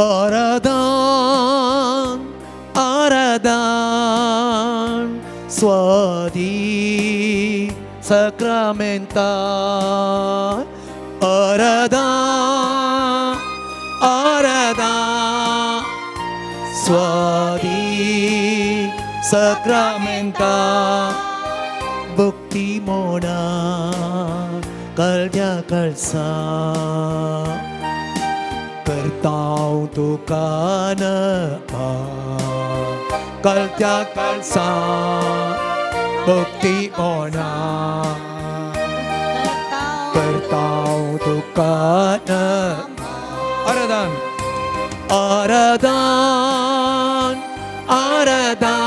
आराधन आराधन स्वादी सक्रामेंता आराधन आराधन स्वादी सक्रामेंता भक्ती मोडा कळद्या कळसा करताव तुका कळत्या कळसा भक्ती मोडा करताव तुका आराधन आराधन आराधन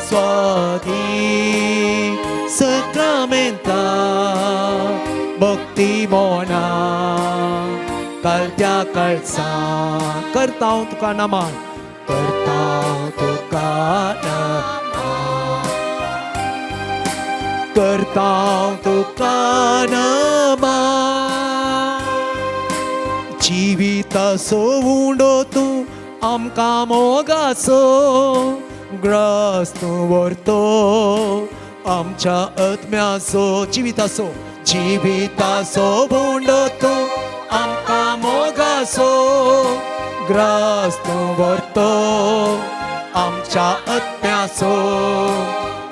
स्वादी सक्रामेंता भक्ती मोना कळत्या कळसा करताव तुका नमन करताव तुका नमन करताव तुका नमन जिविताचो उंडो तूं आमकां मोगाचो ग्रास तूं व्हरतो आमच्या आत्म्याचो जिविताचो जिविताचो उंडो तूं आमकां मोगाचो ग्रास तूं व्हरतो आमच्या आत्म्याचो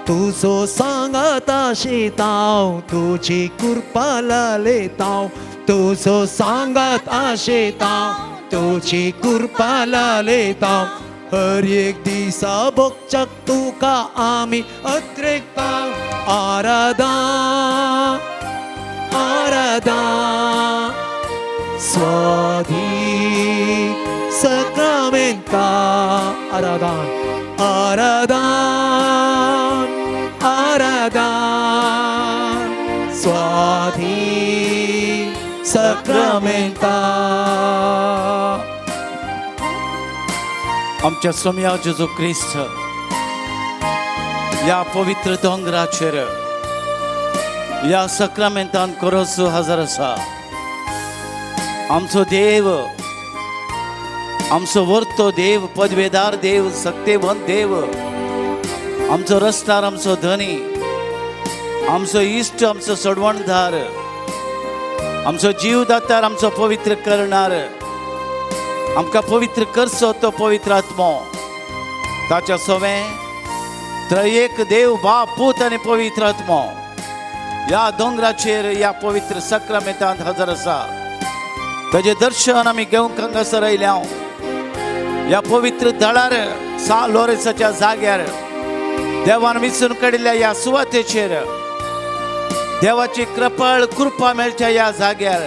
तुजो सांगात आशेताव तुजी कृपा लालेताव तुजो सांगात आशेताव तुजी कृपा लालेताव हर एक दिसा भोगच्याक तुका आमी अत्रेकता आराधन आराधन स्वाधी सक्रामेंता आराधन आराधन आराधन स्वाधी सक्रामेंता. आमच्या सोमया जेजू क्रिस्त ह्या पवित्र दोंगराचेर ह्या सक्रामेंतान खरोच हजर आसा. आमचो देव, आमचो वर्तो देव, पदवेदार देव, सक्तेवंत देव, आमचो रस्तार, आमचो धनी, आमचो इश्ट, आमचो सोडवणदार, आमचो जीव दातार, आमचो पवित्र करणार, आमकां पवित्र करचो तो पवित्र आत्मो, ताच्या सवें त्रयेक देव बाप, पूत आनी पवित्र आत्मो ह्या दोंगराचेर ह्या पवित्र सक्रामेंतांत हजर आसा. ताजें दर्शन आमी घेवंक हांगासर आयल्या. ह्या पवित्र दळार सा लोरेसाच्या जाग्यार देवान विचून काडिल्ल्या ह्या सुवातेचेर देवाची कृपळ कृपा मेळच्या ह्या जाग्यार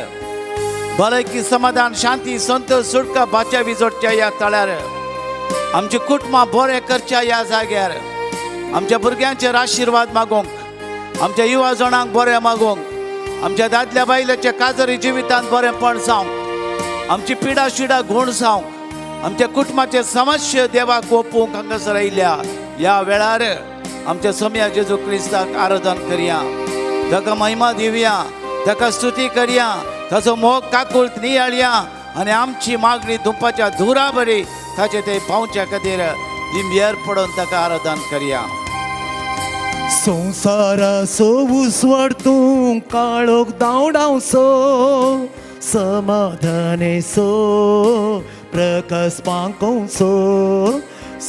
भलायकी, समाधान, शांती, संतोष, सुटका, बाच्या विजोडच्या ह्या तळ्यार आमची कुटुंबां बरें करच्या ह्या जाग्यार आमच्या भुरग्यांचेर आशिर्वाद मागूंक, आमच्या युवा जाणांक बरें मागूंक, आमच्या दादल्या बायलाच्या काजरी जिवितांत बरेंपण जावंक, आमची पिडा शिडा गूण जावंक, आमच्या कुटुंबाचे समस्या देवाक ओपूंक हांगासर आयल्या. ह्या वेळार आमच्या सोमया जेजू क्रिस्ताक आराधन करया, ताका महिमा दिवया, ताका स्तुती करया, ताचो मोग काकुळट नियाळया आनी आमची मागणी धुंपाच्या धुरा बरी ताचे ते पावच्या खातीर दिंबेर पडून ताका आराधन करया. संवसाराचो उजवाड तूं काळोख धांवडावचो समाधानेचो प्रकाश पांकोवचो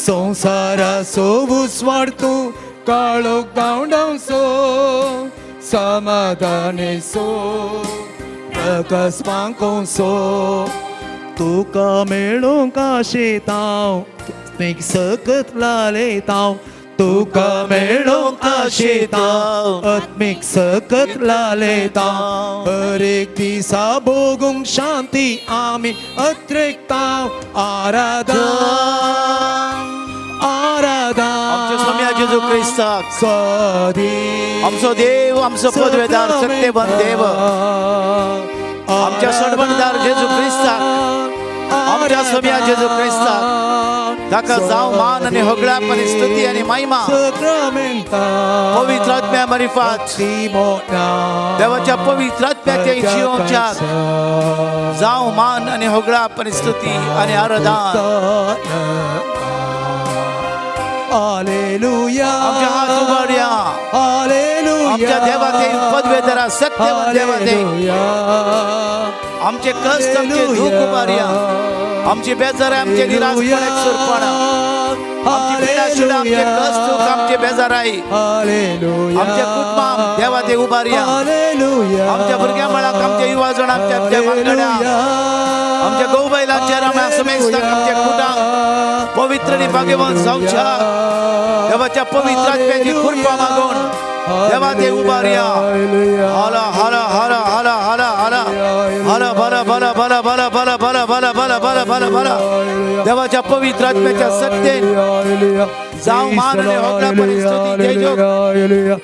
संवसाराचो उजवाड तूं काळोख धांवडावचो समाधानेचो प्रकाश पांकोवचो तुका मेळूंक आशेताव सकत लालेताव तुका मेळूंक आशेताव आत्मीक सकत लालेताव हर एक दिसा भोगूंक शांती आमी अत्रेकताव आराधन आराधन आमच्या सोमया जेजू क्रिस्ताक स्वादी आमचो देव, आमचो पदवेदार, सत्यवंत देव, आमच्या सोडवणदार जेजू क्रिस्ताक, आमच्या सोमया जेजू क्रिस्ताक ताका जावं मान आनी होगळाप आनी स्तुती आनी महिमा. पवित्र आत्म्या मारिफात देवाच्या पवित्र आत्म्याच्या जिवोवच्याक जावं मान आनी होगळाप आनी स्तुती आनी आराधन. हालेलुया. आमच्या हात उबारया. हालेलुया. आमच्या देवाते पदवेधरा सत्यवान देवाते आमचे कष्ट आमचे दुःख उबारया. आमची बेजार आमचे निराशपणाक सुरपणा आमची पिडा आमचे कष्ट दुःख आमचे बेजाराई आमच्या कुटुंबाक देवाते उबारया. आमच्या भुरग्या मळाक आमच्या युवा जण आमच्या आमच्या वांगड्या आमच्या गोवबायलांचेर आमच्या समेस्तांक आमच्या कुटांक पवित्र आनी भाग्यवान जावच्या देवाच्या पवित्र आत्म्याची कृपा मागून देवा ते उबारया. हाला हाला हाला हाला हाला हाला हाला भला भला भला भला भला भला भला भला भला भला भला. देवाच्या पवित्र आत्म्याच्या सत्तेन जावं मान आनी होगडापणी स्तुती तेजोक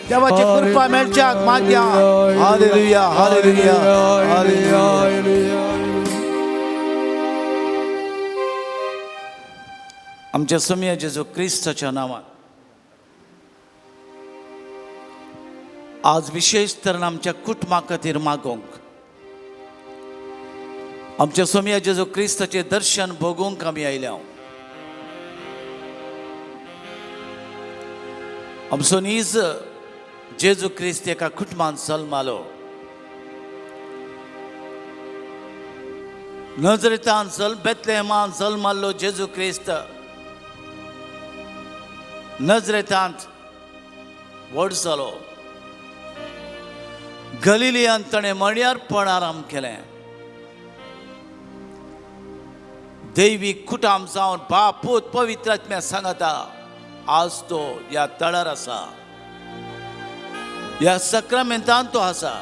देवाची कृपा मेळच्याक मागया. Hallelujah hallelujah hallelujah. आमच्या सोमया जेजू क्रिस्ताच्या नांवान आज विशेष तरेन आमच्या कुटुंबा खातीर मागोवंक आमच्या सोमया जेजू क्रिस्ताचें दर्शन भोगूंक आमी आयल्या. आमचो नीज जेजू क्रिस्त एका कुटुंबान जल्मालो. नजरेतान जल्म बेतलेहमान जल्माल्लो जेजू क्रिस्त नजरेतांत व्हड जालो. गलिलियान ताणें मण्यारपण आराम केलें. दैवी कुटाम जावन बाप पूत पवित्र आत्म्या सांगता आज तो ह्या तळार आसा, ह्या सक्रामेंतान तो आसा.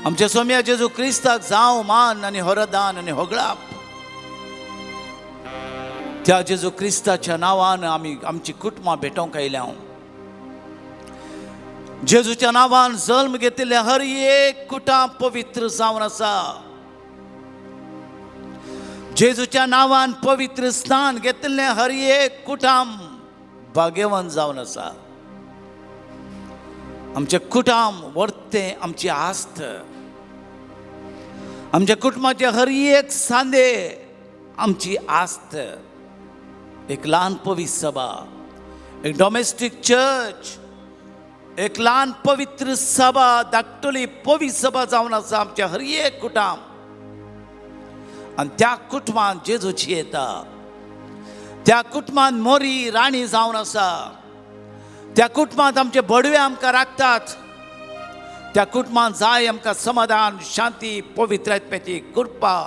आमच्या सोमया जेजू क्रिस्ताक जावं मान आनी होरदान आनी होगळाप. त्या जेजू क्रिस्ताच्या नांवान आमी आमची कुटुंबां भेटोवंक आयल्या. जेजूच्या नांवान जल्म घेतिल्ले हर एक कुटां पवित्र जावन आसा. जेजूच्या नांवान पवित्र स्नान घेतिल्ले हर एक कुटाम भाग्यवान जावन आसा. आमचे कुटाम वर्ते आमची आस्त, आमच्या कुटुंबाचे हर एक सांदे आमची आस्त. एक ल्हान पवित्र सभा, एक डॉमेस्टीक चर्च, एक ल्हान पवित्र सभा, धाकटुली पवित्र सभा जावन आसा आमच्या हर एक कुटाम. आनी त्या कुटुंबान जेजूची येता, त्या कुटुंबान मोरी राणी जावन आसा. त्या कुटुंबांत आमचे बडवे आमकां राखतात. त्या कुटुंबान जाय आमकां समाधान, शांती, पवित्र आत्म्याची कृपा.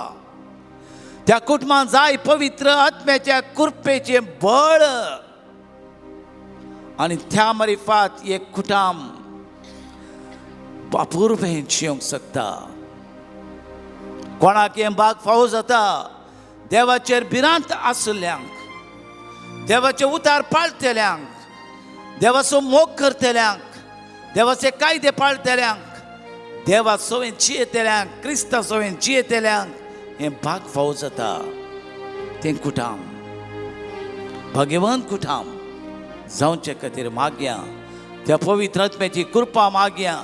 त्या कुटुंबान जाय पवित्र आत्म्याच्या कृपेचें बळ. आनी त्या मारिफात एक कुटाम अपुर्बेन जियोंक शकता. कोणाक हें भाग फावो जाता देवाचेर भिरांत आशिल्ल्यांक, देवाचे उतार पाळटल्यांक, देवाचो मोग करतल्यांक, देवाचे कायदे पाळटल्यांक, देवा सवें जियेतल्यांक, क्रिस्ता सवें जियेतल्यांक हें भाग फावो जाता. तें कुटाम भाग्यवंत कुटाम जावचे खातीर मागया त्या पवित्र आत्म्याची कृपा मागया.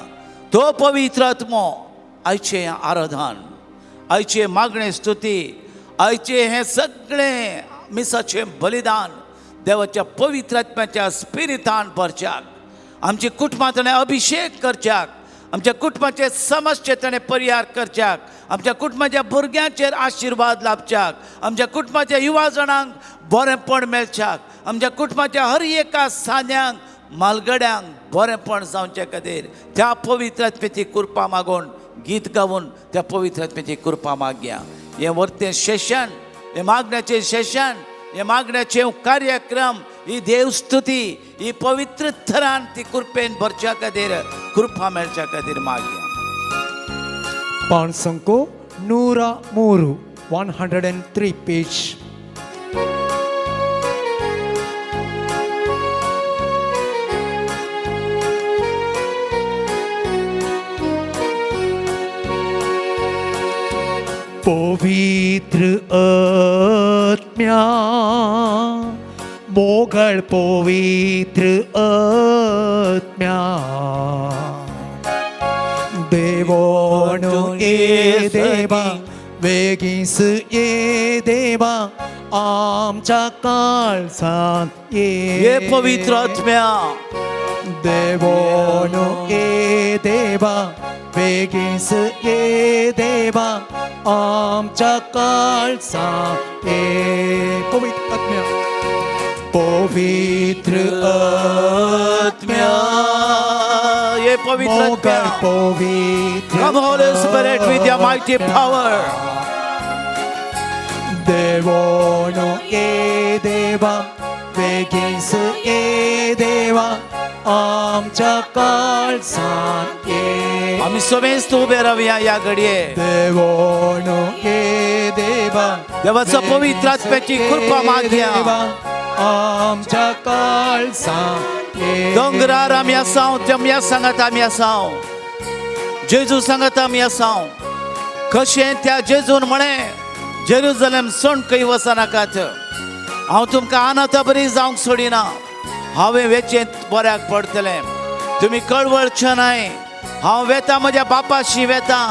तो पवित्र आत्मो आयचें आराधन, आयचें मागणें स्तुती, आयचें हें सगळें मिसाचें बलिदान देवाच्या पवित्र आत्म्याच्या स्पिरितान भरच्याक, आमच्या कुटुंबांत ताणें अभिशेक करच्याक, आमच्या कुटुंबाचे समस्ये ताणें परिहार करच्याक, आमच्या कुटुंबाच्या भुरग्यांचेर आशिर्वाद लाभच्याक, आमच्या कुटुंबाच्या युवा जाणांक बरेंपण मेळच्याक, आमच्या कुटुंबाच्या हर एका सांद्यांक मालगड्यांक बरेंपण जावचे खातीर त्या पवित्र आत्म्याची कृपा मागून गीत गावन त्या पवित्र आत्म्याची कृपा मागया. हें वर्तें सेशन, हें मागण्याचें सेशन, हें मागण्याचें कार्यक्रम, ही देवस्तुती ही पवित्र थरान ती कृपेन भरच्या खातीर, कृपा मेळच्या खातीर मागया. पाणसंको 103 103 पेज. पवित्र आत्म्या आत्म्या, मोगळ पवित्र आत्म्या. देवोनु ये देवा, वेगीस ये देवा, आमच्या काळजांत ये ये. पवित्र आत्म्या. देवोनु ये देवा, वेगीस ये देवा, आमच्या काळजांत ये. पवित्र आत्म्या, पवित्र आत्म्या, ये पवित्र मोगळ आत्म्या. पवित्र Come, Holy Spirit, with your mighty power. देवोनु ये देवा, वेगीस ये देवा, आमच्या काळजांत ये. आम्ही समेस्त उभे रावया या घडये. देवोनु ये देवा, देवाचा पवित्र आत्म्याची कृपा मागया. देवा, आमच्या काळजांत ये. दोंगरार आमी आसाव, तेमया सांगात आमी आसाव, जेजू सांगात आमी आसाव. कशें त्या जेजून म्हळें, जेरुजलेम सोण खंय वचनाकात, हांव तुमकां अनाथा बरी जावंक सोडिना, हांवें वेचें बऱ्याक पडटलें, तुमी कळवळचे न्हय. हांव वेता, म्हज्या बापाशी वेता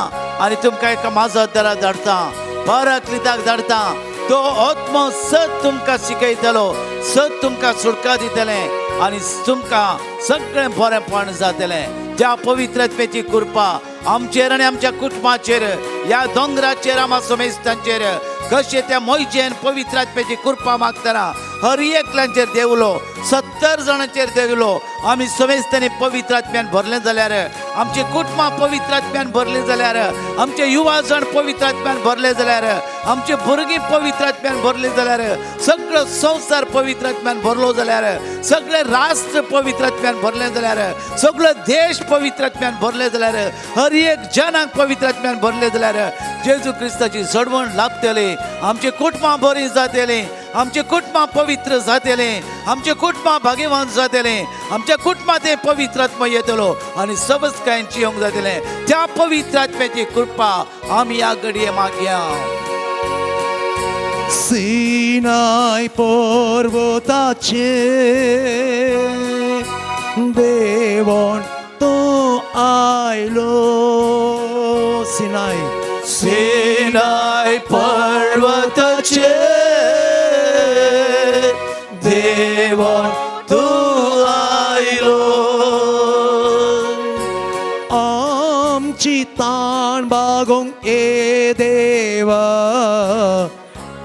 आनी तुमकां एका म्हाजो दरा धाडटा, पराक्लिताक धाडटा. तो आत्मो सत तुमकां शिकयतलो, सत तुमकां सुटका दितलें आनी तुमकां सगळें बरेंपण जातलें. त्या पवित्र आत्म्याची कृपा आमचेर आनी आमच्या कुटुंबाचेर, ह्या दोंगराचेर, आमा समेस्तांचेर. कशें त्या मोयजेन पवित्र आत्म्याची कृपा मागतना हर एकल्यांचेर देवलो, 70 जाणांचेर देवलो. आमी समेस्तांनी पवित्र आत्म्यान भरलें जाल्यार, आमची कुटुंबां पवित्र आत्म्यान भरलीं जाल्यार, आमचे युवा जण पवित्र आत्म्यान भरले जाल्यार, आमची भुरगीं पवित्र आत्म्यान भरलीं जाल्यार, सगळो संवसार पवित्र आत्म्यान भरलो जाल्यार, सगळे राष्ट्र पवित्र आत्म्यान भरलें जाल्यार, सगळो देश पवित्र आत्म्यान भरले जाल्यार, हर एक जनांक पवित्र आत्म्यान भरले जाल्यार जेजू क्रिस्ताची सडवण लाभतली. आमची कुटुंबां बरीं जातलीं, आमची कुटुंबां पवित्र जातलीं, आमची कुटुंबां भाग्यवान जातलीं, आमच्या कुटुंबांत ते पवित्र आत्मा येतलो आनी सबस्कायेन येवंक जातलें. त्या पवित्र आत्म्याची कृपा आमी ह्या घडये मागया. सिनाय पर्वताचे देवण तूं आयलो. सिनाय, सिनाय पर्वताचे देवण तूं आयलो, आमची ताण बागोवंक ये देवा,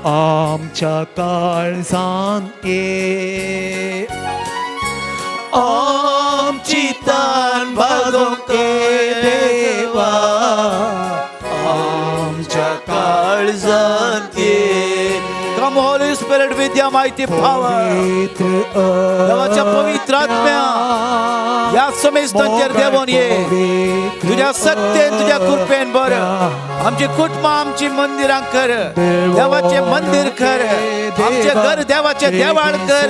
आमच्या काळजांत ये. आमची ताण भागोवंक ये देवा, आमच्या काळजांत ये. Come, Holy Spirit, with your mighty power. पवित्र देवाच्या पवित्र आत्म्या, ह्या समेस्तांचेर देवून ये. तुझ्या सत्तेन, तुझ्या कृपेन बर आमची कुटुंबां, आमची मंदिरां कर, देवाचे मंदिर कर, आमचे घर देवाचे देवाळ कर,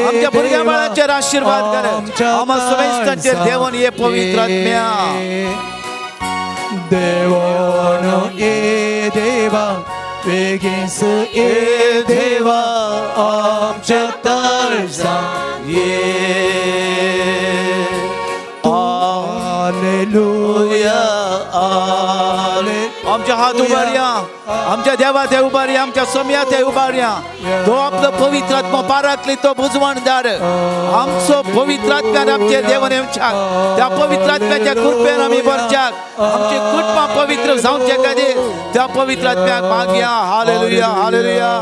आमच्या भुरग्या बाळांचेर आशीर्वाद कर. आम्हा समेस्तांचेर देवून ये पवित्र आत्म्या. देवोनो ये देवा, वेगीस ये देवा, आमच्या काळजांत ये. हालेलुया. आमच्या हात उबारया, आमच्या देवा ते उबारया, आमच्या सोम्या ते उबारया. तो आपलो पवित्र आत्मा पाराकली, तो बुजवणदार आमचो पवित्र आत्म्यान आमचे देवन येवच्याक. त्या पवित्र आत्म्याच्या कृपेन आमी भरच्याक, आमची कुटुंबां पवित्र जावचे खातीर त्या पवित्र आत्म्याक मागया. Hallelujah, hallelujah.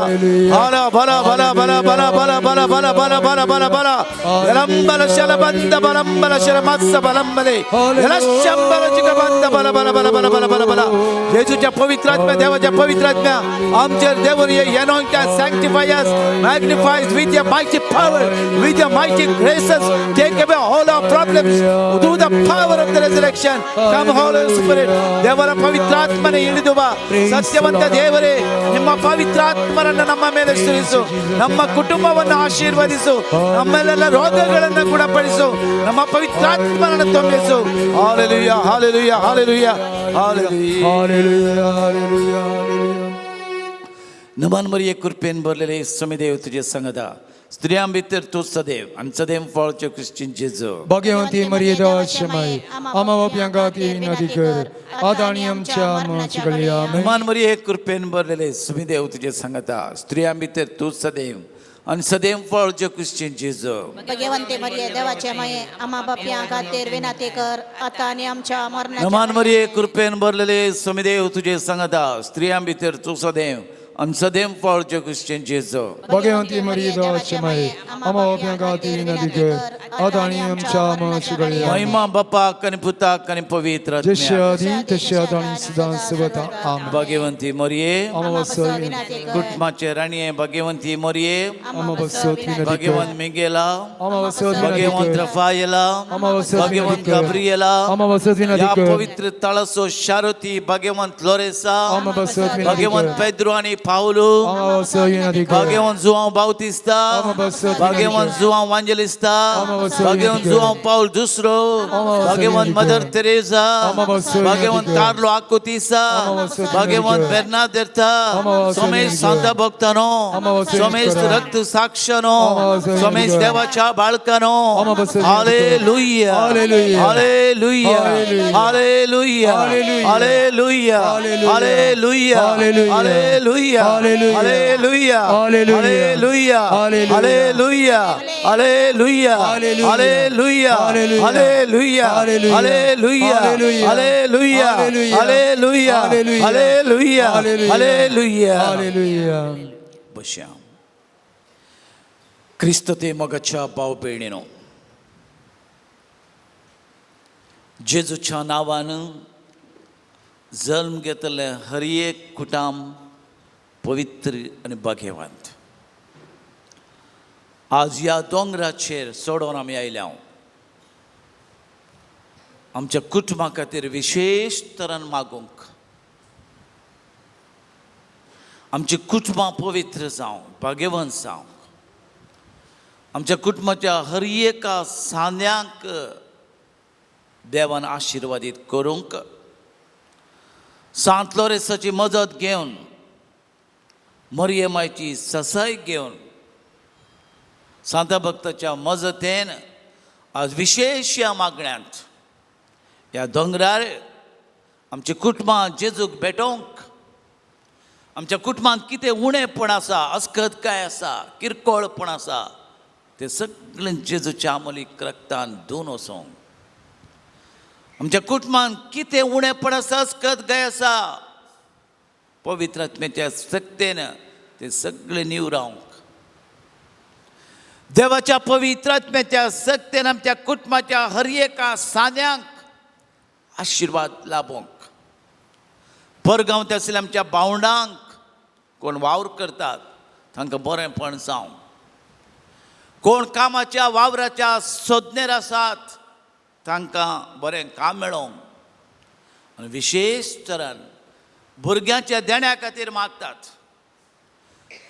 भला भला भला भला भला भला भला भला भला भला भला भला यलंबल शलबंद बलंबल शलमत्स बलंबले यलशंबल चिकबंद बल बल बल बल बल बल बल. जेजूच्या पवित्र आत्म्या, देवाच्या पवित्र आत्म्या आमचेर देवून ये. Anoint us, sanctify us, magnify us with your mighty power, with your mighty graces. Take away all our problems through the power of the resurrection. Come, Holy Spirit. ದೇವರ ಪವಿತ್ರ ಆತ್ಮನೇ ಇಳಿದು ಬಾ. ಸತ್ಯವಂತ ದೇವರೇ, ನಿಮ್ಮ ಪವಿತ್ರ ಆತ್ಮರನ್ನು ನಮ್ಮ ಮೇಲೆ ಸುರಿಸು. ನಮ್ಮ ಕುಟುಂಬವನ್ನು ಆಶೀರ್ವದಿಸು. ನಮ್ಮೆಲ್ಲ ರೋಗಗಳನ್ನು ಗುಣಪಡಿಸು. ನಮ್ಮ ಪವಿತ್ರ ಆತ್ಮನನ್ನು ತುಂಬಿಸು. Hallelujah, hallelujah, hallelujah, hallelujah. Hallelujah, hallelujah, hallelujah. नमन मरिये कृपेन भरलेले समीदेव तुझे संगता स्त्रियां भितर तूं सदैव आनी सदैव फळचे क्रिश्चीन जेजू. भाग्यवंती मरिये देवाचे माई, आम्हा पाप्यां खातीर विनंती कर, आता आणि आमच्या मरणाच्या घडये. आमेन. नमन मरिये कृपेन भरलेले समीदेव तुझे संगता स्त्रियां भितर तूं सदैव आनी सदैव फळचे क्रिश्चीन जेजू. भगवंते मरिये देवाचे माये, आम्हा पाप्यां खातीर विनंती कर, आता आणि आमच्या मरणाच्या नमन मरिये कृपेन भरलेले समीदेव तुझे संगता स्त्रियां भितर तूं सदैव आनी सदैव फळचे क्रिश्चीन जेजू. भाग्यवंती मरिये देवाचे माई, आम्हा पाप्यां खातीर विनंती कर, आता आणि आमच्या मरणाच्या घडये. आमेन. महिमा बापाक आनी पुताक आनी पवित्र जशे आत्म्याक. आदी तशे आता आणि सदां सर्वदा. आमेन. भाग्यवंती मरिये, आम्हा पासत विनंती कर, कुटुंबाचे राणये भाग्यवंती मरिये, आम्हा पासत विनंती कर, भाग्यवंत मिगेला, आम्हा पासत विनंती भाग्यवंत कर, रफायला, आम्हा पासत भाग्यवंत विनंती कर, गाब्रियला, आम्हा पासत विनंती ह्या कर, पवित्र तळाचो शारती भाग्यवंत लोरेसा, आम्हा पासत विनंती भाग्यवंत कर, पेद्रो आनी पावलो, आम्हा पासत विनंती कर, भाग्यवंत जुआंव बाउतिस्ता, आम्हा पासत विनंती भाग्यवंत कर, जुआंव वांजेलिस्ता, आम्हा पासत भाग्यवंत विनंती कर, जुआंव पावल दुसरो, आम्हा पासत भाग्यवंत विनंती मदर कर, तेरेसा, आम्हा पासत विनंती भाग्यवंत कर, कार्लो आकुतिसा, आम्हा पासत विनंती भाग्यवंत कर, बेर्नादेर्ता, आम्हा पासत सोमेश विनंती कर, सांता भक्तानो, आम्हा पासत विनंती सोमेश करा, रक्त साक्षानो, आम्हा पासत विनंती सोमेश कर, देवाच्या बाळकानो. आम्हा पासत विनंती कर. Hallelujah, hallelujah. Hallelujah, hallelujah. Hallelujah, hallelujah, hallelujah. Hallelujah, hallelujah. Hallelujah, hallelujah. Hallelujah, hallelujah. Hallelujah, hallelujah. Hallelujah, hallelujah, hallelujah. Hallelujah, hallelujah. Hallelujah, hallelujah. Hallelujah, hallelujah. Hallelujah, hallelujah. Hallelujah, hallelujah. Hallelujah. बशया. क्रिस्त ते मोगाच्या भाव भयणीनो, जेजूच्या नांवान जल्म घेतले हर एक कुटाम पवित्र आनी भाग्यवंत. आज ह्या दोंगराचेर चडोवन आमी आयल्या आमच्या कुटुंबा खातीर विशेश तरान मागूंक, आमची कुटुंबां पवित्र जावं, भाग्यवंत जावं, आमच्या कुटुंबाच्या हर एका सांद्यांक देवान आशिर्वादीत करूंक, सांत लोरेसाची मदत घेवन, मरियमायची ससाय घेवन, सांता भक्ताच्या मजतेन आज विशेश ह्या मागण्यांत ह्या दोंगरार आमची कुटुंबां जेजूक भेटोवंक, आमच्या कुटुंबांत कितें उणेपण आसा, अस्कत काय आसा, किरकोळपण आसा, तें सगळें जेजूच्या आमलीक रक्तान धुवन वचोंक, आमच्या कुटुंबांत कितें उणेपण आसा, अस्कत काय आसा, पवित्र आत्म्याच्या सक्तेन तें सगळें निवरावंक, देवाच्या पवित्र आत्म्याच्या सक्तेन आमच्या कुटुंबाच्या हर एका सांद्यांक आशिर्वाद लाभोंक, परगांवांत आशिल्ल्या आमच्या भावंडांक, कोण वावर करतात तांकां बरेंपण जावं, कोण कामाच्या वावराच्या सोदनेर आसात तांकां बरें काम मेळोवंक, आनी विशेश तरान भुरग्यांच्या देण्या खातीर मागतात,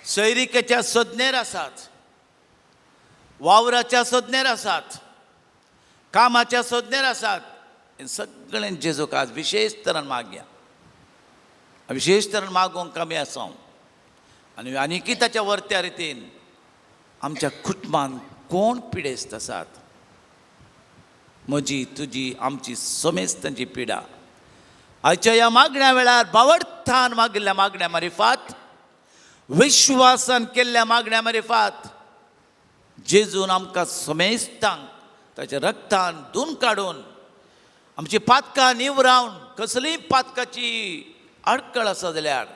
सैरिकेच्या सोदनेर आसात, वावराच्या सोदनेर आसात, कामाच्या सोदनेर आसात, हें सगळें जेजूक आज विशेश तरान मागया. विशेश तरान मागोवंक आमी आसा आनी आनीकय ताच्या वरत्या रितीन आमच्या कुटुंबान कोण पिडेस्त आसात, म्हजी तुजी आमची समेस्तांची पिडा आयच्या ह्या मागण्या वेळार बावडथान मागिल्ल्या मागण्या मारिफात, विश्वासान केल्ल्या मागण्या मारिफात जेजून आमकां समेस्तांक ताच्या रक्तान धुवन काडून आमची पातकां निवरावन, कसलीय पातकाची आडकळ आसा जाल्यार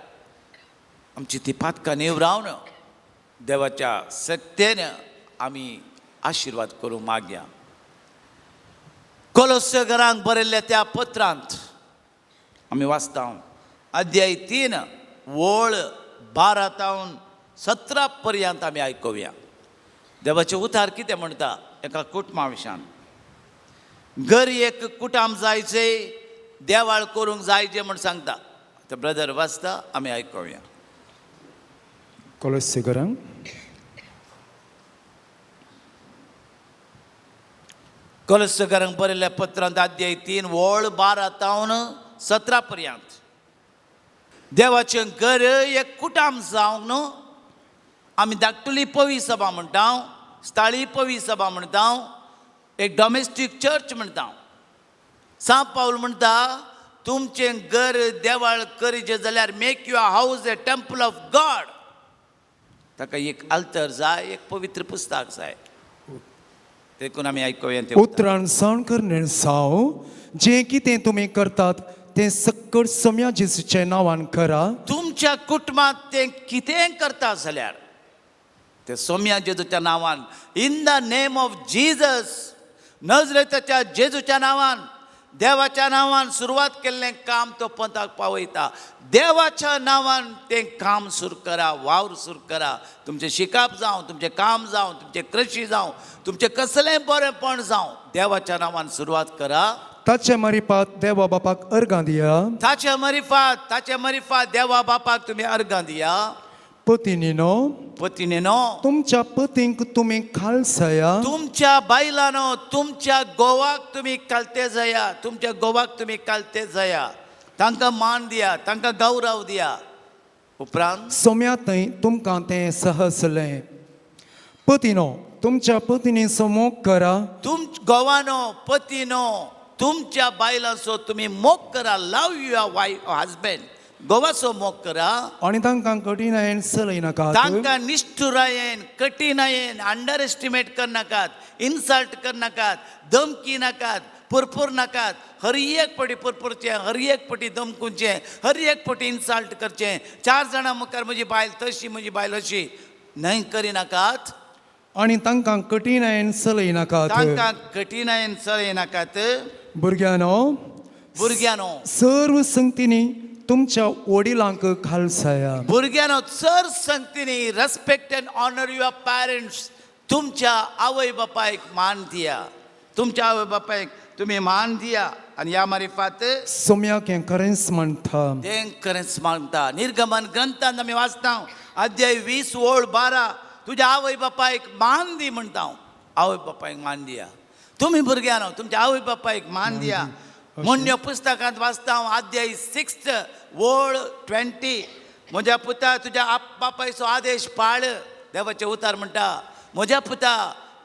आमची ती पातकां निवरावन देवाच्या सक्तेन आमी आशिर्वाद करूंक मागया. कोलोस्सघरांक बरयल्ल्या त्या पत्रांत आमी वाचता, अध्याय 3 वळ 12 तावन 17 पर्यंत आमी आयकुया देवाचें उतार कितें म्हणटा एका कुटुंबा विशयान. घर एक कुटाम जायचें, देवाळ करूंक जायचें म्हूण सांगता. आतां ब्रदर वाचता, आमी आयकुया. कोलोस्सेकरांक कोलस्सकरांक बरयल्ल्या पत्रांत अध्याय 3 वळ 12 तावन 17 पर्यंत. देवाचें घर एक कुटाम जावंक न्हू. आमी धाकटुली पवी सभा म्हणटा, स्थळी पवी सभा म्हणटा, एक डॉमेस्टीक चर्च म्हणटा. सांत पावल म्हणटा तुमचें घर देवाळ करीचें जाल्यार make your house a temple of God. ताका एक आल्तर जाय, एक पवित्र पुस्तक जाय. देखून आमी आयकुया तें उतर. उतरान सण करणे साव जें कितें तुमी करतात तें सक्कड सोम्या जेजूच्या नांवान करा. तुमच्या कुटुंबात तें कितें करता जाल्यार तें सोम्या जेजूच्या नांवान, in the name of Jesus, नजरेताच्या जेजूच्या नांवान, देवाच्या नांवान सुरवात केल्लें काम तो पंथाक पावयता. देवाच्या नांवान तें काम सुरू करा, वावर सुरू करा. तुमचें शिकप जावं, तुमचें काम जावं, तुमचें कृशी जावं, तुमचें कसलेंय बरेंपण जावं, देवाच्या नांवान सुरवात करा. ताचे मारिपात देवा बापाक अर्गां दिया. ताचे मरिफात, ताचे मरिफात देवा बापाक तुमी अर्गां दिया. पतिनीनो, पतीनेनो, तुमच्या पतींक तुमी खालसाया. तुमच्या बायलांनो, तुमच्या गोवाक तुमी कालते जाया, तुमच्या गोवाक तुमी कालते जाया. तांकां मान दिया, तांकां गौरव दिया. उपरांत सोम्या थंय तुमकां तें सहसलें. पतीनो, तुमच्या पतिनीचो मोग करा. तुम गोवानो, पतीनो, तुमच्या बायलांचो तुमी मोग करा. Love your wife, husband. गोवाचो मोग करा. आनी तांकां कठीणायेन चलयनाकात. तांकां निश्ठुरायेन, कठीणायेन अंडर एस्टिमेट करनाकात, इन्सल्ट करनाकात, धमकी नाकात, पुरपूर नाकात. हर एक पटी पुरपुरचें, हर एक पटी धमकुचें, हर एक पटी इन्सल्ट करचें, चार जाणां मुखार म्हजी बायल तशी, म्हजी बायल अशी, न्हय करिनाकात. आनी तांकां कठीणायेन चलयनाकात. तांकां कठीणायेन चलयनाकात. भुरग्यांनो, भुरग्यांनो, सर्व संगतींनी तुमच्या वडिलांक खालसाया. भुरग्यांनो, चड संगतींनी respect and honour your parents. तुमच्या आवय बापायक मान दिया, तुमच्या आवय बापायक तुमी मान दिया. आनी ह्या मारिफात सोम्याक हें खरेंच म्हणटा. तें खरेंच मागता. निर्गमन ग्रंथान आमी वाचता, अध्याय 20 ओळ 12, तुज्या आवय बापायक मान दी म्हणटा हांव. आवय बापायक मान दिया. तुमी भुरग्यांनो, तुमच्या आवय बापायक मान दिया. म्हण्य पुस्तकांत वाचता हांव, अध्याय 6 ओळ 20, म्हज्या पुता तुज्या बापायचो आदेश पाळ. देवाचें उतार म्हणटा, म्हज्या पुता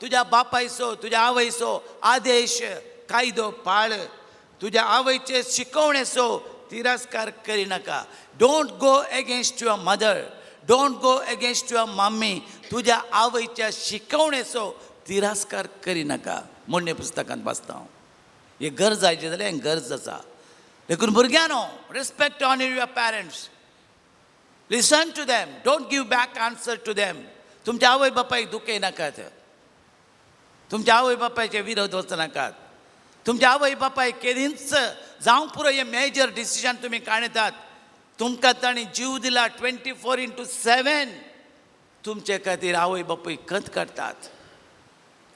तुज्या बापायचो, तुज्या आवयचो आदेश कायदो पाळ. तुज्या आवयचे शिकवणेचो तिरस्कार करिनाका. Don't go against your mother, don't go against your mummy. तुज्या आवयच्या शिकवणेचो तिरस्कार करिनाका. म्हणणे पुस्तकांत वाचता हांव. हे गरज आयची जाल्यार हें गरज आसा. देखून भुरग्यांनो, respect honour your parents, listen to them, don't give back answer to them. तुमच्या आवय बापायक दुखयनाकात, तुमच्या आवय बापायचे विरोध वचनाकात. तुमच्या आवय बापायक केदींच जावंक पुरो. हें मेजर डिसिजन तुमी काडटात. तुमकां तांणी जीव दिला 24x7. तुमचे खातीर आवय बापूय खंत काडटात,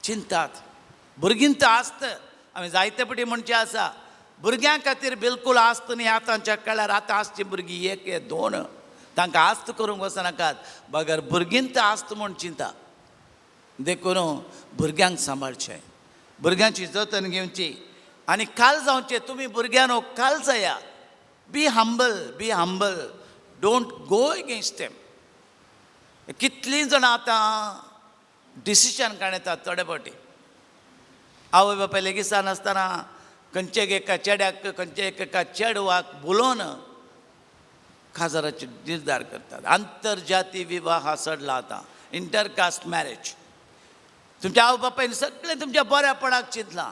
चिंतात. भुरगीं तर आसत, आमी जायते पटी म्हणचे आसा, भुरग्यां खातीर बिलकूल आसत न्ही. आतांच्या काळार आतां आसची भुरगीं एक एक दोन, तांकां आस्त करूंक वचनाकात. बगर भुरगीं तर आसत म्हूण चिंता. देखून भुरग्यांक सांबाळचें, भुरग्यांची जतन घेवची आनी काल जावचें. तुमी भुरग्यांनो काल जाया. Be humble, be humble, don't go against them. कितलीं जाणां आतां डिसिजन काडटात थोडे फावटी आवय बापाय लेगीत नासतना खंयचे एका चेड्याक, खंयचे एका चेडवाक बोलोवन काजाराचे निर्धार करतात. आंतरजाती विवाह चडला आतां, इंटरकास्ट मॅरेज. तुमच्या आवय बापायन सगळें तुमच्या बऱ्यापणाक चिंतलां.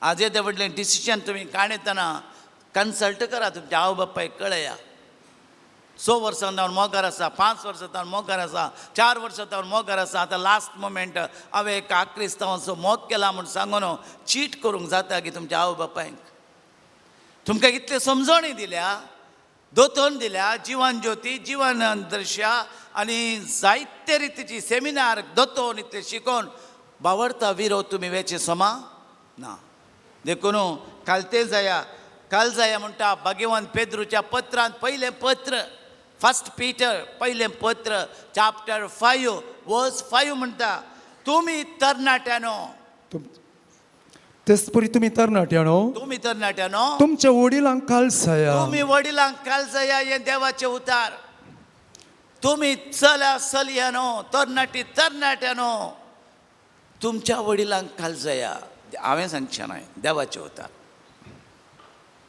आज येदें व्हडलें डिसिजन तुमी काडटना कन्सल्ट करा तुमच्या आवय बापायक, कळया. 6 वर्सां जावन मोगार आसा, 5 वर्सां जावन मोगार आसा, 4 वर्सां जावन मोगार आसा, आतां लास्ट मोमेंट हांवें एक आक्रिस्तांवाचो मोग केला म्हूण सांगून चीट करूंक जाता की तुमच्या आवय बापायक? तुमकां इतले समजणी दिल्या, दोतोन दिल्या, जिवन ज्योती, जिवन दर्शा आनी जायते रितीची सेमिनार, दोतोन इतले शिकोवन बावडता विरोध तुमी वेचे समा ना. देखून कालते जाया, काल जाया म्हणटा भाग्यवान पेद्रूच्या पत्रांत, पयलें पत्र, फर्स्ट पीटर, पयलें पत्र, चॅप्टर 5 वर्स 5 म्हणटा, तुमी तरणाट्यानो, तेच परी तुमी तरणाट्यानो, तुमी तरणाट्यानो, तुमच्या वडिलांक कालसाया. तुमी वडिलांक कालजया, हें देवाचें उतार. तुमी चल्या चलयानो, तरणाटी तरणाट्यानो, तुमच्या वडिलांक कालजया. हांवें सांगचें न्हय, देवाचें उतार.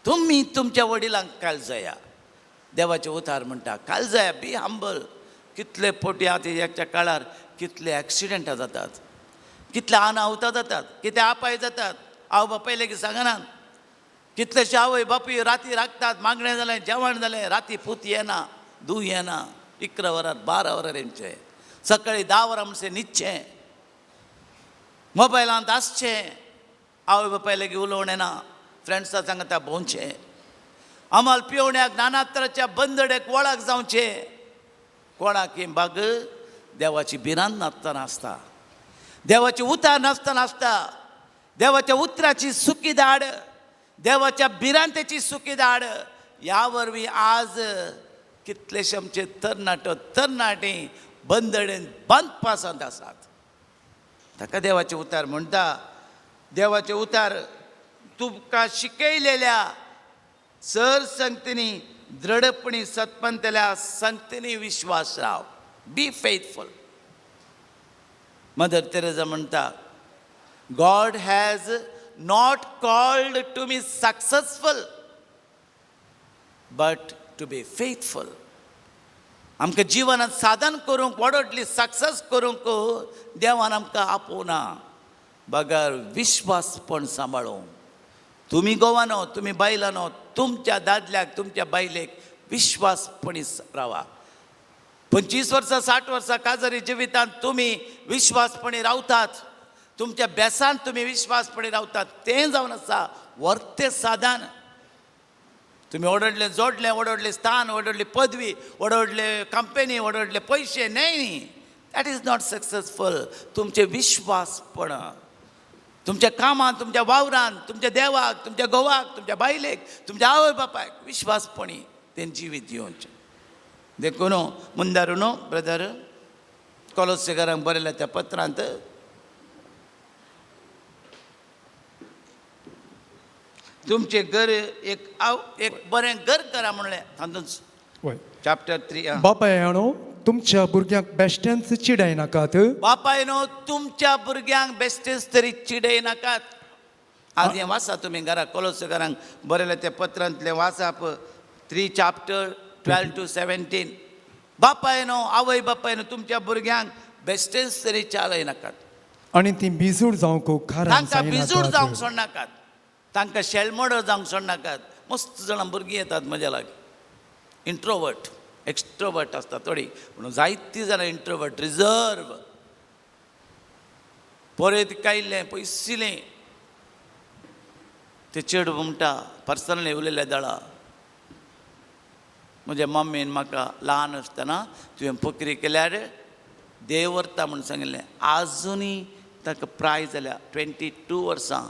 तुमी तुमच्या वडिलांक कालजया. देवाचें उतार म्हणटा कालजया, बी हंबल. कितले पोटी आतां ह्याच्या काळार कितले एक्सिडेंटां जातात, कितले अनाहुतां जातात, कितले आपाय जातात, आवय बापाय लेगीत सांगनात. कितलेशे आवय बापूय राती राखतात, मागणें जालें, जेवण जालें, राती पूत येना, धूव येना, 11 वरार 12 वरार येवचें, सकाळीं 10 वरां म्हणसर न्हिदचें, मोबायलांत आसचें, आवय बापाय लागीं उलोवणें येना, फ्रेंड्सां सांगता भोंवचें, आमाल पिवण्याक नाना तराच्या बंदडेक वळख जावचें. कोणाक ही बाग देवाची भिरांत नासतना आसता, देवाची उतार नासतना आसता, देवाच्या उतराची सुकी धाड, देवाच्या भिरांतेची सुकी धाड. ह्या वरवीं आज कितलेशे आमचे तरणाटो तरणाटी बंदडेन बांदपासांत आसात. ताका देवाचे उतार म्हणटा, देवाचे उतार तुमकां शिकयलेल्या सर संगतींनी दृढपणी सतपंतल्या संगतींनी विश्वास राव. Be faithful. मदर तेरेजा म्हणटा, God has not called to be successful but to be faithful. आमकां जिवनांत साधन करूंक, व्हडली सक्सेस करूंक देवान आमकां आपोवना, बगर विश्वासपण सांबाळूंक. तुमी गोवानो, तुमी बायलांनो, तुमच्या दादल्याक, तुमच्या बायलेक विश्वासपणी रावा. 25 वर्सां, 60 वर्सां काजारी जिवितांत तुमी विश्वासपणी रावतात, तुमच्या बेसांत तुमी विश्वासपणी रावतात, तें जावन आसा वर्तें साधन. तुमी ओडडले जोडले, ओडडले स्थान, ओडडली पदवी, ओडडले कंपनी, ओडडले पयशे, न्हय न्ही, that is not successful. तुमचें विश्वासपण तुमच्या कामांत, तुमच्या वावरान, तुमच्या देवाक, तुमच्या घोवाक, तुमच्या बायलेक, तुमच्या आवय बापायक विश्वासपणी तें जिवीत जिवचें. देखून मुंदारू न्हू ब्रदर, कोलोसेकारांक बरयल्या त्या पत्रांत तुमचें घर एक आव एक बरें घर करा म्हणलें तातूंत वय. चॅप्टर 3. बापायानो, तुमच्या भुरग्यांक बेश्टेंच चिडायनाकात. बापायनो, तुमच्या भुरग्यांक बेश्टेच तरी चिडय नाकात. आज हें वाचा तुमी घरा, कोलोसेकारांक बरयल्या त्या पत्रांतलें वाचाप, 3 चॅप्टर 12 टू 17. बापायनो, आवय बापायनो, तुमच्या भुरग्यांक बेश्टेच तरी चालय नाकात. आनी ती भिजूड जावंक कारण तांकां भिजूड जावंक जायनाकात. सोडनाकात, तांकां शेलमोडो जावंक सोडनाकात. मस्त जाणां भुरगीं येतात म्हज्या लागीं, इंट्रोवर्ट, एक्स्ट्रोवर्ट आसता थोडीं, पूण जायतीं जाणां इंट्रोवर्ट, रिजर्व, परत कायलें पयसिलें ते चेडूं म्हणटा, पर्सनली उलयल्या दळा, म्हज्या मम्मीन म्हाका ल्हान आसतना तुवें पोकरी केल्यार देव व्हरता म्हूण सांगिल्लें. आजुनूय ताका प्राय जाल्या 22 वर्सां,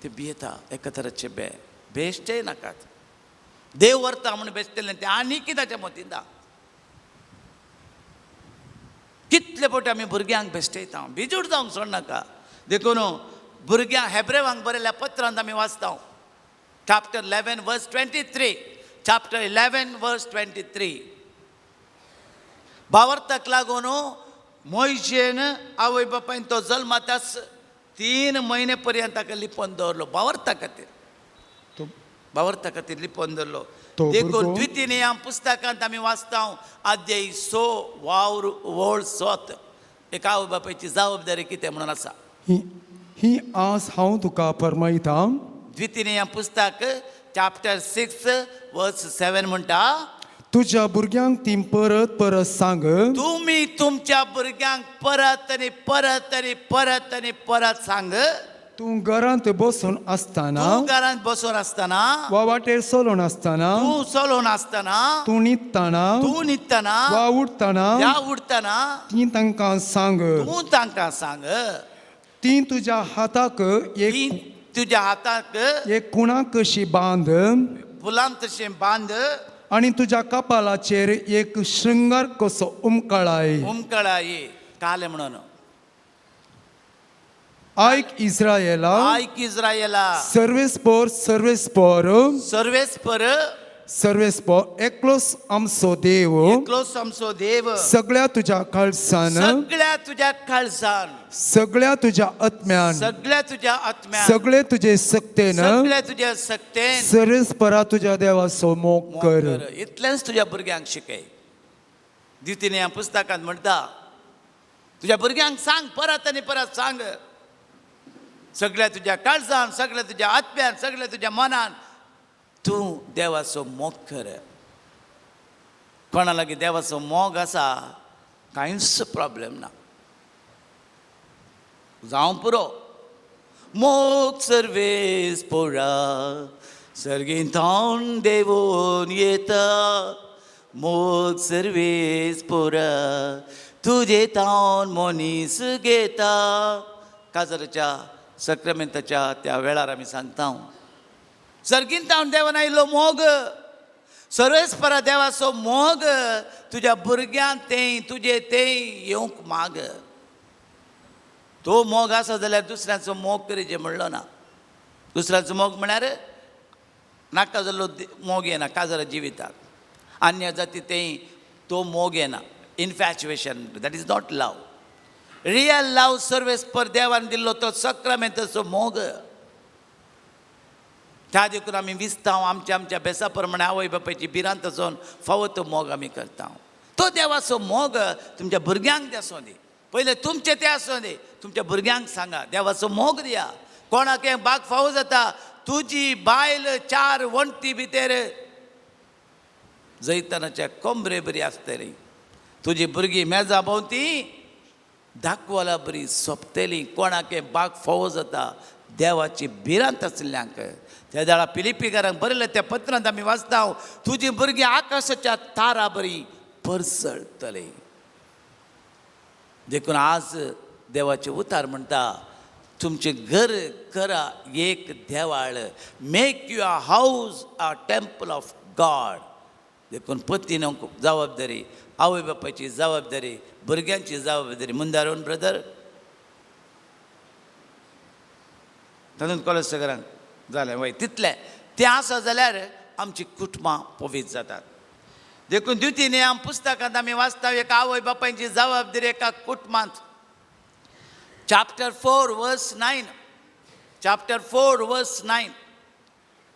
ते भियेता एका तराचे बे बेश्टेय नाकात. देव व्हरता म्हूण बेश्टेलें तें आनी ताच्या मतींत. कितले फावटी आमी भुरग्यांक बेश्टयता, भिजूड जावंक सोडनाका. देखून भुरग्यांक हेब्रेवांक बरयल्या पत्रांत आमी वाचता, चॅप्टर 11 वर्स 23, चॅप्टर 11 वर्स 23. भावार्थाक लागून मोयजेन आवय बापायन तो जल्माताच 3 म्हयने पर्यंत ताका लिपोवन दवरलो. भावार्था खातीर, भावार्था खातीर लिपोवन दवरलो. तो देखून भुरगो- द्वितीय नियम पुस्तकांत आमी वाचता, अध्याय 6 वावर वळ 7, एक आवय बापायची जबाबदारी कितें म्हणून आसा. ही ही आज हांव तुका फरमायतां. द्वितीय नियम पुस्तक चॅप्टर 6 वर्स 7 म्हणटा, तुज्या भुरग्यांक ती परत परत सांग. तुमी तुमच्या भुरग्यांक परत आनी परत आनी परत आनी परत सांग. तूं घरांत बसून आसतना, तूं घरांत बसून आसतना, वा वाटेर चलोन आसतना, तूं चलोवन आसतना, तूं न्हिदतना तूं न्हिदतना वा उठतना, या उठतना, ती तांकां सांग. तूं तांकां सांग. ती तुज्या हाताक ती एक तुज्या हाताक एक खुणा कशी बांद, फुलां तशें बांद, आनी तुज्या कपालाचेर एक शृंगार कसो उमकळाय. उमकळाय. कालें म्हणून आयक इस्रायला, आयक इस्रायला, सर्वेस्पोर सर्वेस्पोर, सर्वेस्पर सर्वेस्पोर एकलोच आमचो देव, एकलोच आमचो देव, सगळ्या तुज्या काळसान, सगळ्या तुज्या काळजान, सगळ्या तुज्या आत्म्यान, सगळ्या तुज्या आत्म्यान, सगळे तुजे सक्तेन, सगळ्या तुज्या सक्तेन सर्वेस्परा तुज्या देवाचो मोग कर. इतलेंच तुज्या भुरग्यांक शिकय. द्वितीय ह्या पुस्तकांत म्हणटा, तुज्या भुरग्यांक सांग, परत आनी परत सांग, सगळ्या तुज्या काळजान, सगळ्या तुज्या आत्म्यान, सगळ्या तुज्या मनान तूं देवाचो मोग कर. कोणा लागीं देवाचो मोग आसा कांयच प्रॉब्लेम ना, जावं पुरो. मोग सर्वेस पोरा सर्गीं थावन देवून येता, मोग सर्वेस पोरा तुजे थावन मनीस घेता. काजराच्या सक्रामेंताच्या त्या वेळार आमी सांगता, सर्गीन थावन देवान आयिल्लो मोग, सर्वेस्परा देवाचो मोग तुज्या भुरग्यांक तें तुजे तें येवंक माग. तो मोग आसा जाल्यार दुसऱ्यांचो मोग करीजे म्हणलो ना. दुसऱ्यांचो मोग म्हळ्यार नाका जाल्लो मोग येना काजरा जिविताक, अन्य जाती तें तो मोग येना. Infatuation, that is not love. Real love सर्वेस्पर देवान दिल्लो तो सक्रामेंताचो मोग. त्या देखून आमी विस्तांव आमच्या आमच्या बेसा प्रमाणे आवय बापायची भिरांत आसून फावो तो मोग आमी करता. तो देवाचो मोग तुमच्या भुरग्यांक ते आसूं दी, पयलें तुमचें तें आसूं दी, तुमच्या भुरग्यांक सांगा देवाचो मोग दिया. कोणाक बाग फावो जाता, तुजी बायल चार वण्टी भितर जैतानाच्या कोंबरे बरी आसतली, तुजी भुरगीं मेजा भोंवती दाखवाला बरी सोंपतली. कोणाक बाग फावो जाता देवाची भिरांत आशिल्ल्यांक. त्या वेळार पिलिपीकारांक बरयलें त्या पत्रांत आमी वाचता, तुजी भुरगीं आकाशाच्या तारा बरी परसळटली. देखून आज देवाचे उतार म्हणटा, तुमचें घर करा एक देवाळ, make your house a temple of God. देखून पतीन जबाबदारी, आवय बापायची जबाबदारी, भुरग्यांची जबाबदारी. मुंदारून ब्रदर तातूंत कॉलेज जालें वय तितलें तें आसा जाल्यार आमची कुटुंबां पवित्र जातात. देखून द्वितीय नेम पुस्तकांत आमी वाचता एका आवय बापायची जबाबदारी एका कुटुंबांत. Chapter 4 verse 9, chapter 4 verse 9.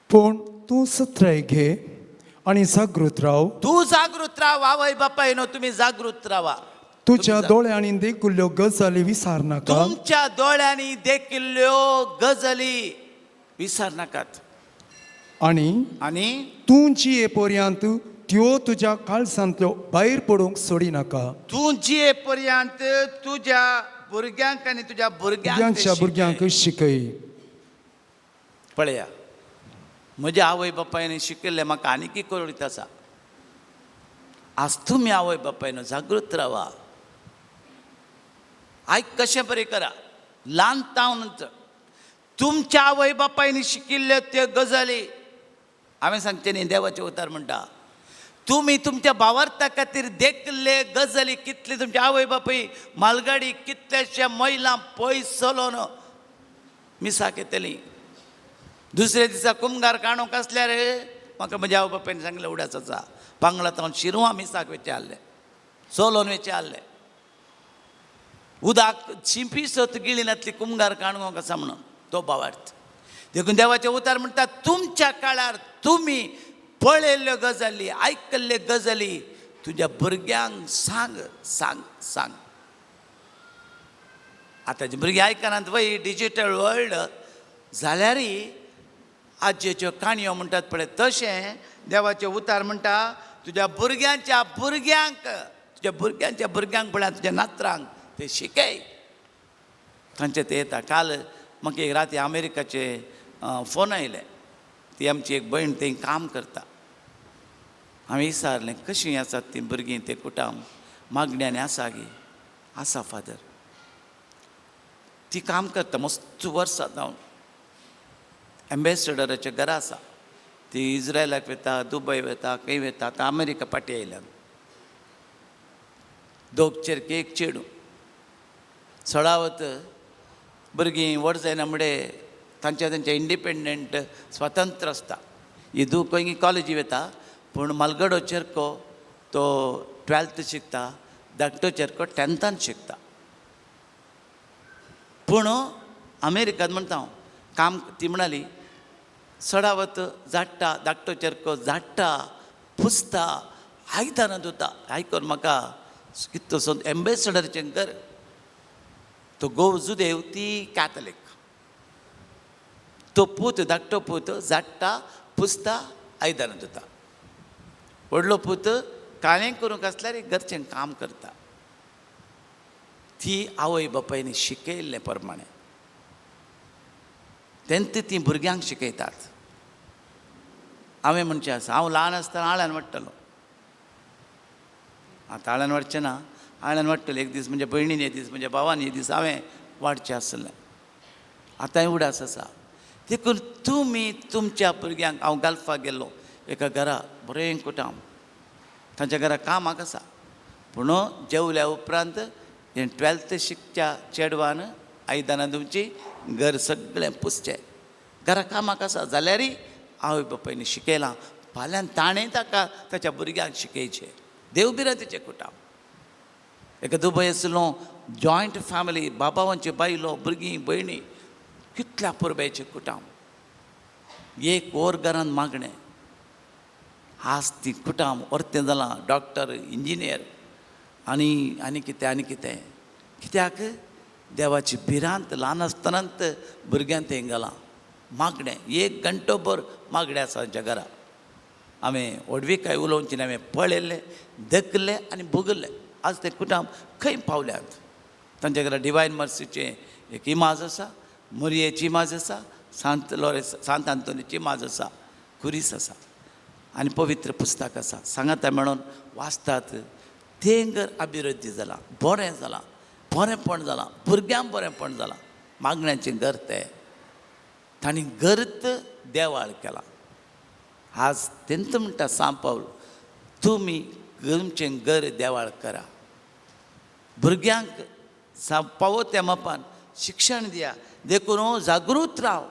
पूण तूं सत्राय घे आनी जागृत राव, तूं जागृत राव आवय बापायनो, तुमी जागृत रावा. तुज्या दोळ्यांनी देखिल्ल्यो गजाली विसार नाका, तुमच्या दोळ्यांनी देखिल्ल्यो गजाली विसर नाकात. आनी आनी तूं जिये पर्यंत त्यो तुज्या काळजांतल्यो भायर पडूंक सोडी नाका. तूं जिये पर्यंत तुज्या भुरग्यांक आनी तुज्या भुरग्यांक भुरग्यांच्या भुरग्यांक शिकय. पळया, म्हज्या आवय बापायन शिकयल्लें म्हाका आनीकय कळीत आसा. आज तुमी आवय बापायन जागृत रावा, आयक कशें बरें करा. ल्हान तावनच तुमच्या आवय बापायन शिकिल्ल्यो त्यो गजाली हांवें सांगचें न्ही, देवाचें उतार म्हणटा, तुमी तुमच्या भावार्था खातीर देखले गजाली कितले तुमच्या आवय बापूय मालगाडी कितल्याश्या मैलां पयस चलोन मिसाक येतली. दुसऱ्या दिसा कुमगार काणूंक आसल्यार म्हाका म्हज्या आवय बापायन सांगलें, उडासाचा पांगळा तावन शिरवां मिसाक वेचें आहलें, चलोन वेचें आहलें, उदक शिंपी सत गिळिनातली कुमगार काणूंक आसा म्हणून तो भावार्थ. देखून देवाचें उतार म्हणटा, तुमच्या काळार तुमी पळयल्ल्यो गजाली, आयकल्ल्यो गजाली तुज्या भुरग्यांक सांग सांग सांग. आतांची भुरगीं आयकनात वय, डिजीटल वर्ल्ड जाल्यारय आजयेच्यो काणयो म्हणटात पळय तशें देवाचें उतार म्हणटा, तुज्या भुरग्यांच्या भुरग्यांक, तुज्या भुरग्यांच्या भुरग्यांक पळय तुज्या नातरांक ते शिकय, तांचे ते येता. काल म्हाका एक राती अमेरिकाचे फोन आयले, ती आमची एक भयण थंय काम करता. हांवें विचारलें कशीं आसात तीं भुरगीं, ते कुटाम मागण्यांनी आसा गे? आसा फादर, ती काम करता मस्त वर्सां जावन, एम्बेसडराच्या घरा आसा ती, इज्रायलाक वता, दुबय वता, खंय वता, आतां अमेरिका फाटीं आयल्या. दोग चेरके एक चेडूं, चडावत भुरगीं व्हड जायना मुडे तांच्या तांचे इंडिपेंडंट स्वातंत्र आसता. हिदू खंय कॉलेजी वता, पूण मालगडो चेरको तो ट्वेल्थ शिकता, धाकटो चेरको टेंथान शिकता. पूण अमेरिकान म्हणटा हांव काम, ती म्हणाली चडावत झाडटा, धाकटो चेरको झाडटा, पुसता, आयदनां धुता. आयकून म्हाका कितलो एम्बेसडरचें घर. तो गोव जुदेव, ती कॅथलीक. तो पूत, धाकटो पूत झाडटा, पुसता, आयदनां धुता. व्हडलो पूत कांय करूंक आसल्यार घरचें काम करता. ती आवय बापायनी शिकयल्ले प्रमाणे तेंत ती भुरग्यांक शिकयतात. हांवें म्हणचें आसा, हांव ल्हान आसतना आळ्यान वाडटलो. आतां आळ्यान वाडचें ना, आळ्यान वाडटलें. एक दीस म्हज्या भयणीन, एक दीस म्हज्या भावान, एक दीस हांवें वाडचें आसलें. आतांय उडास आसा. देखून तुमी तुमच्या भुरग्यांक, हांव गल्फाक गेल्लो एका घरा, बरें कुटाम, तांच्या घरा कामाक आसा. पूण जेवल्या उपरांत हें ट्वेल्थ शिकच्या चेडवान आयदनां धुवची, घर सगळें पुसचें. घरा कामाक आसा जाल्यारय आवय बापायनी शिकयलां. फाल्यां ताणें ताका ताच्या भुरग्यांक शिकयचें. देव भिरांतेचें कुटाम. एका दुबय आसलो जॉयंट फॅमिली, बाबावांचे बायलो, भुरगीं, भयणी, कितल्या पुरब्याचें कुटाम. एक वर घरान मागणें. आज ती कुटाम वर्तें जालां, डॉक्टर, इंजिनियर आनी आनी कितें आनी कितें. कित्याक देवाची भिरांत ल्हान आसतनाच भुरग्यांक तें घालां. मागणें एक घंटोभर मागणें आसा तांच्या घरा. हांवें व्हडविकाय उलोवची ना, हांवें पळयल्लें, देखलें आनी भोगल्लें. आज ते कुटाम खंय पावल्यात. तांच्या घरा डिवायन मर्सीचें एक इमाज आसा, मोरयेची इमाज आसा, सांत लॉरेस, सांत आंतोनीची इमाज आसा, खुरीस आसा आनी पवित्र पुस्तक आसा. सांगाता म्हणून वाचतात. तें घर अभिवृद्धी जालां, बरें जालां, बरेंपण जालां, भुरग्यांक बरेंपण जालां. मागण्याचें घर तें तांणी गर्त देवाळ केलां. आज तेंच म्हणटा सांत पावल, तुमी तुमचें घर देवाळ करा, भुरग्यांक पावो त्या मापान शिक्षण दिया. देखून जागृत राव.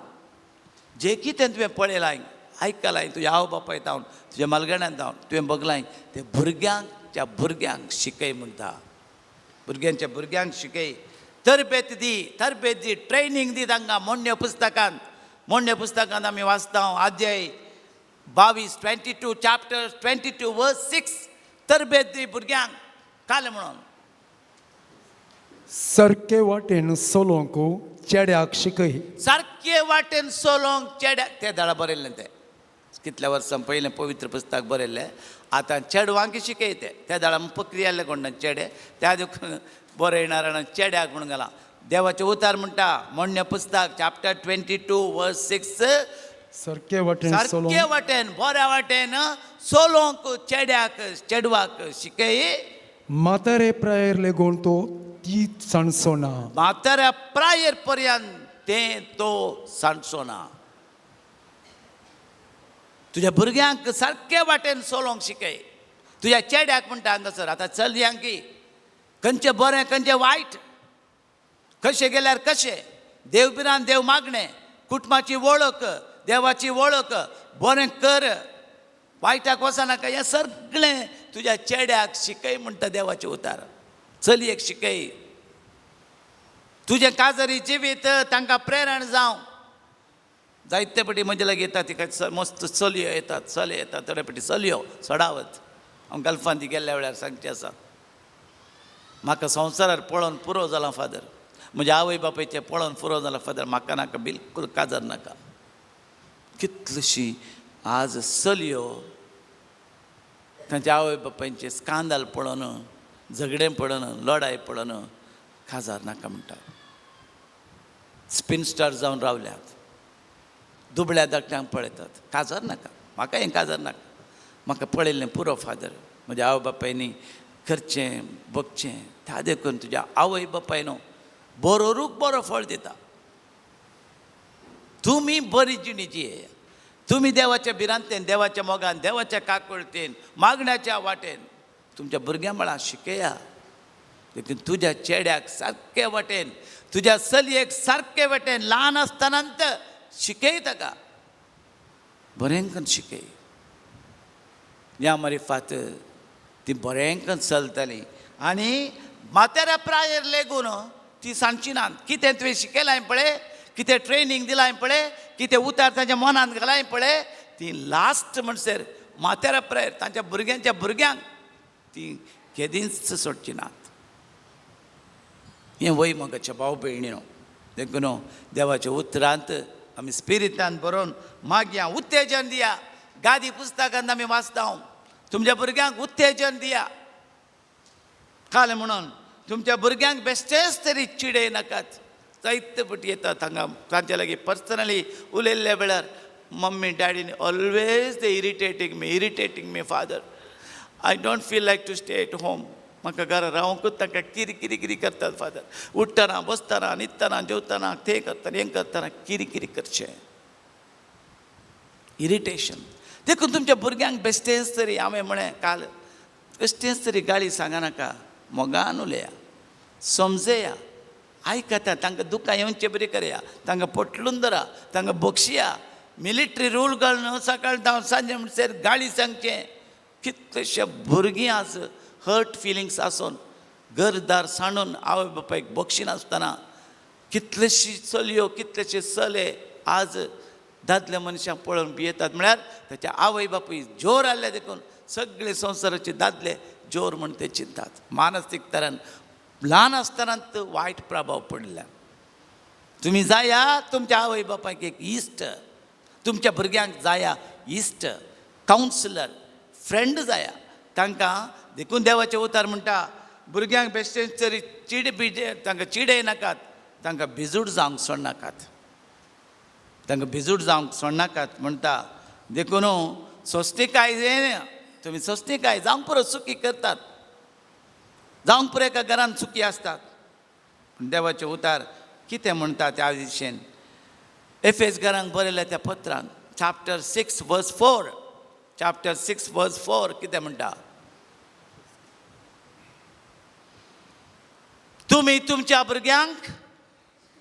जें कितें तुवें पळयलां, आयकलां, तुज्या आवय बापाय जावन, तुज्या मालगड्यान जावन तुवें बगलाय, तें भुरग्यांक, त्या भुरग्यांक शिकय म्हणटा. भुरग्यांच्या भुरग्यांक शिकय, तरबेत दी, तरबेत दी, ट्रेनींग दी तांकां. मोडण्या पुस्तकांत, मोडण्या पुस्तकांत आमी वाचता अध्याय 22, 22 chapter, 22 verse 6. तरबेत दी भुरग्यांक काल म्हणून. सारके वाटेन चलोवंक चेड्याक शिकय. सारके वाटेन चलोवंक चेड्याक. ते दाडा बरयल्लें, तें कितल्या वर्सां पयलें पवित्र पुस्तक बरयल्लें. आतां चेडवांक शिकयते. त्या दाडा पक्री आसले कोण चेडे, त्या देखून बरयणार चेड्याक म्हणून घालां. देवाचें उतार म्हणटा मोडण्या पुस्तक चॅप्टर 22 वर्स 6. सारके वाटेन सारके चलोवंक वाटेन, बऱ्या वाटेन चलोवंक चेड्याक, चेडवाक शिकय. म्हातारे प्रायेर लेगून तो ती सांडचो ना. म्हाताऱ्या प्रायेर पर्यंत तें तो सांडचो ना. तुज्या भुरग्यांक सारके वाटेन चलोवंक शिकय. तुज्या चेड्याक म्हणटा हांगासर. आतां चलयांकी खंयचें बरें, खंयचें वायट, कशें गेल्यार कशें, देव भिरांत, देव मागणें, कुटुंबाची वळख, देवाची वळख, बरें कर, वायटाक वचनाका, हें सगळें तुज्या चेड्याक शिकय म्हणटा देवाचें उतार. चलयेक शिकय. तुजें काजरी जिवीत तांकां प्रेरण जावं. जायते पटी म्हजे लागीं येता तिका मस्त चलयो येतात, चले येतात, थोडे पटी चलयो चडावत. हांव गल्फान ती गेल्ल्या वेळार सांगचें आसा, म्हाका संवसारार पळोवन पुरो जालां फादर, म्हज्या आवय बापायचें पळोवन पुरो जालां फादर, म्हाका नाका बिलकूल काजार नाका. कितलीशी आज चलयो तांच्या आवय बापायचें स्कांदाल पळोवन, झगडें पळोवन, लडाय पळोवन काजार नाका म्हणटा. स्पिन स्टार जावन रावल्यात, दुबळ्या धाकट्यांक पळयतात. काजार नाका म्हाका, हें काजार नाका, म्हाका पळयल्लें पुरो फादर. म्हज्या आवय बापायनी करचें बगचें. त्या देखून तुज्या आवय बापायनो बरो रूख बरो फळ दिता. तुमी बरी जिणी जिये. तुमी देवाच्या भिरांतेन, देवाच्या मोगान, देवाच्या काकुळतेन, मागण्याच्या वाटेन तुमच्या भुरग्यां मळां शिकया. देखून तुज्या चेड्याक सारके वाटेन, तुज्या चलयेक सारके वाटेन ल्हान आसतना शिकय ताका, बरें करून शिकय. ह्या मारिफात ती बरें करून चलताली आनी म्हाताऱ्या प्रायेर लेगून ती सांगची ना. कितें तुवें शिकयलां पळय, कितें ट्रेनींग दिलां पळय, कितें उतार तांच्या मनांत घालाय पळय, ती लास्ट म्हणसर म्हाताऱ्या प्रायेर तांच्या भुरग्यांच्या भुरग्यांक ती केदींच सोडची नात. हें वय मोगाच्या भाव भयणीनो, देखून देवाच्या उतरांत आमी स्पिरितान बरोवन मागया, उत्तेजन दिया. गादी पुस्तकांत आमी वाचता, तुमच्या भुरग्यांक उत्तेजन दिया. काल म्हणून तुमच्या भुरग्यांक बेश्टेच तरी चिडय नाकात. जायते फावटी येतात हांगा तांच्या लागीं पर्सनली उलयल्ल्या वेळार, mummy डॅडीन always they irritating me, irritating me father, I don't feel like to stay at home. म्हाका घरा रावंकूच तांकां किरी किरी किरी करतात फादर. उठ्ठना, बसतना, न्हिदतना, जेवतना, तें करतना, हें करतना किरी किरी करचें, इरिटेशन. देखून तुमच्या भुरग्यांक बेश्टेंच तरी, हांवें म्हळें काल, बेश्टेंच तरी गाळी सांगनाका, मोगान उलया, समजया, आयकता. तांकां दुकां येवचे बरी करया, तांकां पोटलून धरा, तांकां बक्षया. मिलिट्री रूल घालून सकाळ धांव सांजे म्हणसर गाळी सांगचें. कितलेशे भुरगीं आज हर्ट फिलिंग्स आसून घरदार सांडून आवय बापायक बक्षिनासतना, कितलेशी चलयो, कितलेशे चले आज दादल्या मनशांक पळोवन भियेतात. म्हळ्यार ताच्या आवय बापूय जोर आहले देखून सगळे संवसाराचे दादले जोर म्हण ते चिंतात. मानसीक तरान ल्हान आसतना वायट प्रभाव पडल्या. तुमी जाया तुमच्या आवय बापायक एक इश्ट, तुमच्या भुरग्यांक जाया इश्ट, कावन्सिलर, फ्रेंड जाया तांकां. देखून देवाचें उतार म्हणटा, भुरग्यांक बेश्टें तरी चिड बिजे तांकां चिडय नाकात, तांकां भिजूड जावंक सोडनाकात, तांकां भिजूड जावंक सोडनाकात म्हणटा. देखून सोंसणीकाय, तुमी सोंसणीकाय जावंक पुरो, चुकी करतात जावंक पुरो, एका घरान चुकी आसतात. पूण देवाचें उतार कितें म्हणटा त्या विशयन एफेस घरांक बरयल्या त्या पत्रान, chapter 6 verse 4, chapter 6 verse 4 कितें म्हणटा? तुमी तुमच्या भुरग्यांक,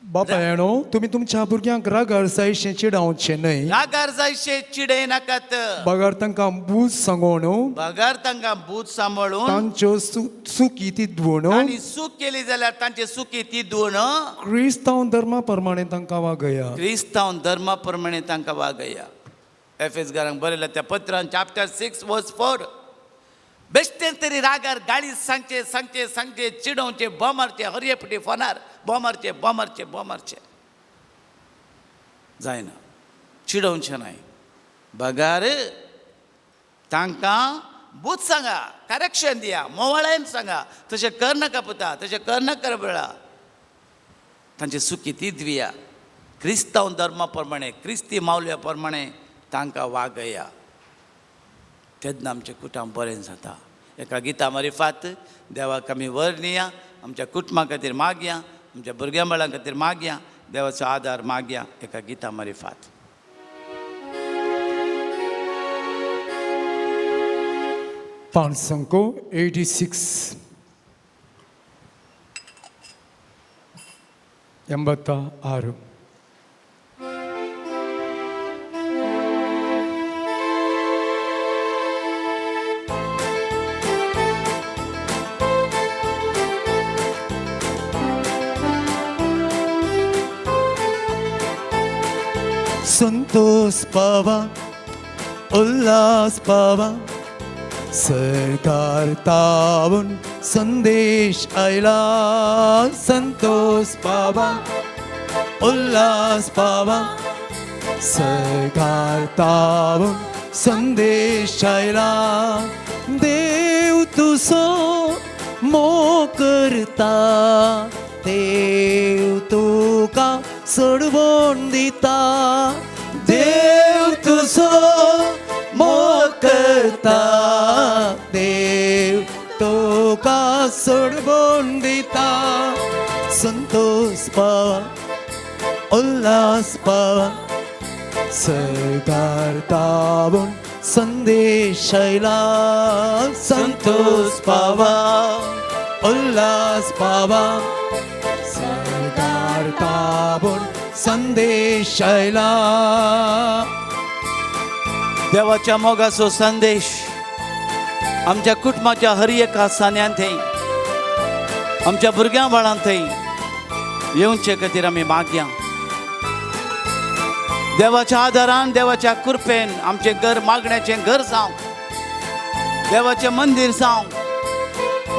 बापायनो, तुमी तुमच्या भुरग्यांक रागार जायशें चिडावचें न्हय, रागार जायशे चिडय नाकात, बगर तांकां बूज सांगोवन, बगर तांकां बूज सांबाळून, तांच्यो चुकी तिद्वून, आनी चूक केली जाल्यार तांची चुकी ती धुवन, क्रिस्तांव धर्मा प्रमाणे तांकां वागया. क्रिस्तांव धर्मा प्रमाणे तांकां वागया. एफ एस घरांक बरयल्या त्या पत्रान चॅप्टर 6 वर्स 4. बेश्टें तरी रागार गाळी सांगचे सांगचे सांगचे, चिडोवचे, बोमारचे, हरये फोनार बोमारचे बोमारचे बोमारचे जायना. चिडोवचें न्हय, बगार तांकां बूत सांगा, करेक्शन दिया, मोवाळायन सांगा, तशें कर नाका पुता, तशें कर नाका बेळा. तांची चुकी ती दिवया, क्रिस्तांव धर्मा प्रमाणे, क्रिस्ती मावल्या प्रमाणे तांकां वागया. तेन्ना आमचें कुटुंब बरें जाता. एका गिता मारिफात देवाक आमी वर्णया, आमच्या कुटुंबा खातीर मागया, आमच्या भुरग्यां बाळां खातीर मागया, देवाचो आदार मागया एका गिता मारिफात. पांच 86 86. संतोष पावा, उल्हास पावा, सरकार तावून संदेश आयला. संतोष पावा, उल्हास पावा, सरकार तावून संदेश आयला. देव तुजो मोग करता, देव तुका सोडवण दिता. देव तुजो मोग करता, देव तुका सोडवण दिता. संतोष पावा, उल्हास पावा, सरकार तावून संदेश आयला. संतोष पावा, उल्हास पावा सरकार ताबून संदेश आयला. देवाच्या मोगाचो संदेश आमच्या कुटुंबाच्या हर एका सान्यान थंय, आमच्या भुरग्यां बाळां थंय येवचे खातीर आमी मागया. देवाच्या आदारान, देवाच्या कृपेन आमचें घर मागण्याचें घर जावं, देवाचें मंदीर जावं.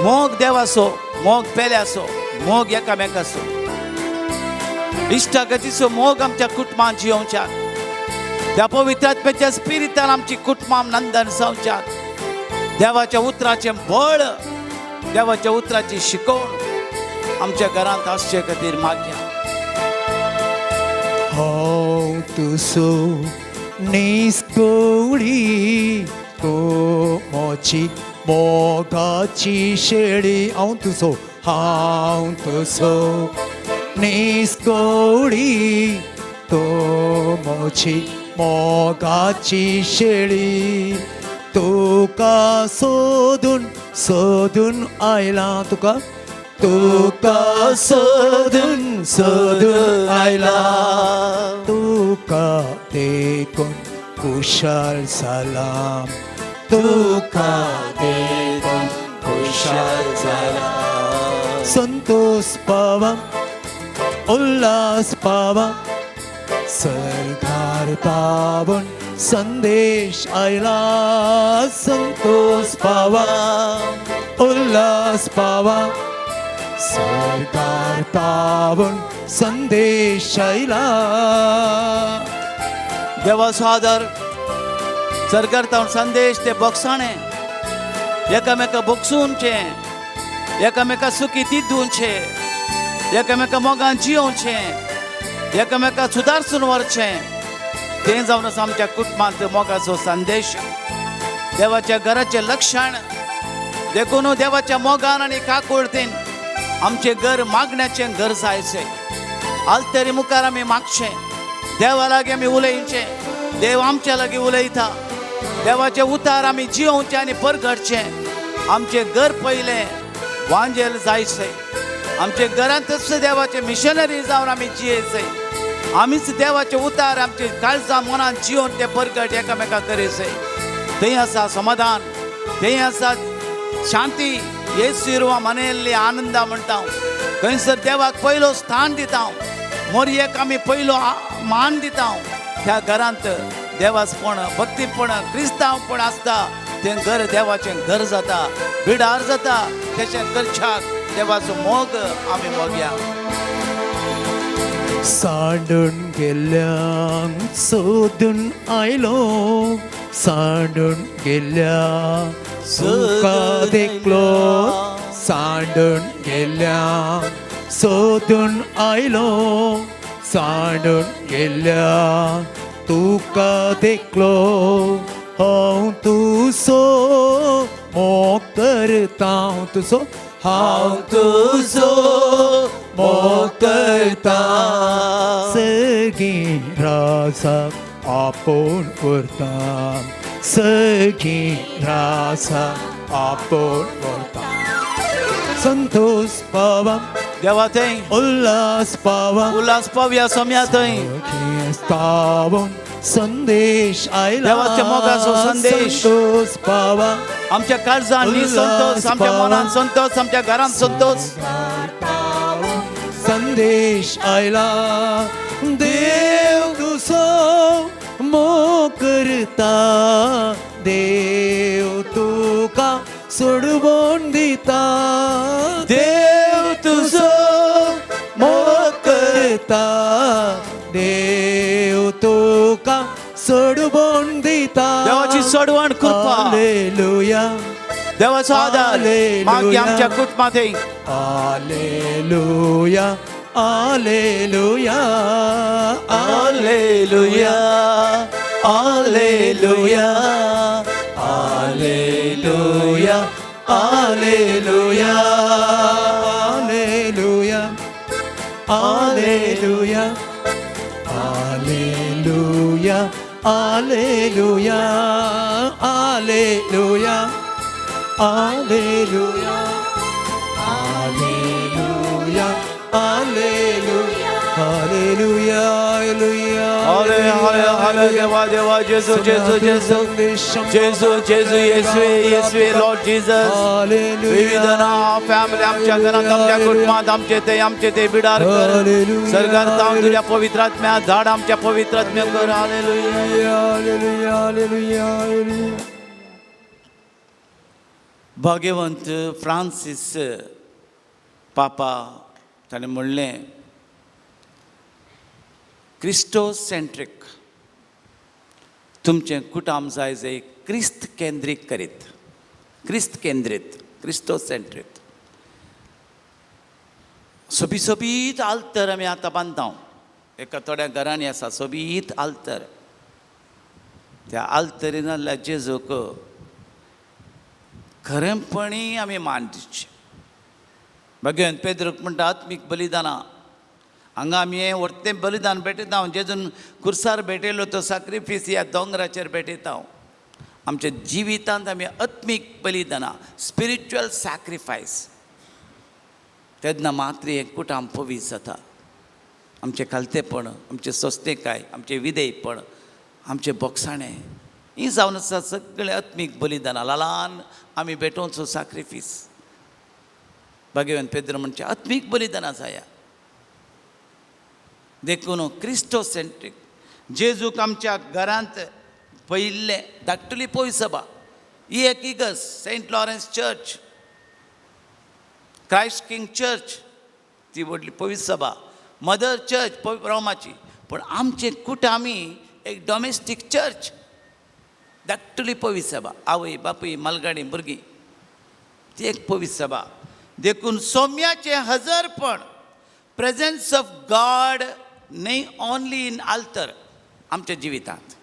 मोग देवाचो, मोग पेल्याचो, मोग एकामेकाचो, इश्टागतीचो मोग आमच्या कुटुंबांत जियोवच्याक, त्या पवित्र आत्म्याच्या स्पिरितान आमची कुटुंबां नंदन जावच्याक, देवाच्या उतराचें बळ, देवाच्या उतराची शिकवण आमच्या घरांत आसचे खातीर मागया. हांव तुजो निस्कोळी, तो मोची मोगाची शेळी. हांव तुजो, हांव तुजो निस्कोळी, तो मोची मोगाची शेळी. तुका सोदून सोदून आयला, तुका तुका सोदून सोदून आयला, तुका देखून खुशाल जाला, तुका देखून खुशाल जाला. संतोष पावा, उल्हास पावा, सरकार तावून संदेश आयला. संतोष पावा, उल्हास पावा, सरकार तावून संदेश आयला. देवाचो आदार, सरकार तावन संदेश ते बोगसाणे एकामेका बोगसूनचे, एकामेका सुखी दिवचे, एकामेका मोगान जियोवचे, एकामेका सुदारसून व्हरचें. तें जावन आसा आमच्या कुटुंबांत मोगाचो संदेश, देवाच्या घराचें लक्षण. देखून देवाच्या मोगान आनी काकुळतीन आमचें घर मागण्याचें घर जायचें. आलतरी मुखार आमी मागचें, देवा लागीं आमी उलयचें, देव आमच्या लागीं उलयता. देवाचे उतार आमी जियोवचें आनी परगटचें. आमचें घर पयलें वांजेल जायचें. आमचे घरांतच देवाचे मिशनरी जावन आमी जियेचें. आमीच देवाचे उतार आमचे काळजा मनान जियोवन ते परगट एकामेका करीचें. थंय आसा समाधान, थंय आसा शांती. येसू मनयल्ली आनंदा म्हणटा. थंयसर देवाक पयलो स्थान दिता, मोरयेक आमी पयलो मान दिता. त्या घरांत देवासपण, भक्तीपण, क्रिस्तांवपण आसता. तें घर देवाचें घर जाता, बिडार जाता. तेचें करच्याक देवाचो मोग आमी मोगया. सांडून गेल्ल्यांक सोदून आयलो, सांडून गेल्ल्या तुका देखलो, सांडून गेल्ल्यांक सोदून आयलो, सांडून गेल्ल्या तुका देखलो. हांव तुजो मोग करता, हांव तुजो, हांव तुजो मोग करता. सगळीं राजाक आपोवन व्हरता, सगळीं राजाक आपोवन व्हरता. संतोष पावा, देवा थंय उल्हास पावा, उल्हास पावया सोम्या थंय. तावून संदेश आयला, देवाच्या मोगाचो संदेश. संतोष पावा, आमच्या काळजांनी संतोष, आमच्या मनान संतोष, आमच्या घरान संतोष. संदेश आयला. देव तुजो मोग करता, देव तुका सोडवून दिता, देव तुजो मोग करता, देव तुका सोडवून दिता. देवाची सोडवण कृपा, हालेलुया, देवाचो आदार मागीर आमच्या कुटुंबांत. Hallelujah, hallelujah, hallelujah, hallelujah, hallelujah, hallelujah, hallelujah, hallelujah, hallelujah, hallelujah, hallelujah, hallelujah. Hallelujah, hallelujah, hallelujah. हाले हाले हाले देवा देवा जेजू जेजू जेजू जेजू जेजू येसुवे येसुवे लॉर्ड जीसस. विविध नाव फॅमिली आमच्या घरात, आमच्या कुटुंबात, आमचे ते बिडार कर. Hallelujah. सरकार तुझ्या पवित्र आत्म्या झाड, आमच्या पवित्र आत्म्या कर. हालेलुया. Hallelujah, hallelujah, hallelujah. भाग्यवंत फ्रांसीस पापा ताणें म्हणलें, क्रिस्टोसेंट्रीक तुमचें कुटाम जाय जाय, क्रिस्त केंद्रीत करीत, क्रिस्त केंद्रीत, क्रिस्टोसेंट्रीक. सोबीत सोबीत आल्तर आमी आतां बांदता. एका थोड्या घरांनी आसा सोबीत आल्तर. त्या आल्तरीन जाल्यार जेजूक खरेंपणी आमी मान दिवची. भगवंत पेद्रूक म्हणटा, आत्मीक बलिदानां हांगा आमी हें व्हरतें बलिदान भेटयता. जेजून कुर्सार भेटयलो तो साक्रिफीस ह्या दोंगराचेर भेटयता. आमच्या जिवितांत आमी आत्मीक बलिदानां, स्पिरिच्युअल सॅक्रिफायस, तेन्ना मात्र हें कुटाम पवित्र जाता. आमचें खालतेपण, आमचें सोंसणीकाय, आमचें विधेयपण, आमचें बोगसाणें, ही जावन आसा सगळें आत्मीक बलिदानां, ल्हान आमी भेटोवचो साक्रिफीस. भाग्यवंत पेद्र म्हणचे आत्मीक बलिदानां जाया. देखून क्रिस्टोसेंट्रीक जेजूक आमच्या घरांत पयिल्लें धाकटुली पय सभा ही एक इगर्ज, Saint Lawrence church, Christ king church, ती व्हडली पवित्र सभा, मदर चर्च रोमाची. पूण आमचें कुटुंब आमी एक डॉमेस्टीक चर्च, धाकटुली पवित्र सभा, आवय बापूय मालगाडी भुरगीं, ती एक पवित्र सभा. देखून सोम्याचें हजरपण, प्रेजन्स ऑफ गॉड, न्हय ऑनली इन आल्तर, आमच्या जिवितांत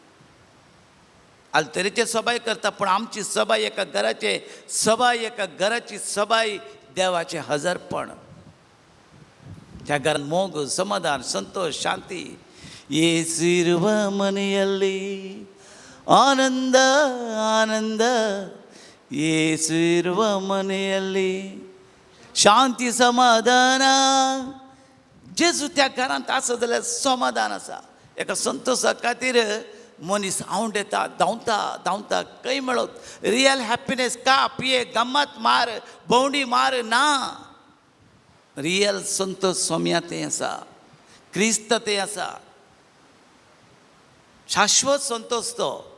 आल्तरेचे सभाय करता, पूण आमची सभाय एका घराचे सभाय, एका घराची सभाय देवाचें हजरपण. त्या घरान मोग, समाधान, संतोष, शांती. येसु ಮನೆಯಲ್ಲಿ ಆನಂದ ಆನಂದ, ಯೇಸು ಇರುವ ಮನೆಯಲ್ಲಿ ಶಾಂತಿ समाधान. जेजू त्या घरांत आसा जाल्यार समाधान आसा. एका संतोशा खातीर मनीस आवंडेता, धांवता धांवता, खंय मेळत रियल हॅप्पिनेस? का पिये, गम्मत मार, भोंवडी मार, ना. रियल संतोश सोम्या तें आसा, क्रिस्त तें आसा. शाश्वत संतोश तो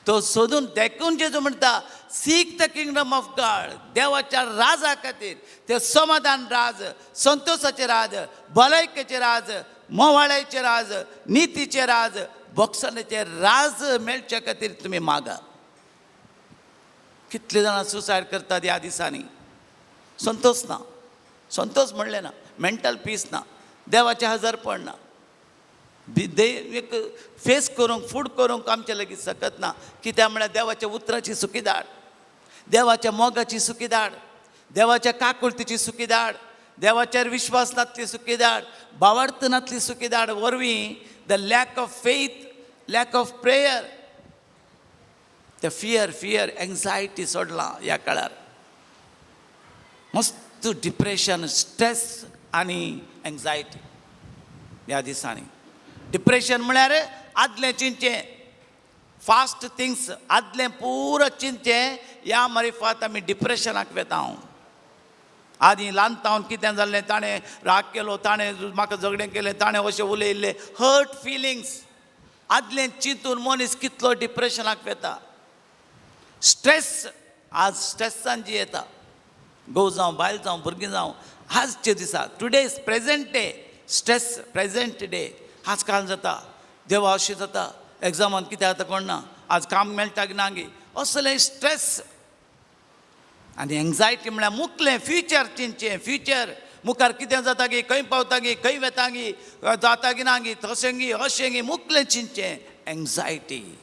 तो सोदून. देखून जेजू म्हणटा, "Seek the kingdom of God." देवाच्या राजा खातीर ते समाधान राज, संतोषाचे राज, भलायकेचे राज, मोवाळ्याचे राज, नितीचे राज, बोगसण्याचे राज मेळचे खातीर तुमी मागा. कितले जाणां सुसायड करतात ह्या दिसांनी? संतोष ना, संतोष म्हणलें ना, मेंटल पीस ना, देवाचें हजरपण ना. दे एक फेस करूंक, फूड करूंक आमचे लागीं सकत ना. कित्याक म्हळ्यार देवाच्या उतराची सुकी धाड, देवाच्या मोगाची सुकी धाड, देवाच्या काकुळतीची सुकी धाड, देवाचेर विश्वास नासली सुकी धाड, भावार्थ नासली सुकी धाड वरवीं, the lack of faith, lack of prayer, ते फियर फियर एन्जायटी सोडलां. ह्या काळार मस्त डिप्रेशन, स्ट्रेस आनी एन्जायटी ह्या दिसांनी. डिप्रेशन म्हळ्यार आदलें चिंतचें, पास्ट थिंग्स, आदलें पुरो चिंतचें. ह्या मारिफात आमी डिप्रेशनाक वेता. हांव आदीं ल्हान तावन कितें जाल्लें, ताणें राग केलो, ताणें म्हाका झगडें केलें, ताणें अशें उलयल्लें, हर्ट फिलिंग्स, आदलें चिंतून मनीस कितलो डिप्रेशनाक वेता. स्ट्रेस, आज स्ट्रेसान जी येता, घोव जावं, बायल जावं, भुरगीं जावं, आजच्या दिसा, today's present day stress, present day आजकाल जाता. देवा अशें जाता, एग्जामान कितें जाता कोण ना, आज काम मेळटा की ना गी, असलें स्ट्रेस. आनी एन्जायटी म्हळ्यार मुकलें फ्युचर चिंतचें. फ्युचर मुखार कितें जाता गी, खंय पावता गी, खंय वेता गी, जाता गी ना गी, तशें गी, अशें गी, मुकलें चिंतचें, एन्जायटी.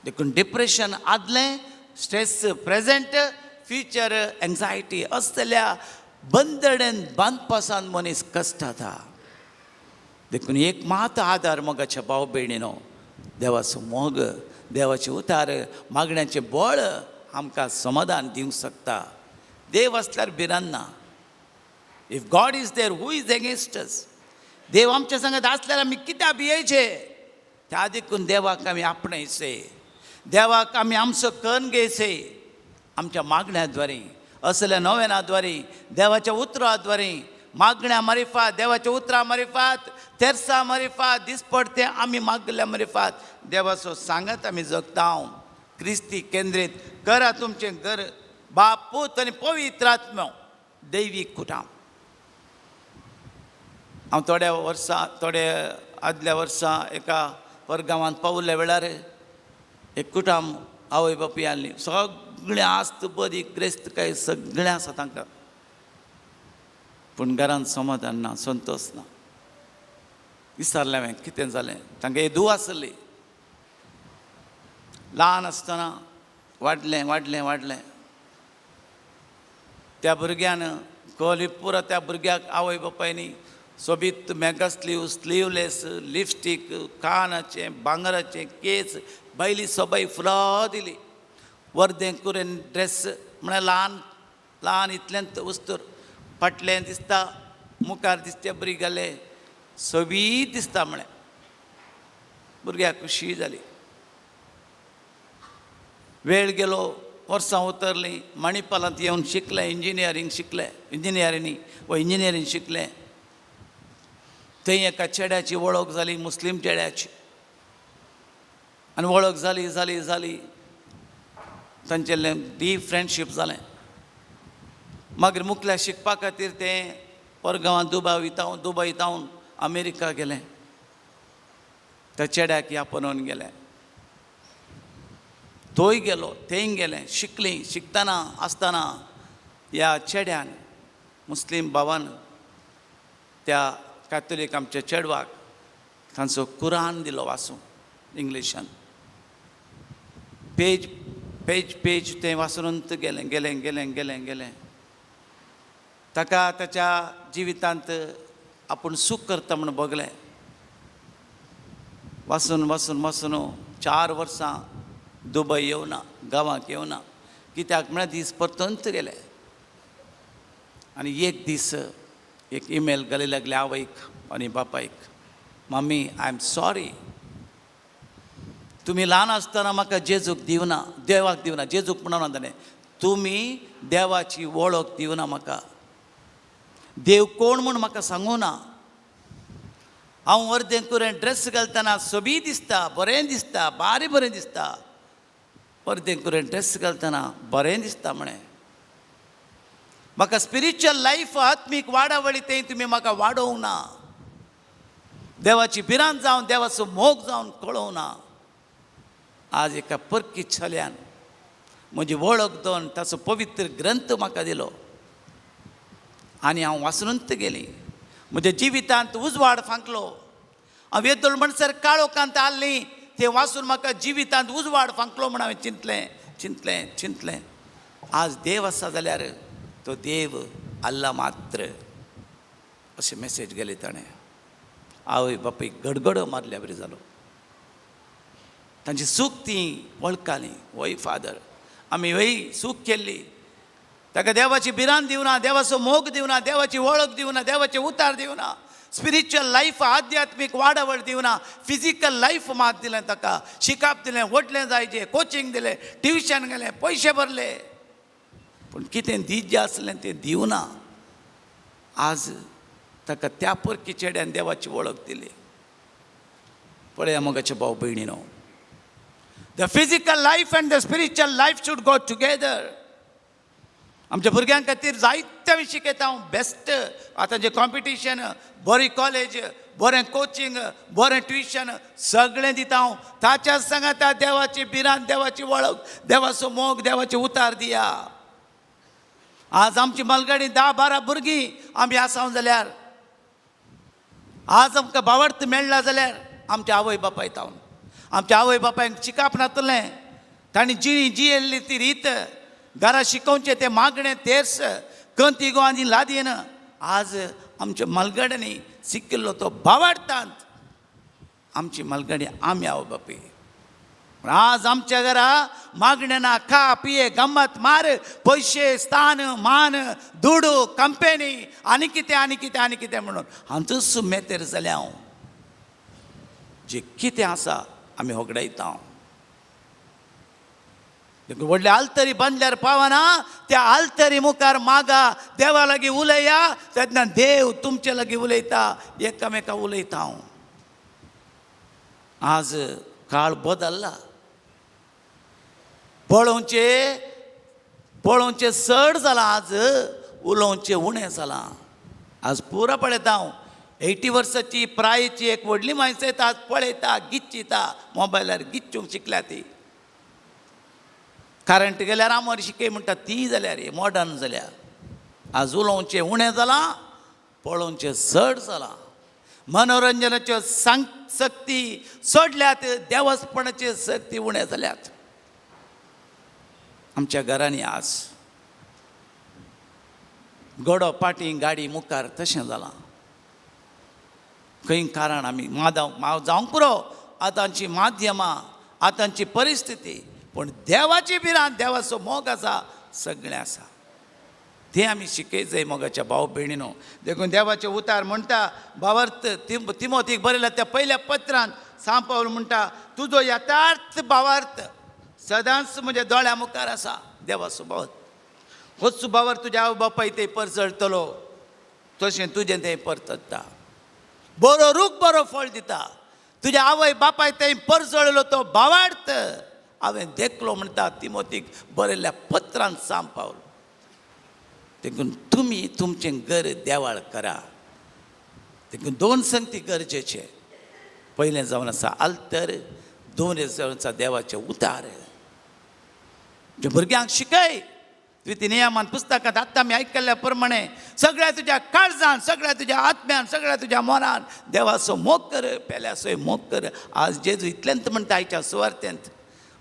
देखून डिप्रेशन आदलें, स्ट्रेस प्रेजेंट, फ्युचर एन्जायटी, असल्या बंदडेन बांदपासान मनीस कश्टाता. देखून एक मात आदार, मोगाच्या भाव भयणीनो, देवाचो मोग, देवाचे उतार, मागण्याचें बळ आमकां समाधान दिवंक शकता. देव आसल्यार भिरांत ना. If God is there, who is against us? देव आमच्या संगत आसल्यार आमी कित्याक भियेचे? त्या देखून देवाक आमी आपणायचे, देवाक आमी आमचो कन्न घेयचे. आमच्या मागण्या द्वारे, असल्या नोवेनाद्वारे, देवाच्या उतराद्वारे, मागण्या मारिफात, देवाच्या उतरां मारिफात, तेर्सा मारिफात, दिसपडते आमी मागल्या मारिफात देवाचो सांगात आमी जगता. क्रिस्ती केंद्रीत करा तुमचें घर, बाप, पूत आनी पवित्र आत्मो, दैवीक कुटाम. हांव थोड्या वर्सां, थोडे आदल्या वर्सां एका परगांवांत पावल्या वेळार एक कुटाम, आवय बापूय आसली, सगळें आस्त बरी, ग्रेस्तकाय सगळें आसा तांकां, पूण घरांत समाधान ना, संतोश ना. विचारलें हांवें, कितें जालें? तांकां एक धूव आसली. ल्हान आसतना वाडलें, वाडलें, वाडलें. त्या भुरग्यान कळ्ळी पुरो. त्या भुरग्याक आवय बापायनी सोबीत mega sleeve, sleeveless, lipstick, कानाचें भांगराचें केस, बायली सोबाय फुलां दिली. वर्दें कुरेन ड्रेस म्हळ्यार ल्हान ल्हान इतलेंच वस्तूर, फाटलें दिसता, मुखार दिसते बरी घाले, सोबीत दिसता म्हळें. भुरग्याक खुशी जाली. वेळ गेलो, वर्सां उतरलीं. मणिपालांत येवन शिकलें, इंजिनियरींग शिकलें, इंजिनियरिंग व इंजिनियरींग शिकलें. थंय एका चेड्याची वळख जाली, मुस्लीम चेड्याची. आनी वळख जाली, जाली, जाली, तांचें डीप फ्रेंडशीप जालें. मागीर मुखल्या शिकपा खातीर तें परगांवांत दुबय तावन अमेरिका गेलें. त्या चेड्याक आपणोवन गेलें. तोय गेलो, तेंय गेलें, शिकलीं. शिकतना आसतना ह्या चेड्यान, मुस्लीम भावान, त्या कातोलीक आमच्या चेडवाक तांचो कुरान दिलो वाचूंक इंग्लिशान. पेज पेज पेज तें वाचून गेलें, गेलें, गेलें, गेलें, गेलें. ताका ताच्या जिवितांत आपूण सूख करता म्हूण भोगलें. वाचून वाचून वाचून 4 वर्सां दुबय येवना, गांवाक येवना. कित्याक म्हळ्यार दीस परतंत गेले आनी एक दीस एक इमेल घाली लागले आवयक आनी बापायक, "mummy, I am sorry. तुमी ल्हान आसतना म्हाका जेजूक दिवना, देवाक दिवना, जेजूक म्हणून ताणें, तुमी देवाची वळख दिवना म्हाका. देव कोण म्हूण म्हाका सांगू ना. हांव अर्दें कुरें ड्रेस घालतना सोबीत दिसता, बरें दिसता, बारी बरें दिसता. अर्दें कुरें ड्रेस घालतना बरें दिसता म्हळें. म्हाका स्पिरिच्युअल लायफ, आत्मीक वाडावळी तें तुमी म्हाका वाडोवंक ना. देवाची भिरांत जावन, देवाचो मोग जावन कळोवंक ना. आज एका परकी चल्यान म्हजी वळख दोन ताचो पवित्र ग्रंथ म्हाका दिलो आनी हांव वाचूनच गेली. म्हज्या जिवितांत उजवाड फांकलो. हांव येदोळ म्हणसर काळोखांत आसली. तें वाचून म्हाका जिवितांत उजवाड फांकलो म्हण हांवें चिंतलें, चिंतलें, चिंतलें. आज देव आसा जाल्यार तो देव अल्ला मात्र," अशें मेसेज गेले ताणें. आवय बापूय गडगडो मारल्या बरी जालो. तांची चूक ती वळखाली. वय फादर, आमी वय चूक केल्ली. ताका देवाची भिरांत दिवना, देवाचो मोग दिवना, देवाची वळख दिवना, देवाचे उतार दिवना, स्पिरिच्युअल लायफ, आध्यात्मीक वाडावळ दिवना. फिजिकल लायफ मात दिलें ताका. शिकप दिलें, व्हडलें जायचे, कोचिंग दिलें, ट्युशन गेलें, पयशे भरले, पूण कितें दीत जें आसलें तें दिवना. आज ताका त्या परकी चेड्यान देवाची वळख दिली. पळया मोगाचे भाव भयणीनो, the physical life and the spiritual life should go together. आमच्या भुरग्यां खातीर जायत्या विशीं शिकयता हांव. बेस्ट आतां जे कॉम्पिटिशन, बरी कॉलेज, बरें कोचिंग, बरें ट्युशन, सगळें दिता हांव. ताच्या सांगाता देवाची भिरांत, देवाची वळख, देवाचो मोग, देवाचे उतार दिया. आज आमची मालगाडी 10-12 भुरगीं आमी आसा जाल्यार, आज आमकां भावार्थ मेळ्ळा जाल्यार आमच्या आवय बापाय तावन. आमच्या आवय बापायक शिकप नातलें. तांणी जिणी जियेल्ली ती रीत, घरा शिकोवचें तें मागणें, तेर्स, कंतिगो आनी लादयेन. आज आमच्या मालगाड्यांनी शिकिल्लो तो भावार्थांत आमची मालगाडी आमी आवय बापूय. पूण आज आमच्या घरा मागणें ना, खा पिये गम्मत मार, पयशे स्थान मान दुडू कंपेनी आनी कितें आनी कितें आनी कितें म्हणून हांचोच मेतेर जाल्या हांव. जें कितें आसा आमी होगडायता. देखून व्हडले आल्तरी बांदल्यार पावना, त्या आल्तरी मुखार मागा, देवा लागीं उलया, तेन्ना देव तुमचे लागीं उलयता, एकामेका उलयता हांव. आज काळ बदल्ला, पळोवचें पळोवचें चड जालां, आज उलोवचें उणें जालां. आज पुरो पळयता हांव, 80 वर्साची प्रायेची एक व्हडली माणसं येता, आज पळयता, गिच्चिता मोबायलार, गिच्चूंक शिकल्या ती. करंट गेल्यार आमर शिकय म्हणटा ती जाल्यार मॉडर्न जाल्या. आज उलोवचें उणें जालां, पळोवचें चड जालां. मनोरंजनाच्यो सांग सक्ती सोडल्यात, देवस्पणाच्यो सक्ती उणें जाल्यात आमच्या घरांनी. आज गडो पाटी गाडी मुखार तशें जालां. खंय कारण आमी मादाव माव जावंक पुरो आतांची माध्यमां, आतांची परिस्थिती, पूण देवाची भिरांत, देवाचो मोग आसा, सगळें आसा, तें आमी शिकयत मोगाच्या भाव भयणीनो. देखून देवाचें उतार म्हणटा, भावार्थ तिमोतीक बरयल्या त्या पयल्या पत्रान सांत पावल म्हणटा, तुजो यथार्थ भावार्थ सदांच म्हज्या दोळ्या मुखार आसा. देवाचो भावार्थ होच भावार्थ तुज्या आवय बापाय ते परजळटलो, तशें तुजें तें परतता. बरो रूख बरो फळ दिता. तुज्या आवय बापाय तें परजळलो तो भावार्थ हांवें देखलो म्हणटा तिमोतीक बरयल्ल्या पत्रान सांत पावल. देखून तुमी तुमचें घर देवाळ करा. देखून दोन संगती गरजेचे, पयलें जावन आसा आल्तर, दोन जावन आसा देवाचें उतार. जे भुरग्यांक शिकय तुवें ती नियमान पुस्तकांत आत्तां आमी आयकल्ल्या प्रमाणे, सगळ्या तुज्या काळजान, सगळ्या तुज्या आत्म्यान, सगळ्या तुज्या मनान देवाचो मोग कर, पेल्याचोय मोग कर. आज जेजू इतल्यांत म्हणटा आयच्या सुवार्तेंत,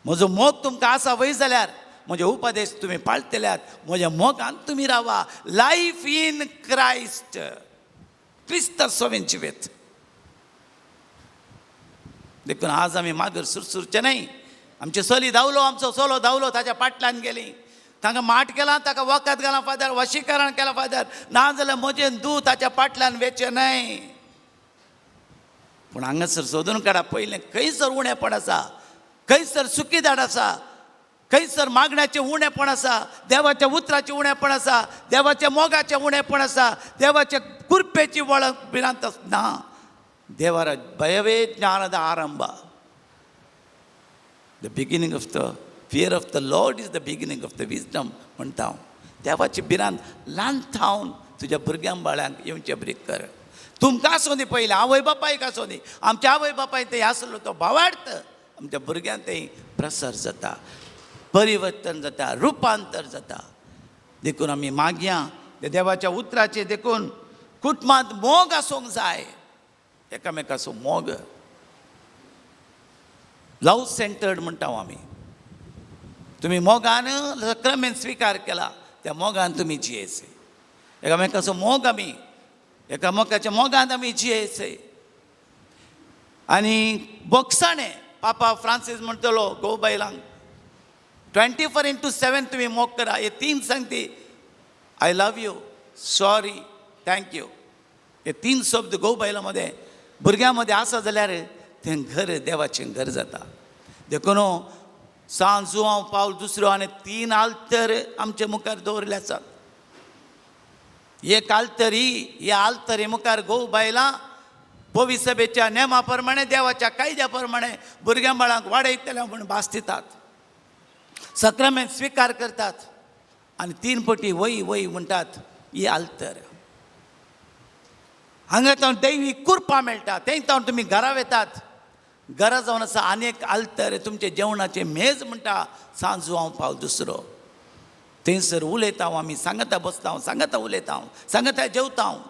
म्हजो मोग तुमकां आसा वय जाल्यार म्हजे उपदेश तुमी पाळटल्यात, म्हज्या मोगान तुमी रावा. लायफ इन क्रायस्ट, क्रिस्त सोवेन जिवेत. देखून आज आमी मागीर सुरसुरचें न्हय. आमचे चली धांवलो, आमचो चलो धांवलो, ताच्या फाटल्यान गेली, तांकां माट केला, ताका वखद घालां फादर, वशीकरण केलां फादर, ना जाल्यार म्हजें दूद ताच्या फाटल्यान वेचें न्हय. पूण हांगासर सोदून काडा पयलें, खंयसर उणेपण आसा, खंयसर सुकीदाड आसा, खंयसर मागण्याचें उणेपण आसा, देवाच्या उतराचें उणेपण आसा, देवाच्या मोगाचें उणेपण आसा, देवाच्या कृपेची वळख भिरांत ना. ದೇವರ ಭಯವೇ ಜ್ಞಾನದ ಆರಂಭ. The beginning of the fear of the Lord is the beginning of the wisdom म्हणटा हांव. देवाची भिरांत ल्हान थावन तुज्या भुरग्यां बाळ्यांक येवचें बरी कर. तुमकां आसूं दी पयलें, आवय बापायक आसूं दी. आमच्या आवय बापाय ते आसलो तो भावार्थ आमच्या भुरग्यांक ते प्रसर जाता, परिवर्तन जाता, रुपांतर जाता. देखून आमी मागया ते देवाच्या उतराचेर. देखून कुटुंबांत मोग आसूंक जाय, एकामेकाचो मोग, लव सेंटर्ड म्हणटा आमी. तुमी मोगान क्रमेन स्विकार केला, त्या मोगान तुमी जियेचे. एकामेकाचो मोग, आमी एकामेकाच्या मोगान आमी जियेचे. आनी बोगसाणें पापा फ्रांसीस म्हणटलो घोव बायलांक, 24x7 तुमी मोग करा. हे तीन सांगती, I love you, sorry, thank you, हे तीन शब्द घोव बायलां मदें, भुरग्यां मदें आसा जाल्यार तें घर देवाचें घर जाता. देखून सांत जुवांव पावल दुसरो आनी तीन आल्तर आमचे मुखार दवरिल्ले आसात. एक आल्तरी, ह्या आल्तरी मुखार घोव बायलां पवी सभेच्या नेमा प्रमाणे, देवाच्या कायद्या प्रमाणे भुरग्यां बाळांक वाडयतले म्हूण भास दितात, सक्रामेंत स्विकार करतात आनी तीन पटी वय वय म्हणटात. ही आल्तर, हांगा तावन दैवी कृपा मेळटा. थंय तावन तुमी घरा वेतात. घरा जावन आसा आनी एक आल्तर, तुमचें जेवणाचें मेज म्हणटा सांत जुवांव पावल दुसरो. थंयसर उलयता हांव, आमी सांगता बसता हांव, सांगता उलयता हांव, सांगता जेवता हांव,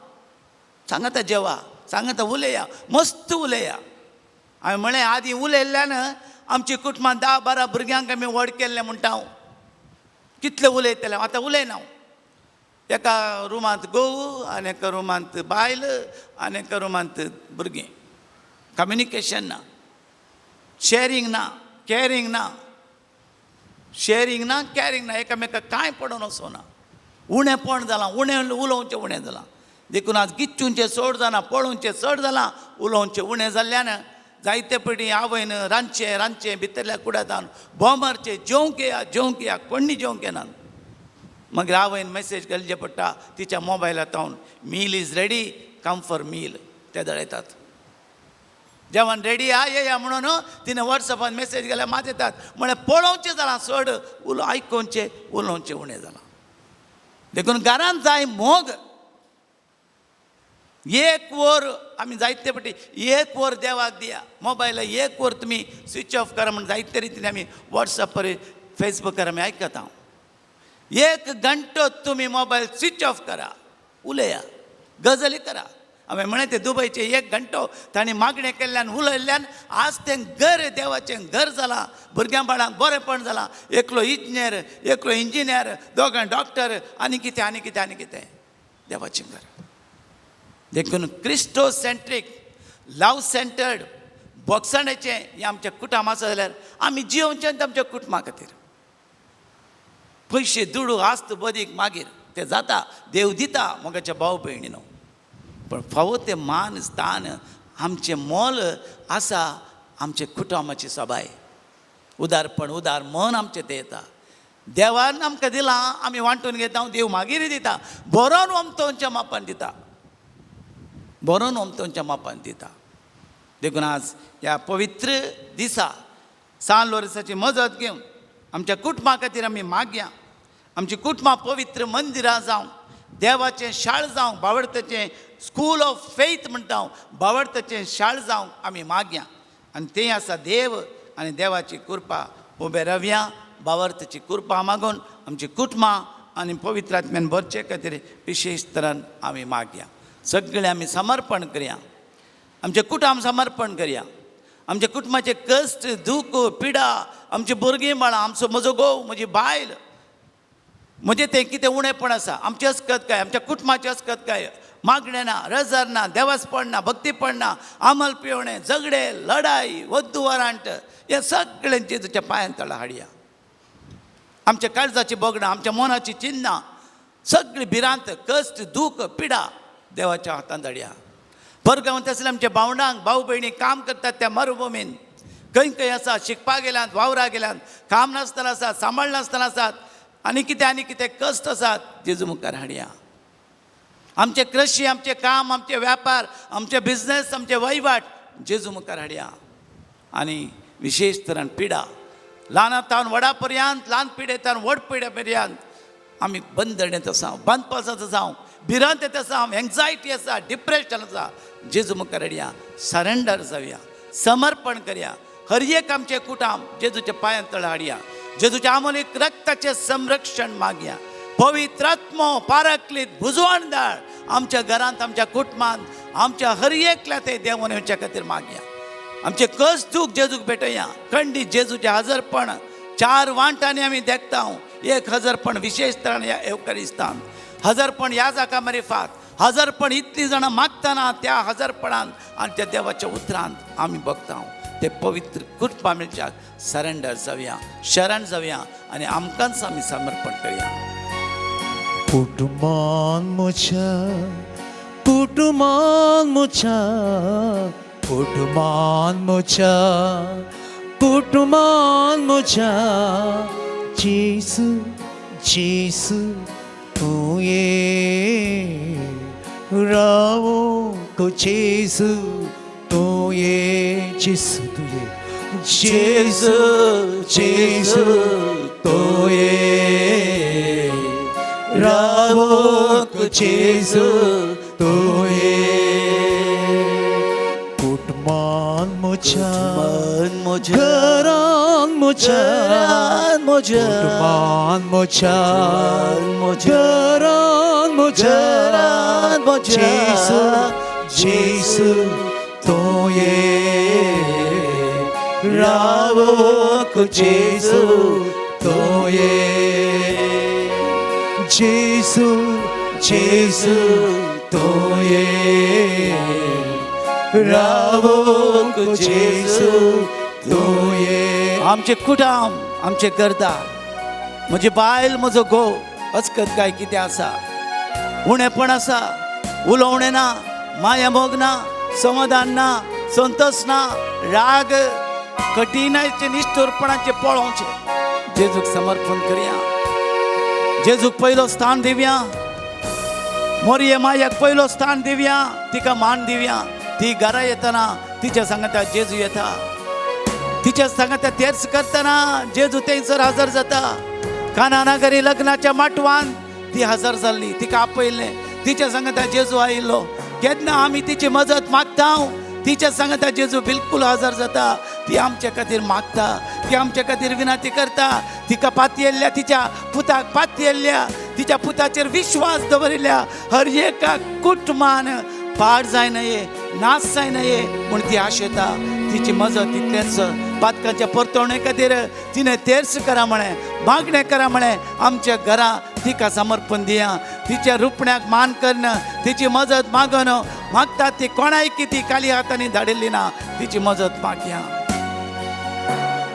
सांगता जेवा, सांगता उलया, मस्त उलया. हांवें म्हळें, आदीं उलयल्ल्यान आमची कुटुंबान 10-12 भुरग्यांक आमी व्हड केल्लें म्हणटा हांव. कितले उलयतले, आतां उलयना हांव. एका रुमांत घोव आनी एका रुमांत बायल आनी एका रुमांत भुरगीं. कम्युनिकेशन ना, शेरींग ना. कॅरींग ना, शेरींग ना, कॅरींग ना, एकामेकाक कांय पडोन वचना. उणेपण जालां, उणें उलोवचें उणें जालां. देखून आज गिच्चूंचें चड जालां, पळोवचें चड जालां, उलोवचें उणें जाल्ल्यान जायते पटी आवयन रांदचें रांदचें भितरल्या कुडातान बोमारचें, जेवंक येया जेवंक येया, कोण्णी जेवंक येना. मागीर आवयन मॅसेज घालचें पडटा तिच्या मोबायलांत, meal is ready, come for meal. ते दळयतात जेवण रेडी आ येया म्हणून तिणें वॉट्सॅपान मॅसेज घाल्यार मात येतात. म्हळ्यार पळोवचें जालां चड, उलो आयकोवचें उलोवचें उणें जालां. देखून घरांत जाय मोग. एक वर आमी जायते पटी एक वर देवाक दिया, मोबायल एक वर तुमी स्विच ऑफ करा म्हण जायते रितीन आमी वॉट्सॅपार फेसबुकार आमी आयकता. एक घंटो तुमी मोबायल स्विच ऑफ करा, उलया, गजाली करा. हांवें म्हळें ते दुबयचे एक घंटो तांणी मागणें केल्ल्यान उलयल्ल्यान आज तें घर देवाचें घर जालां, भुरग्यां बाळांक बरेंपण जालां. एकलो इंजनेर, एकलो इंजिनियर, दोगां डॉक्टर, आनी कितें आनी कितें आनी कितें, देवाचें घर. देखून क्रिस्टो सेंट्रीक, लव सेंटर्ड बोगसाणेचें हें आमच्या कुटुंब आसा जाल्यार आमी जियोवचें आमच्या कुटुंबा खातीर. पयशे दुडू आस्त बदीक मागीर ते जाता, देव दिता मोगाच्या भाव भयणीनो, पण फावो तें मान स्थान आमचें मोल आसा आमचे कुटुंबाची सबाय, उदारपण, उदार मन आमचें तें येता. देवान आमकां दिलां, आमी वांटून घेता, देव मागीर दिता, बरोवन ओमतोंच्या मापान दिता, बरोवन ओमतोंच्या मापान दिता. देखून आज ह्या पवित्र दिसा सान लोरसाची मजत घेवन आमच्या कुटुंबा खातीर आमी मागया. आमची कुटुंबां पवित्र मंदिरां जावं, देवाचें शाळ जावं, बावडताचें स्कूल ऑफ फेथ म्हणटा हांव, बावडताचें शाळ जावं आमी मागया. आनी तें आसा देव आनी देवाची कृपा. उबे रावया, बावडताची कृपा मागून आमची कुटुंबां आनी पवित्र आत्म्यान भरचे खातीर विशेश तरान आमी मागया. सगळें आमी समर्पण करया, आमचें कुटुंब समर्पण करया, आमच्या कुटुंबाचे कश्ट, दूख, पिडा, आमची भुरगीं बाळां, आमचो म्हजो घोव, म्हजी बायल, म्हजें तें कितें उणेपण आसा, आमचें अस्कत काय, आमच्या कुटुंबाचें अस्कत काय, मागणें ना, रजर ना, देवासपण ना, भक्तीपण ना, आमल पिवणें, झगडे, लढाई, वद्दू वरांट, हें सगळें जेजूच्या पांयान तळा हाडया. आमच्या काळजाची बगडां, आमच्या मनाची चिन्नां, सगळी भिरांत, कश्ट, दूख, पिडा देवाच्या हातान धाडया. परगांवांत आसले आमच्या भावंडांक, भाव भयणी काम करतात त्या मरुभुमीन, खंय खंय आसा, शिकपाक गेल्यात, वावरा गेल्यात, काम नासतना आसात, सांबाळ नासतना आसात, आनी कितें आनी कितें कश्ट आसात, जेजू मुखार हाडया. आमचे कृशी, आमचें काम, आमचे व्यापार, आमचे बिजनेस, आमचे वहिवाट जेजू मुखार हाडया. आनी विशेश तरान पिडा, ल्हानांतावन व्हडा पर्यंत, ल्हान पिडेतान व्हड पिड्या पर्यंत आमी बंदणेंत आसा, बांदपासांत आसा, भिरांत आसा, एन्जायटी आसा, डिप्रेशन आसा, जेजू मुखार हाडया. सरेंडर जावया, समर्पण करया. हर एक आमचें कुटाम जेजूच्या पांयां तळ हाडया. जेजूच्या आमोलीक रक्ताचें संरक्षण मागया. पवित्र आत्मो पाराकलीत भुजवण धाड आमच्या घरांत, आमच्या कुटुंबांत, आमच्या हर एकल्या ते देवून येवच्या खातीर मागया. आमचे कस दूख जेजूक भेटया. खंडीत जेजूचें हजरपण चार वांटांनी आमी देखता. एक हजरपण विशेश तरान ह्या एवकरिस्तान, हजरपण ह्या जाका मरिफात, हजरपण इतलीं जाणां मागतना त्या हजरपणान आनी त्या देवाच्या उतरांत आमी बगता. ते पवित्र कृपा मेळच्याक सरेंडर जावया, शरण जावया आनी आमकांच आमी समर्पण करया. कुटुंबान म्हज्या, कुटुंबान म्हज्या, कुटुंबान म्हज्या, कुटुंबान म्हज्या, जेजू जेजू तूं ये, रावूंक जेजू तूं ये, जेजू तूं ये, जेजू जेजू तूं ये, रावूंक जेजू तूं ये. कुटुंबान म्हज्या, घरान म्हज्या, कुटुंबान म्हज्या, घरान म्हज्या, जेजू जेजू तूं ये, रावूंक जेजू तूं ये, जेजू जेजू तूं ये, रावूंक जेजू तूं ये. आमचे कुटाम, आमचे गरदार, म्हजी बायल, म्हजो घोव, अचकत काय कितें आसा, उणेपण आसा, उलोवणें ना, माया मोग ना, समाधान ना, संतोश ना, राग, कठीणायचे, निश्ठूरपणाचे पळोवचें. जेजूक समर्पण करया, जेजूक पयलो स्थान दिवया, मोरये मायाक पयलो स्थान दिवया, तिका मान दिवया. ती घरा येतना तिच्या सांगता जेजू येता, तिच्या सांगता तेर्स करतना जेजू थंयसर हजर जाता. कानानगरी लग्नाच्या माटवान ती हजर जाल्ली, तिका आपयल्लें, तिच्या सांगता जेजू आयिल्लो. केन्ना आमी तिची मजत मागता, तिच्या सांगता जेजू बिलकुल हजर जाता. ती आमच्या खातीर मागता, ती आमच्या खातीर विनंती करता. तिका पातयेल्ल्या, तिच्या पुताक पातयेल्ल्या, तिच्या पुताचेर विश्वास दवरिल्ल्या हर एका कुटुंबान पाड जाय नये, नाश जाय नये म्हूण ती आशेता. तिची मजत तितलेंच पातकाच्या परतवणे खातीर तिणें तेर्स करा म्हळें, मागणें करा म्हळें. आमच्या घरा तिका समर्पण दिया, तिच्या रुपण्याक मान कन्न, तिची मजत मागन मागता. ती कोणायकी ती काली हातांनी धाडिल्ली ना, तिची मजत मागया.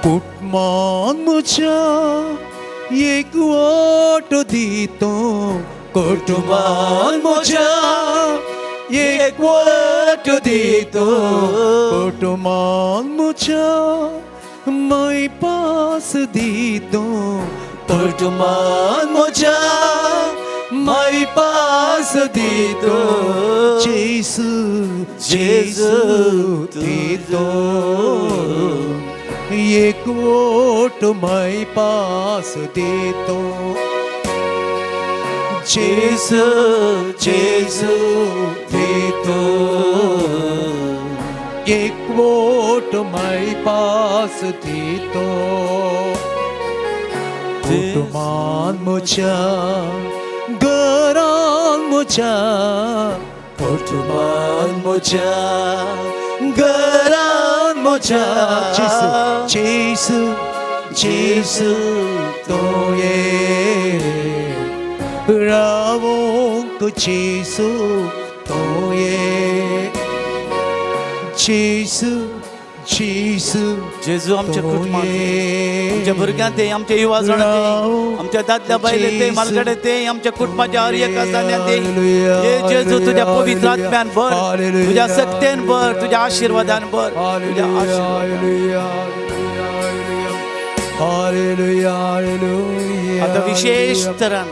कुटुंबान म्हज्या एक वाट दितो, कुटुंबान म्हज्या एक वाट दितो, कुटुंबान म्हज्या माय पास दितो, कुटुंबान म्हज्या माय पास दितो, जेसू जेसू दितो, एक वोट my पास दितो, जेसू जेसू दितो, एक वोट my पास दितो. कुटुंबान म्हज्या घरान म्हज्या, कुटुंबान म्हज्या घरान म्हज्या, जेसू जेसू जेसू तूं ये, रावोंक जेसू तूं ये, जेसू जेसू जेजू आमच्या कुटुंबात, आमच्या भुरग्यांत ते, आमच्या युवा जाणां ते, आमच्या दादल्या बायले ते, मालगडे ते, आमच्या कुटुंबाच्या हर एका जाण्यात ते. हे जेजू तुझ्या पवित्र आत्म्यान भर, तुझ्या सत्तेन भर, तुझ्या आशीर्वादान भर, तुझ्या आशीर्वादान. आता विशेष तरान,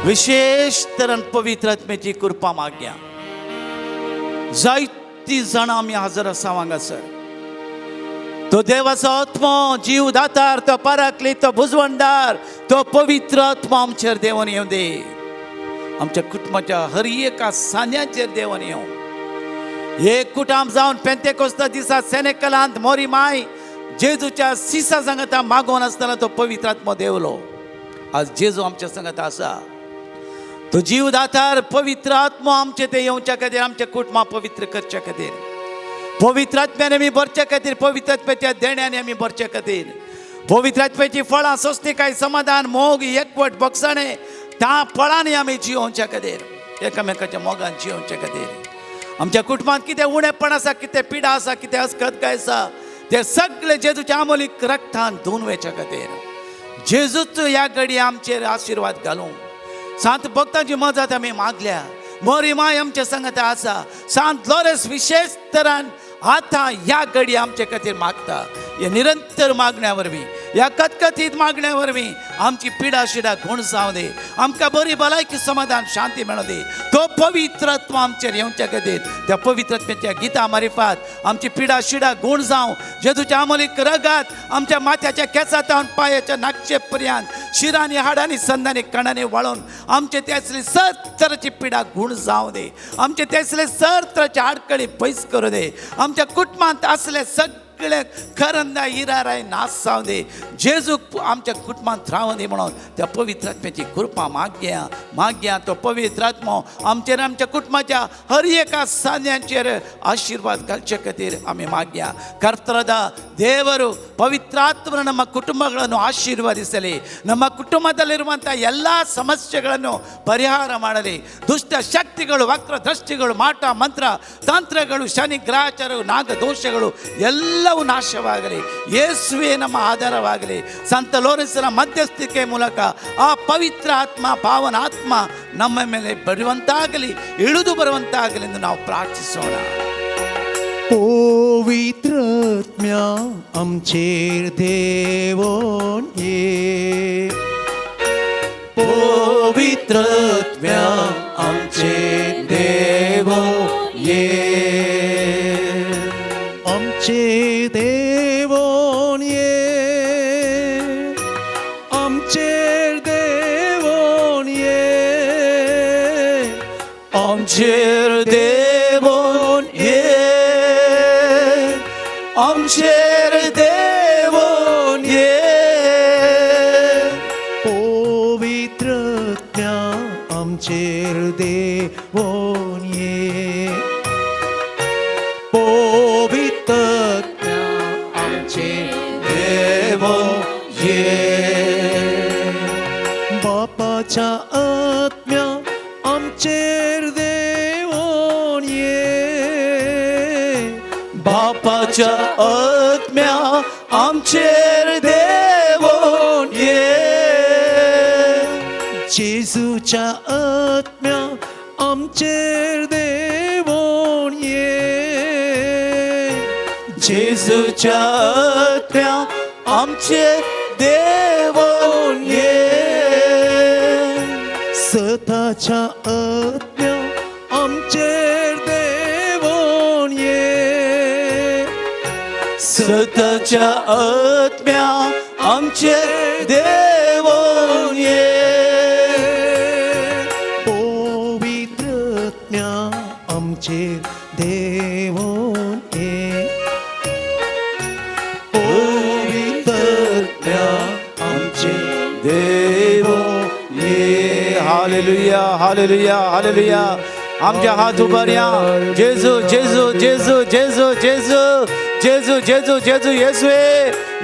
विशेष तरान पवित्र आत्म्याची कृपा मागया. जायती जाणां आमी हजर आसा हांगासर. तो देवाचो आत्मो जीव दातार, तो पराकली, तो भुजवणदार, तो पवित्र आत्मो आमचेर देवन येवं दे. आमच्या कुटुंबाच्या हर एका सांद्याचेर देवन येवं. एक कुटाम जावन पेंतेकोस्ता दिसा सेनेकलांत मोरी माय जेजूच्या सिसा सांगता मागोवन आसतना तो पवित्र आत्मो देवलो. आज जेजू आमच्या सांगता आसा. तो जीव दातार पवित्र आत्मो आमचे ते येवच्या खातीर, आमच्या कुटुंबा पवित्र करच्या खातीर, पवित्र आत्म्याने आमी भरच्या खातीर, पवित्र आत्म्याच्या देण्याने आमी भरच्या खातीर, पवित्र आत्म्याची फळां सोंसणीकाय, समाधान, मोग, एकवट, बक्षाणे, त्या फळांनी आमी जियोवच्या खातीर, एकामेकाच्या मोगान जियोवच्या खातीर. आमच्या कुटुंबांत कितें उणेपण आसा, कितें पिडा आसा, कितें अस्खतकाय आसा, ते सगळे जेजूच्या आमोलीक रक्तान धुवन वयच्या खातीर जेजूच ह्या घडये आमचेर आशिर्वाद घालूं. सांत भक्तांची मजत आमी मागल्या. मोरी माय आमच्या संगता आसा. सांत लॉरेन्स विशेष तरान आतां ह्या घडये आमचे खातीर मागता. हे निरंतर मागण्या वरवीं, ह्या कथकथीत मागण्या वरवीं आमची पिडा शिडा गुण जावं दे, आमकां बरी भलायकी, समाधान, शांती मेळूं दी. तो पवित्र आत्मा आमचेर येवच्या खातीर त्या पवित्र आत्म्याच्या गिता मारिफात आमची पिडा शिडा गुण जावं. जेजूच्या आमोलीक रगात आमच्या माथ्याच्या केंसांत पांयाच्या नाकशे पर्यंत शिरांनी, हाडांनी, संदांनी, कणांनी वाळोवन आमचे त्यासली सर तराची पिडा गुण जावं दे. आमचे त्यासले सर तराचे आडकळी पयस करूं दे. आमच्या कुटुंबांत असले सगळे खरंदा इराराय नाश जावं दे. जेजू आमच्या कुटुंबांत रावूं दी म्हणून त्या पवित्र आत्म्याची कृपा मागया मागया. तो पवित्र आत्मो आमचेर, आमच्या कुटुंबाच्या हर एका सांद्यांचेर आशिर्वाद घालचे खातीर आमी मागया. ಕರ್ತರದ ದೇವರು ಪವಿತ್ರಾತ್ಮನ ನಮ್ಮ ಕುಟುಂಬಗಳನ್ನು ಆಶೀರ್ವದಿಸಲಿ. ನಮ್ಮ ಕುಟುಂಬದಲ್ಲಿರುವಂಥ ಎಲ್ಲ ಸಮಸ್ಯೆಗಳನ್ನು ಪರಿಹಾರ ಮಾಡಲಿ. ದುಷ್ಟ ಶಕ್ತಿಗಳು, ವಕ್ರ ದೃಷ್ಟಿಗಳು, ಮಾಟ ಮಂತ್ರ ತಂತ್ರಗಳು, ಶನಿ ಗ್ರಹಚಾರಗಳು, ನಾಗದೋಷಗಳು ಎಲ್ಲ ಎಲ್ಲವೂ ನಾಶವಾಗಲಿ. ಯೇಸುವೆ ನಮ್ಮ ಆಧಾರವಾಗಲಿ. ಸಂತ ಲೋರೆನ್ಸನ ಮಧ್ಯಸ್ಥಿಕೆ ಮೂಲಕ ಆ ಪವಿತ್ರ ಆತ್ಮ, ಪಾವನ ಆತ್ಮ ನಮ್ಮ ಮೇಲೆ ಬರುವಂತಾಗಲಿ, ಇಳಿದು ಬರುವಂತಾಗಲಿ ಎಂದು ನಾವು ಪ್ರಾರ್ಥಿಸೋಣ. पवित्रत्म्या आमचेर देवोन ये, पवित्रत्म्या आमचेर देवोन ये, आमचेर देवोन ये, आमचेर देवोन ये, आमचेर देवोन ये, आमचेर देवोन ये. पवित्रत्म्या आमचेर देवोन ये, पवित्रत्म्या आमचेर देवोन ये. बापाच्या आत्म्या आमचेर देवोन ये, बापाच्या आत्म्या आमचेर देवोन ये, जेजूच्या आत्म्या आमचेर देवोन ये, जेजूच्या आत्म्या आमचेर देवोन ये, सताच्या आत्म्या आमचेर देवोन ये, सताच्या आत्म्या आमचेर देवोन ये. पवित्रत्म्या आमचेर देवोन ये, पवित्रत्म्या आमचेर देवोन ये. Hallelujah, hallelujah, hallelujah. आमच्या हात उबारया. जेजू, जेजू, जेजू, जेजू, जेजू, जेजू, जेजू, जेजू, येसुवे,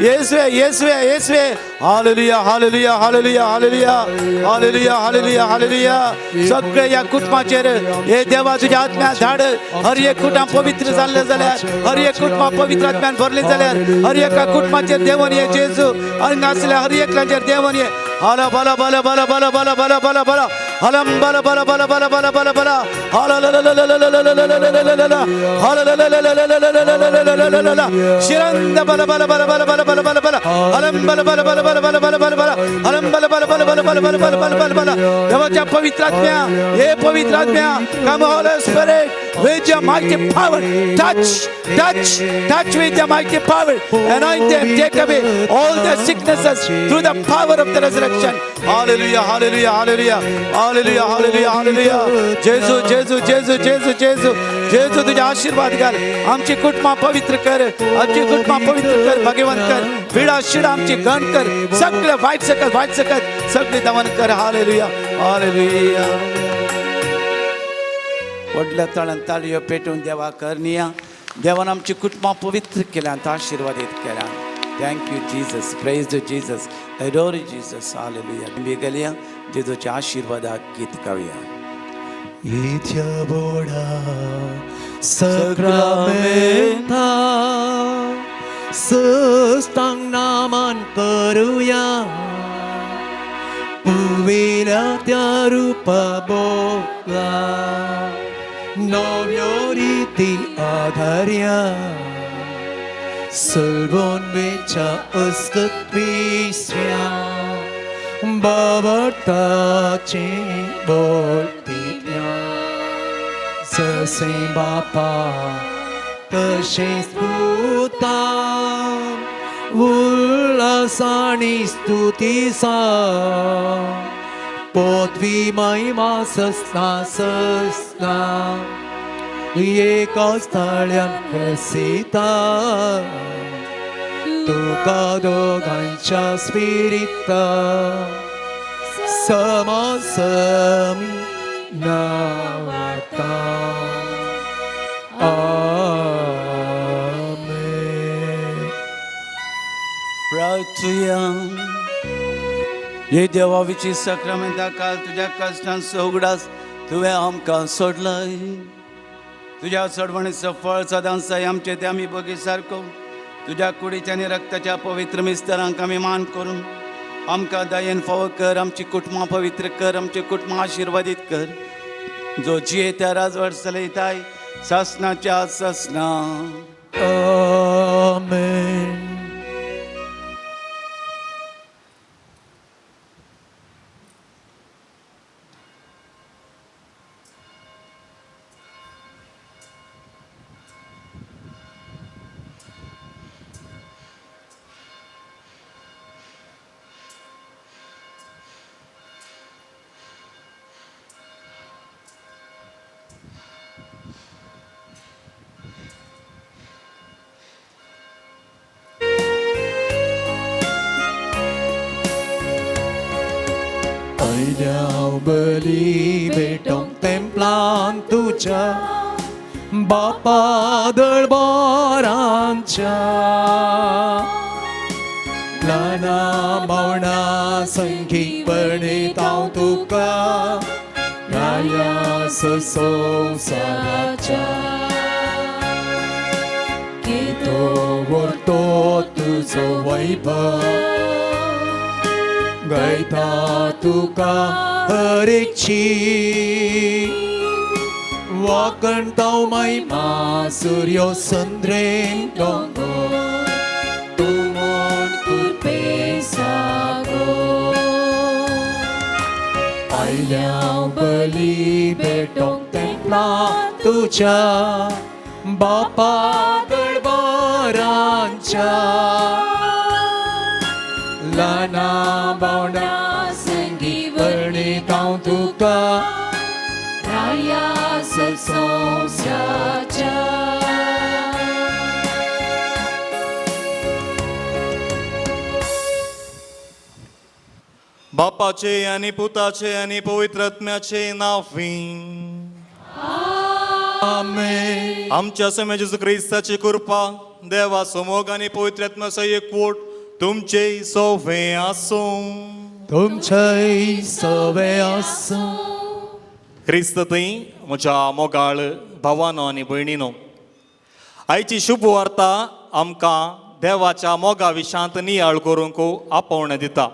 येसुवे, येसुवे, येसुवे. Hallelujah, hallelujah, hallelujah, hallelujah, hallelujah, hallelujah, hallelujah. सगळे या कुटुंबाचेर हे देवा तुझ्या आत्म्या धाड. हर एक कुटुंब पवित्र जाल्लें जाल्यार, हर एक कुटुंब पवित्र आत्म्यान भरलें जाल्यार, हर एका कुटुंबाचेर देवन ये. जेजू, हांगा आसल्या हर एकल्याचेर देवन ये. हला बला बला बला बला बला बला बला बला हलम बला बला बला बला बला बला बला हला ला ला ला ला ला ला ला ला ला ला ला हला ला ला ला ला ला ला ला ला ला ला ला ला शिरंद बला बला बला बला बला बला बला बला हलम बला बला बला बला बला बला बला बला हलम बला बला बला बला बला बला बला बला बला बला. देवाच्या पवित्र आत्म्या, हे पवित्र आत्म्या, come Holy Spirit with your mighty power, touch, touch, touch with your mighty power, anoint them, take away all their sicknesses through the power of the resurrection. Hallelujah, hallelujah, hallelujah, hallelujah, hallelujah, hallelujah. जेजू, जेजू, जेजू, जेजू, जेजू, जेजू, तुझे आशीर्वाद घाल. आमची कुटुंबा पवित्र कर, आमची कुटुंबा पवित्र कर, भगवंत कर. पिडा शिडा आमची गण कर. सगळे वाईट सकत, वाईट सकत सगळे दमन कर. Hallelujah, hallelujah. व्हडल्या तळान ताळयो पेटून देवा करनिया. देवान आमची कुटुंबां पवित्र केल्यात, आशिर्वादीत केल्यात. Thank you Jesus, praise the Jesus, adore Jesus. Hallelujah. गेलया जेजूच्या आशिर्वादाक गीत गावया. इथ्या बोडा सक्रामेंता सस्तांग नामान करूया, पुवेल्या त्या रूपा बोला नव्यो रीती आधार्या, सलबोन वेच्या अस्कत विसऱ्या बाबर्ताचे बोलतिया, जसे बापा तशेंच पुता उल्हासानी स्तुती सा पोतवी महिमा ससना ससना एका स्थळ्यान खेसिता तुका दोगांच्या स्पिरिता समासमी नावाता. आमेन. प्रार्थुया. हे देवाविची सक्रामेंता काल तुझ्या कश्टांचो उगडास तुवें आमकां सोडलाय. तुज्या सोडवणीचो फळ सदांच आमचे ते आमी बगी सारको तुज्या कुडीच्या आनी रक्ताच्या पवित्र मिस्तरांक आमी मान करून आमकां दयेन फावो कर. आमची कुटुंबां पवित्र कर, आमची कुटुंबां आशिर्वादीत कर. जो जिये त्या राजवट चलयताय सासनाच्या सासना. आमेन. आयल्या बली भेटोंक तेंपलान तुज्या बापा दळबोरांच्या ल्हाना भावणां संगी पणीत हांव तुका राया संवसाराच्या. कितो व्हरतो तुजो वैभव गायता तुका हरेकची वाकणताव महिमा सूर्यो संद्रेन दोंगो तूं म्हूण कुरपे सागो. आयल्या बली भेटोंक तेंपला तुज्या बापा दळबोरांच्या ल्हाना भावणां संगी वर्णीत हांव तुका राया संवसाराच्या. बापाचे आनी पुताचे आनी पवित्र आत्म्याचे नांवी. आमेन. आमच्या समे जेजू क्रिस्ताची कृपा, देवाचो मोग आनी पवित्र आत्म्याचो एकवट तुमचे सोवे आसूं. तुमचेय सवे आसूं. क्रिस्त थंय म्हज्या मोगाळ भावानो आनी भयणीनो, आयची शुभ वार्ता आमकां देवाच्या मोगा विशांत नियाळ करूंक आपोवणें दिता.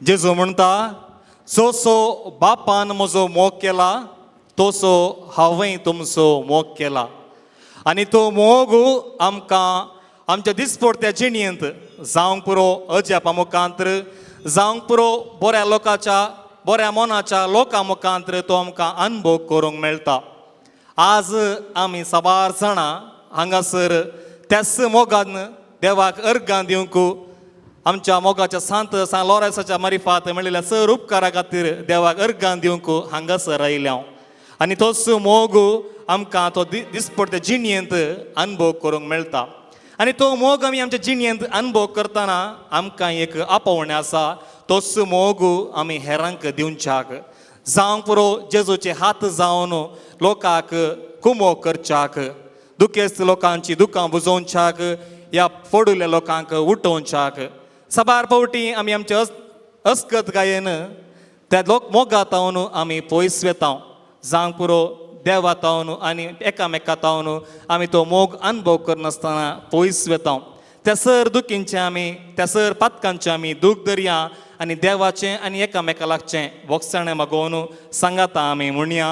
जेजू म्हणटा, जसो बापान म्हजो मोग केला तसो हांवें तुमचो मोग केला. आनी तो मोग आमकां आमच्या दिसपडत्या जिणेंत जावंक पुरो अजापा मुखांत्र, जावंक पुरो बऱ्या लोकांच्या बऱ्या मनाच्या लोकां मुखांत्र तो आमकां अनुभव करूंक मेळटा. आज आमी साबार जाणां हांगासर त्याच मोगान देवाक अर्गां दिवंक आमच्या मोगाच्या सांत सान लॉरेसाच्या मारिफात मेळिल्ल्या सर उपकारा खातीर देवाक अर्गां दिवंक हांगासर आयल्या हांव. आनी तोच मोग आमकां तो दिसपडत्या जिणेंत अनुभव करूंक मेळटा. आनी तो मोग आमी आमच्या जिणेंत अनुभव करतना आमकां एक आपोवणें आसा, तोच मोग आमी हेरांक दिवच्याक जावंक पुरो जेजूचे हात जावन लोकांक कुमो करच्याक, दुखेस्त लोकांची दुकां बुजोवच्याक ह्या फोडुल्ल्या लोकांक उठोवच्याक. साबार फावटी आमी आमच्या अस्कत गायेन त्या लोक मोगातावन आमी पयस वेता, जावंक पुरो देवातावन आनी एकामेका तावन आमी तो मोग अनुभव करनासतना पयस वेता. त्या सर दुखींचें आमी, त्या सर पातकांचें आमी दूख दरया आनी देवाचें आनी एकामेका लागचें बोगसाणें मागोवन सांगाता आमी म्हणया,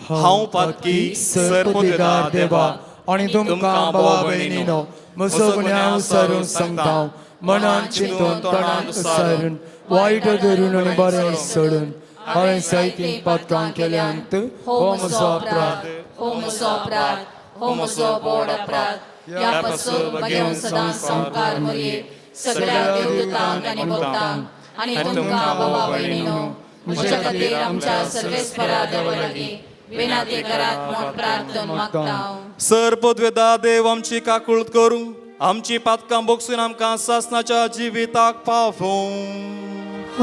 हांव पातकी सर पुतेदार देवा आनी तुमकां भावा भयणीनो म्हजो गुन्यांव सारून सांगता, मनान चिंतून तोंडान उसारून वायट धरून आनी बरें सोडून हांवें सायतीन पातकां केल्यांत. हो म्हजो अपराध, हो म्हजो अपराध, हो म्हजो बोड अपराध. ह्या पासून बगेवन सदां संवकार मरये सगळ्या देवदूतांक आनी भक्तांक आनी तुमकां भावा भयणीनो म्हज्या खातीर आमच्या सर्वेस्परा देवा लागीं विनाती करात म्हूण प्रार्थन मागता. सर पदवेदा देव आमची काकूळत करूं, आमची पातकां बोगसून आमकां सासनाच्या जिविताक पावों.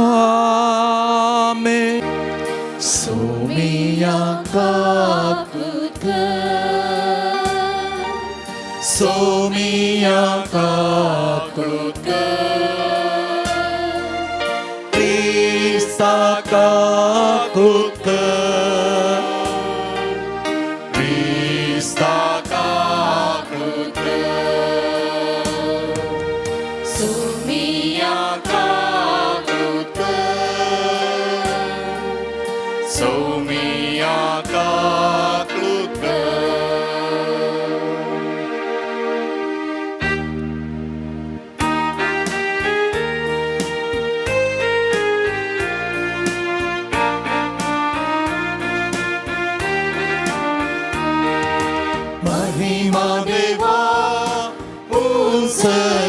आमेन. सोमिया काकूत कर, सोमिया काकूत कर, क्रिस्ता काकूत कर, क्रिस्ता काकूत कर.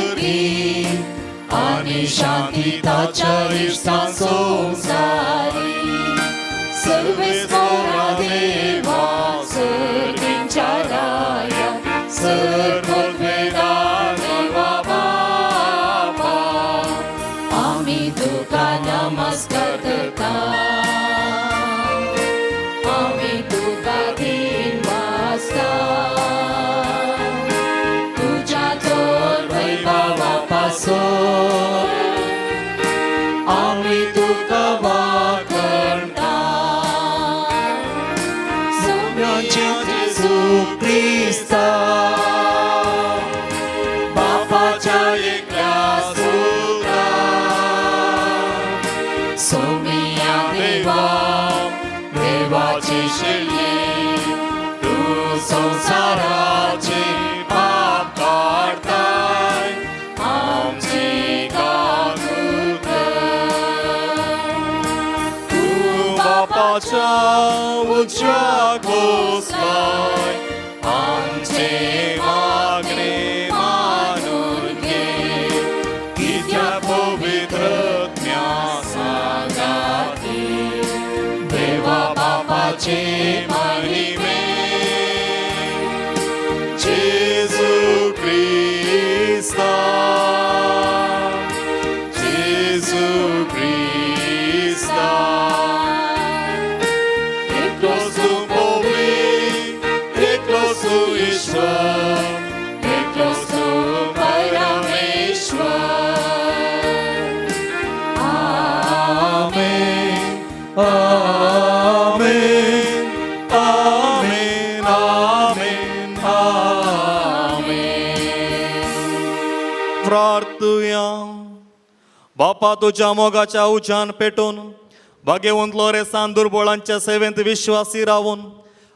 सर्गी आनी शांती ताच्या इश्टां संवसारी सर्वेस्पोरा देवा सर्गींच्या राया सर्वोद्वेदा देवा बापा आमी तुका नमस्कार करता आमी तुका दिन वाचता तुज्या चोर वैभवा पासून आमी तुका वाखणता जेजू क्रिस्ता बापाच्या एकल्या सुता सोमिया देवा देवाची शिळी तू संसाराचे पाप काडताय आमची काकूत कर. तू बापाच्या उजव्या बसलाय आमचे मागणे मानून घे कित्या पवित्र सांगाती देवा बापाचे महिमे जेजू क्रिस्ता जेजू क्रिस्ता एकलोच तूं पवित्र एकलोच तूं ईश्वर एकलोच तूं परमेश्वर. आमेन आमेन आमेन आमेन आमेन. प्रार्थुया. बापा तुज्या मोगाच्या उज्यान पेटून भाग्यवंतलो रेसान दुर्बळांच्या सेवेंत विश्वासी रावून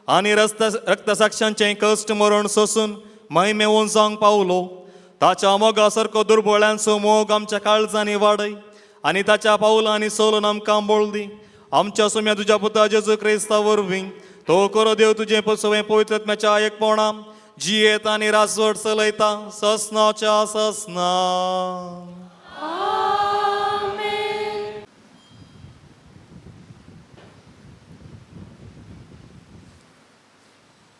आनी रस्त रक्तसाक्षांचें कश्ट मरण सोसून महिमेवन जावंक पावलो ताच्या मोगा सारको दुर्बळ्यांचो मोग आमच्या काळजांनी वाडय आनी ताच्या पावलांनी सोलून आमकां बोळदी आमच्या सुम्या तुज्या पुता जेजू क्रिस्ता वरवीं तो करो देव तुजें सवें पवित्रत्म्याच्या एकपणा जियेत आनी राजवट चलयता ससनाच्या ससना.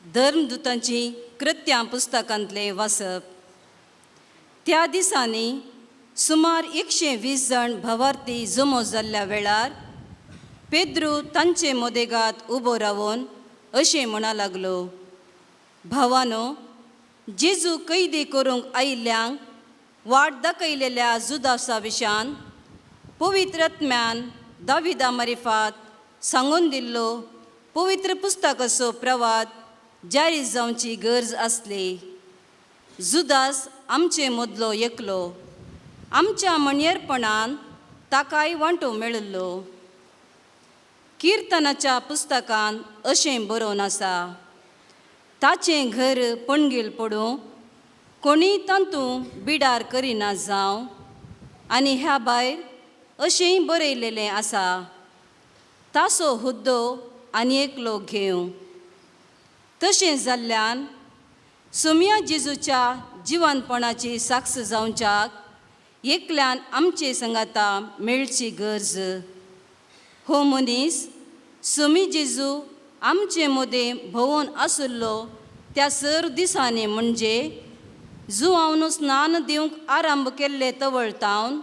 धर्मदूतांची कृत्यां पुस्तकांतलें वाचप. त्या दिसांनी सुमार 120 जाण भवार्थी जमो जाल्ल्या वेळार पेद्रू तांचे मदेगात उबो रावन अशें म्हणा लागलो, भावानो, जेजू कैदी करूंक आयिल्ल्यांक वाट दाखयलेल्या जुदासा विशान पवित्र आत्म्यान दाविदा मारिफात सांगून दिल्लो पवित्र पुस्तकाचो प्रवाद जारी जावची गरज आसली. जुदास आमचे मदलो एकलो, आमच्या मणयेरपणान ताकाय वांटो मेळिल्लो. किर्तनाच्या पुस्तकान अशें बरोवन आसा, ताचें घर पणगील पडूं, कोणीय तातूंत बिडार करिना जावं. आनी ह्या भायर अशेंय बरयलेलें आसा, ताचो हुद्दो आनी एकलो घेवं. तशें जाल्ल्यान सोमया जेजूच्या जिवनपणाची साक्ष जावच्याक एकल्यान आमचे संगाता मेळची गरज. हो मनीस सोमी जेजू आमचे मदें भोंवून आशिल्लो त्या सर दिसांनी, म्हणजे जुवावन स्नान दिवंक आरंभ केल्ले तवळ तावन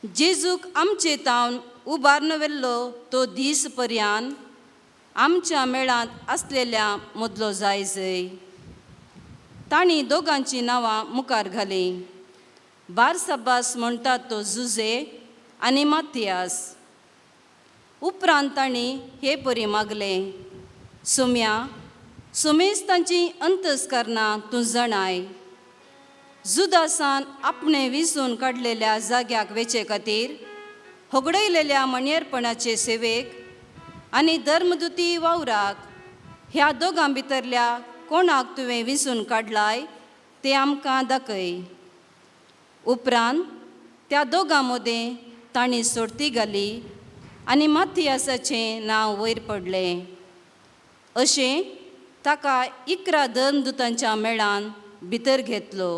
जेजूक आमचे तावन उबारून व्हेल्लो तो दीस पर्यान आमच्या मेळांत आसलेल्या मदलो जाय जय. तांणी दोगांचीं नांवां मुखार घालीं, बारसब्बास म्हणटात तो जुजे आनी माथियास. उपरांत तांणी हे परी मागलें, सोम्या, सोमेस तांची अंतस्करणां तूं जाणाय. जुदासान आपणें विसून काडलेल्या जाग्याक वेचे खातीर होगडयलेल्या मणयेरपणाचे सेवेक आनी धर्मदुती वावराक ह्या दोगां भितरल्या कोणाक तुवें विसून काडलाय तें आमकां दाखय. उपरांत त्या दोगां मदें तांणी सोडती घाली आनी माथियासाचें नांव वयर पडलें. अशें ताका 11 धर्मदुतांच्या मेळान भितर घेतलो.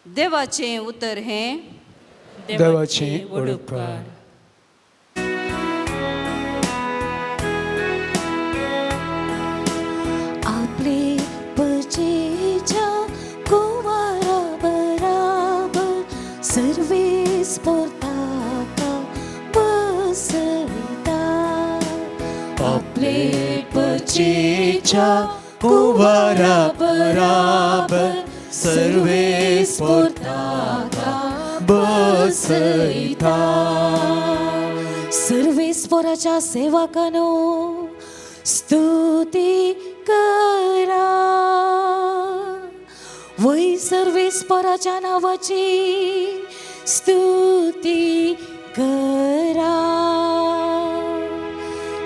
देवाचें उतर हें. देवाचें उपकार. आपले परजेच्या कुवारा बराबर सर्वेस पोरताका बसयता. आपले परजेच्या कुवारा बराबर सर्वेस पोरताका बसयता. सर्वेस्पराच्या सेवकानो स्तुती करा, वै सर्वेस्पराच्या नावाची स्तुती करा.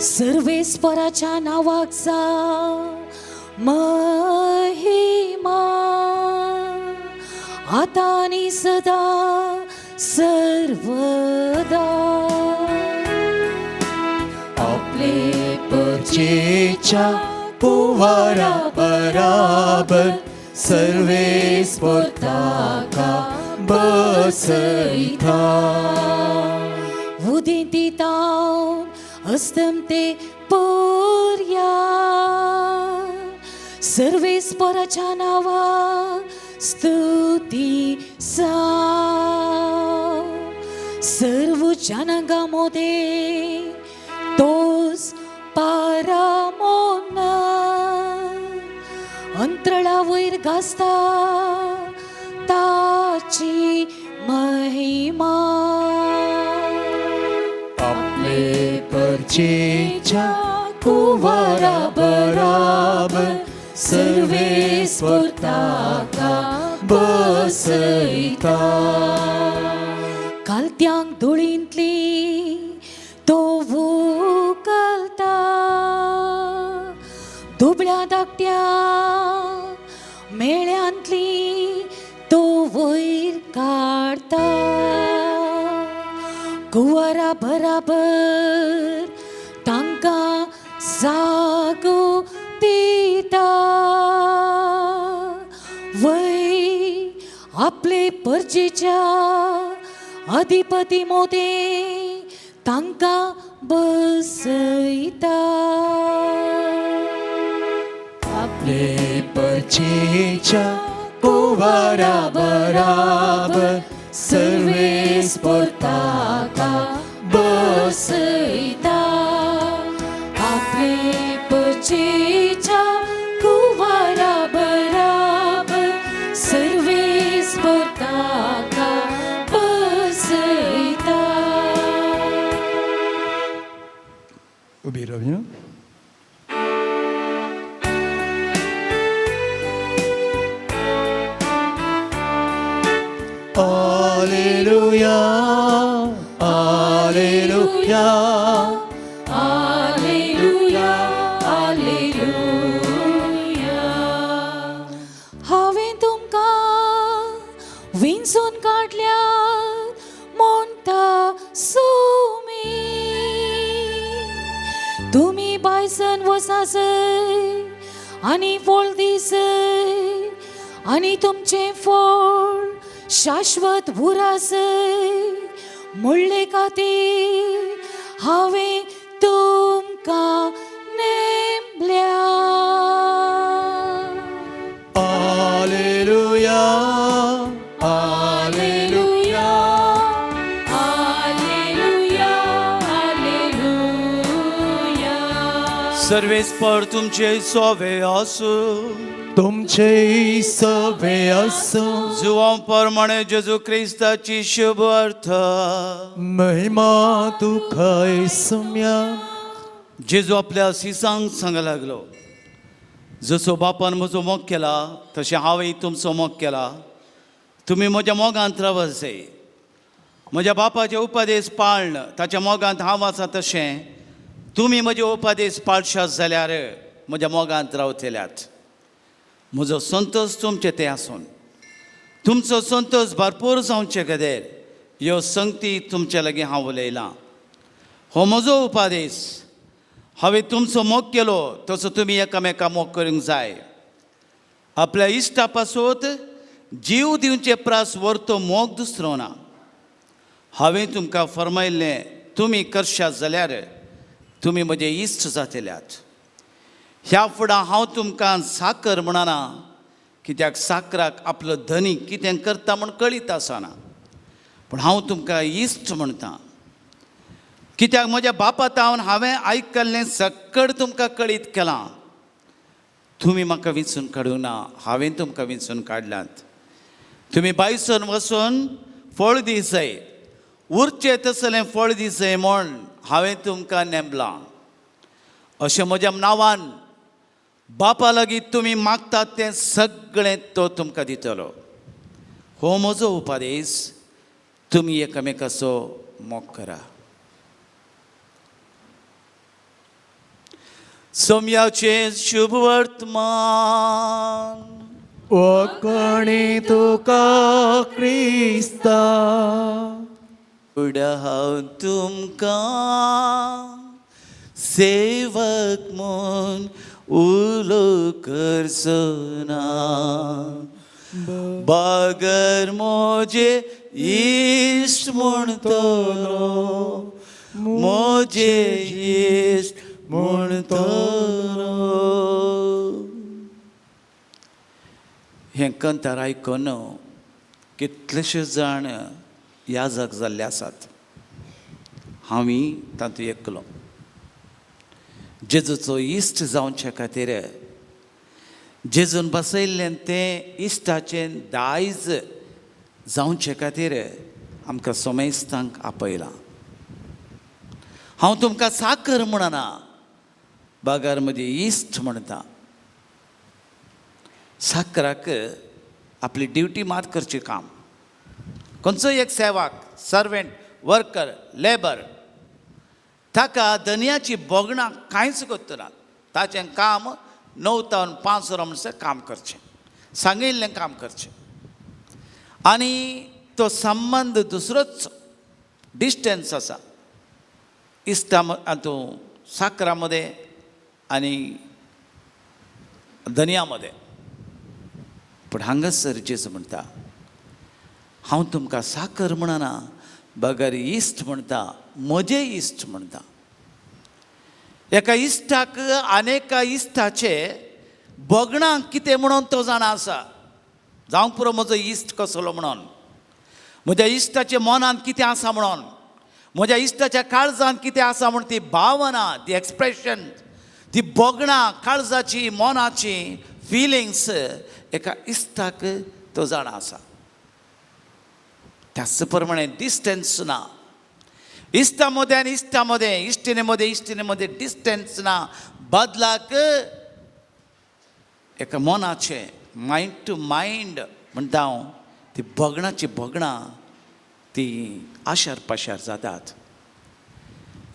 सर्वेस्पराच्या नावाक जावं महिमा, आता आनी सदा सर्वदा. आपले परजेच्या कुवारा बराबर सर्वेस पोरताका बसयता. उदेंती तावन अस्तमते पोरया सर्वेस्पराच्या नावाक स्तुती जावं. सर्व जनांगा मोदें तोच पारामोन, अंतराळा वयर गाजता ताची महिमा. आपले परजेच्या कुवारा बराबर सर्वेस पोरताका बसयता. कालत्यांक धुळींतली तो उकलता, दुबळ्या धाकट्या मेळ्यांतली तो वयर काडता. कुंवरा बराबर तांकां जागो दिता, वय आपले परजेच्या अधिपती मोदें तांकां बसयता. आपले परजेच्या कुवारा बराबर सर्वेस पोरताका बसयता. आपले परजेच्या कुवारा बराबर सर्वेस पोरताका बसयता. उबी रावया. Alleluia, Alleluia, Alleluia, Alleluia. हांवें तुमकां विंचून काडल्यात म्हणटा सुमी, तुमी बायसन वसासय आनी फळ दिसय आनी तुमचें फळ शाश्वत उरासय म्हणले खातीर हांवें तुमकां नेमल्या. Alleluia, Alleluia, Alleluia, Alleluia. सर्वेस्पर तुमचे सोवे आसूं. तुमचे सवे आसूं. जुवां प्रमाणे जेजू क्रिस्ताची शुभ अर्थ. महिमा तुका सुम्या. जेजू आपल्या सिसांक सांग लागलो, जसो बापान म्हजो मोग केला तशें हांवें तुमचो मोग केला. तुमी म्हज्या मोगांत रावसे. म्हज्या बापाचे उपदेश पाळन ताच्या मोगांत हांव आसा तशें तुमी म्हजे उपदेश पाळशात जाल्यार म्हज्या मोगांत रावतल्यात. म्हजो संतोश तुमचे ते आसून तुमचो संतोश भरपूर जावचे खातीर ह्यो संगती तुमचे लागीं हांव उलयलां. हो म्हजो उपदेश. हांवें तुमचो मोग केलो तसो तुमी एकामेका मोग करूंक जाय. आपल्या इश्टा पासत जीव दिवचे प्रास व्हरतो मोग दुसरो ना. हांवें तुमकां फर्मायल्लें तुमी करशात जाल्यार तुमी म्हजे इश्ट जातल्यात. ह्या फुडां हांव तुमकां साकर म्हणना, कित्याक साकराक आपलो धनी कितें करता म्हूण कळीत आसना, पूण हांव तुमकां इश्ट म्हणटा, कित्याक म्हज्या बापा तावन हांवें आयकल्लें सक्कड तुमकां कळीत केलां. तुमी म्हाका विंचून काडूंक ना, हांवें तुमकां विंचून काडल्यात. तुमी बायसून वचून फळ दिसय, उरचें तसलें फळ दिसय म्हूण हांवें तुमकां नेमलां. अशें म्हज्या नांवान बापा लागीं तुमी मागतात तें सगळें तो तुमकां दितलो. हो म्हजो उपदेश, तुमी एकामेकाचो मोग करा. सोम्याचें शुभ वर्तमान. वखणी तुका क्रिस्ता. फुडें हांव तुमकां सेवक म्हूण उलो करचो ना, बागर म्हजे इश्ट म्हणटलो, म्हजे इश्ट म्हणटलो. हें कंतार आयकून कितलेशे जाण याजक जाल्ले आसात. हांवूय तातूंत एकलो. जेजूचो इश्ट जावचे खातीर जेजून बसयल्लें तें इश्टाचें दायज जावचे खातीर आमकां सोमेस्तांक आपयलां. हांव तुमकां साकर म्हणना, बागार म्हजी इश्ट म्हणटा. साकराक आपली ड्युटी मात करची काम. खंयचोय एक सेवाक, सर्वेंट, वर्कर, लेबर, ताका दनयाची भोगणां कांयच करतना. ताचें काम 9 तावन 5 वरां म्हणसर काम करचें, सांगिल्लें काम करचें. आनी तो संबंद दुसरोच डिस्टन्स आसा इश्टा तूं साकरा मदें आनी दनया मदें. पूण हांगासर जेजू म्हणटा, हांव तुमकां साकर म्हणना, बगर इश्ट म्हणटा, म्हजे इश्ट म्हणटा. एका इश्टाक आनी एका इश्टाचे भोगणां कितें म्हणून तो जाणा आसा. जावंक पुरो म्हजो इश्ट कसलो म्हणून, म्हज्या इश्टाच्या मनांत कितें आसा म्हणून, म्हज्या इश्टाच्या काळजांत कितें आसा म्हूण ती भावना, ती एक्सप्रेशन, ती भोगणां, काळजाची, मनाची फिलिंग्स एका इश्टाक तो जाणा आसा. त्याच प्रमाणे डिस्टन्स ना इश्टा मदें आनी इश्टा मदें, इश्टिणे मदें इश्टिणे मदें डिस्टन्स ना. बदलाक एका मनाचें मायंड टू मायंड म्हणटा हांव, ती भोगणाची भोगणां ती आशार पाशार जातात.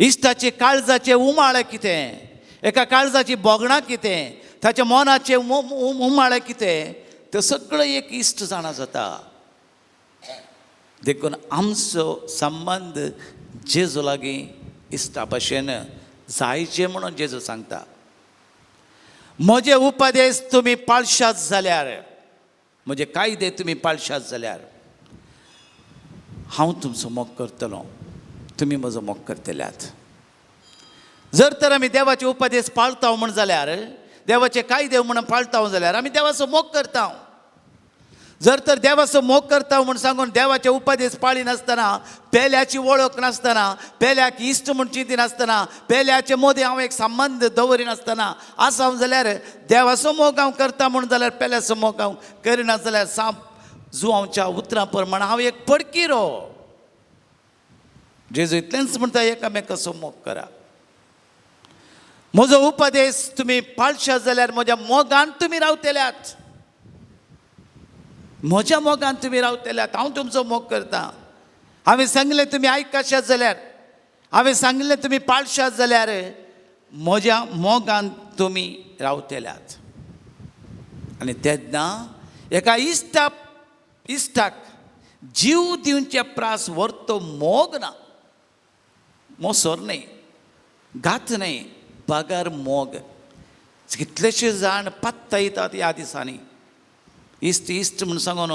इश्टाचे काळजाचे उमाळे कितें, एका काळजाची भोगणां कितें, ताच्या मनाचे उमाळे कितें, ते सगळें एक इश्ट जाणा जाता. देखून आमचो संबंद जेजू लागीं इश्टा भशेन जायचे म्हणून जेजू सांगता. म्हजे उपदेश तुमी पाळशात जाल्यार, म्हजे कायदे तुमी पाळशात जाल्यार हांव तुमचो मोग करतलो, तुमी म्हजो मोग करतल्यात. जर तर आमी देवाचे उपदेश पाळता म्हण जाल्यार, देवाचे कायदे म्हणून पाळता जाल्यार आमी देवाचो मोग करता. जर तर देवाचो मोग करता म्हूण सांगून देवाचे उपदेश पाळी नासतना, पेल्याची वळख नासतना, पेल्याक इश्ट म्हूण चिंती नासतना, पेल्याचे मदीं हांव एक संबंद दवरिनासतना आसा हांव जाल्यार देवाचो मोग हांव करता म्हूण जाल्यार पेल्याचो मोग हांव करिना जाल्यार साप जुवांवच्या उतरां प्रमाण हांव एक पडकिरो. जेजू इतलेंच म्हणटा, एकामेकाचो मोग करा. म्हजो उपदेश तुमी पाळशात जाल्यार म्हज्या मोगान तुमी रावतल्यात, म्हज्या मोगान तुमी रावतल्यात. हांव तुमचो मोग करता. हांवें सांगलें तुमी आयकशात जाल्यार, हांवें सांगलें तुमी पाळशात जाल्यार म्हज्या मोगान तुमी रावतल्यात. आनी तेन्ना एका इश्टाक जीव दिवचे प्रास व्हरतो मोग ना, मोसोर न्हय, घात न्हय, बगर मोग. कितलेशे जाण पत्तयतात ह्या दिसांनी. इश्ट इश्ट म्हूण सांगून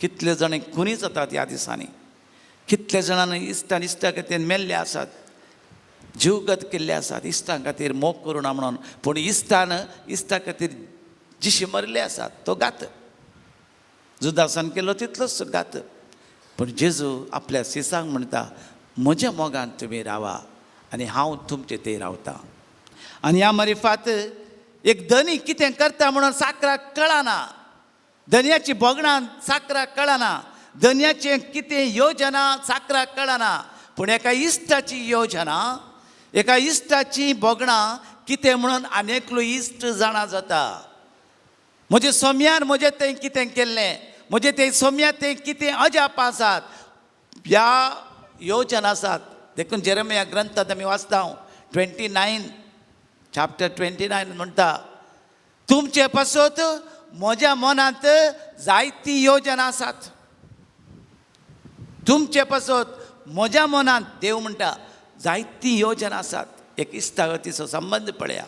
कितले जाण खुनी जातात ह्या दिसांनी. कितले जाणांनी इश्टान इश्टा खातीर मेल्ले आसात, जीवगत केल्ले आसात इश्टां खातीर मोग करुना म्हणून. पूण इश्टान इश्टा खातीर जिशी मरिल्ले आसात तो गात जुदासान केलो तितलोच गात. पूण जेजू आपल्या शिसांक म्हणटा, म्हज्या मोगान तुमी रावा आनी हांव तुमचे थंय रावतां. आनी ह्या मरिफात एक धनी कितें करता म्हणून साकराक कळना, धनयाची भोगणां साकराक कळना, धनयाचें कितें योजना साकराक कळना, पूण एका इश्टाची योजना, एका इश्टाची भोगणां कितें म्हणून आनी एकलो इश्ट जाणा जाता. म्हजे सोम्यान म्हजें तें कितें केल्लें, म्हजें तें सोम्या तें कितें अजाप आसात, ह्या योजना आसात. देखून जेरमिया ग्रंथांत आमी वाचता 29 चॅप्टर 29 म्हणटा, तुमचे पासत म्हज्या मनांत जायती योजना आसात. तुमचे पासत म्हज्या मनांत देव म्हणटा जायती योजना आसात. एक इश्टागतीचो संबंद पळया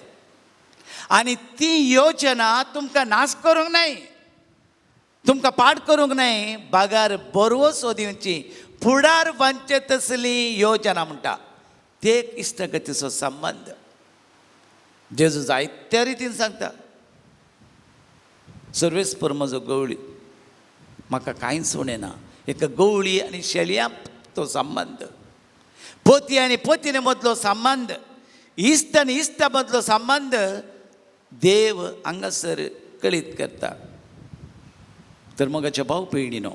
आनी ती योजना तुमकां नाश करूंक नाय, तुमकां पाड करूंक नाय, बागार बरवसो दिवची फुडार बांदचे तसली योजना म्हणटा. ते एक इश्टागतीचो संबंद जेजू जायत्या रितीन सांगता. सर्वेस्पर म्हजो गवळी, म्हाका कांयच उणें ना. एक गवळी आनी शेळयां तो संबंद, पोती आनी पोतीने मदलो संबंद, इश्ट आनी इश्टा मदलो संबंद देव हांगासर कळीत करता. तर मोगाच्या भाव भयणीनो,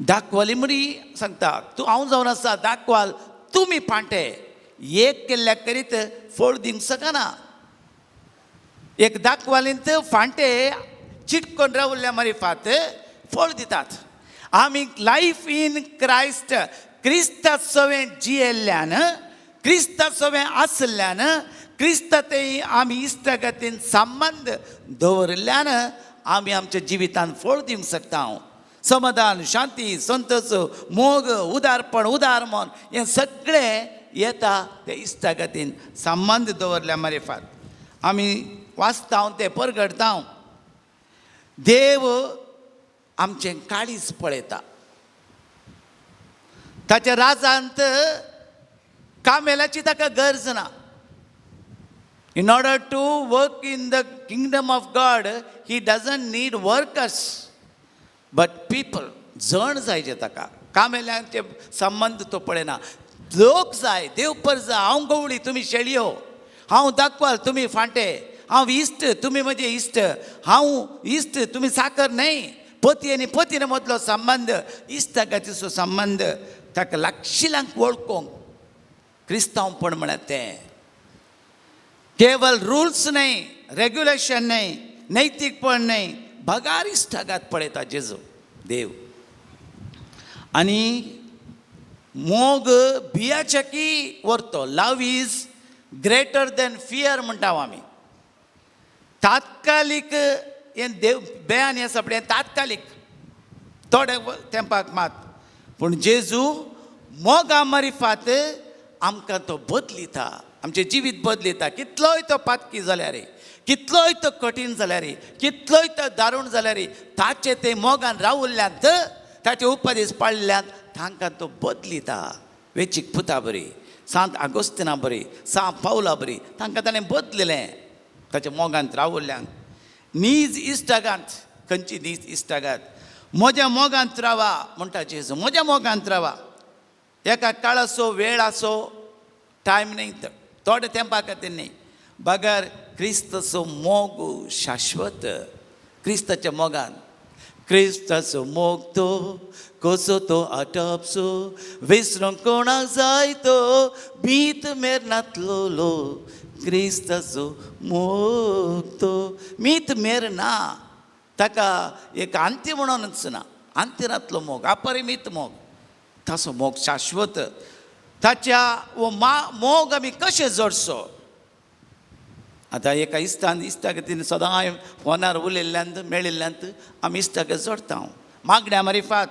दाखवाली म्हणी सांगता, तूं हांव जावन आसा दाखवाल, तुमी पांटे एक केल्ल्या करीत फळ दिवंक शकना. एक दाखवालींत फांटे चिटकोन रावल्ल्या मारिफात फळ दितात. आमी लायफ इन क्रायस्ट, क्रिस्ता सवें जियेल्ल्यान, क्रिस्ता सवें आसल्यान, क्रिस्ता ते आमी इश्टागतीन संबंद दवरिल्ल्यान आमी आमच्या जिवितान फळ दिवंक शकता. समाधान, शांती, संतोष, मोग, उदारपण, उदार मन हें सगळें येता ते इश्टागतीन संबंद दवरल्या मारिफात. आमी वाचता तें परगटता. देव आमचें काळीज पळयता. ताच्या राजांत कामेलाची ताका गरज ना. In order to work in the kingdom of God he doesn't need workers but people. जण जाय जे ताका, कामेल्यांचे संबंद तो पळयना. लोक जाय, देव परजा. हांव गवळी, तुमी शेळयो, हांव दाखवाल, तुमी फांटे, हांव इश्ट, तुमी म्हजे इश्ट, हांव इश्ट, तुमी साकर न्हय. पती आनी पतीने मदलो संबंद, इश्टागतीचो संबंद ताका लागशिल्यांक वळखूंक क्रिस्तांवपण म्हळ्यार तें केवल रुल्स न्हय, रेग्युलेशन न्हय, नैतीकपण न्हय, बगार इश्टागात पळयता जेजू देव. आनी मोग भियाच्या की व्हरतो. Love is greater than fear म्हणटा आमी. तात्कालीक हें देव बयान हें सगळें तात्कालीक थोडे तेंपाक मात, पूण जेजू मोगा मारिफात आमकां तो बदलिता, आमचें जिवीत बदलिता. कितलोय तो पातकी जाल्यार, कितलोय तो कठीण जाल्यार, कितलोय तो दारूण जाल्यार, ताचे ते मोगान रावल्ल्यांत, ताचे उपदेश पाळिल्ल्यान तांकां तो बदलिता. वेचीक पुता बरी, सांत आगोस्तिना बरी, सांत पावला बरी, तांकां ताणें बदलिलें ताच्या मोगांत रावल्ल्यांक. नीज इश्टागांत, खंयची नीज इश्टागात? म्हज्या मोगांत रावा म्हणटा जेजू, म्हज्या मोगांत रावा. एका काळाचो वेळाचो टायम न्हय, थोडे तेंपा खातीर न्हय, बगर क्रिस्ताचो मोग शाश्वत. क्रिस्ताच्या मोगान, क्रिस्ताचो मोग तो कसो तो आटपसो, विसरूंक कोणाक जाय तो भीत मेरनातलो. क्रिस्ताचो मोग तो मीत मेर ना, ताका एक अंत्य म्हणूनच ना, अंत्यनातलो मोग, अपरिमीत मोग, ताचो मोग शाश्वत. ताच्या वो मा मोग आमी कशें जोडचो? आतां एका इश्टान इश्टा खातीर सदांय फोनार उलयल्ल्यान मेळिल्ल्यान आमी इश्टाक जोडटा. मागण्या मारिफात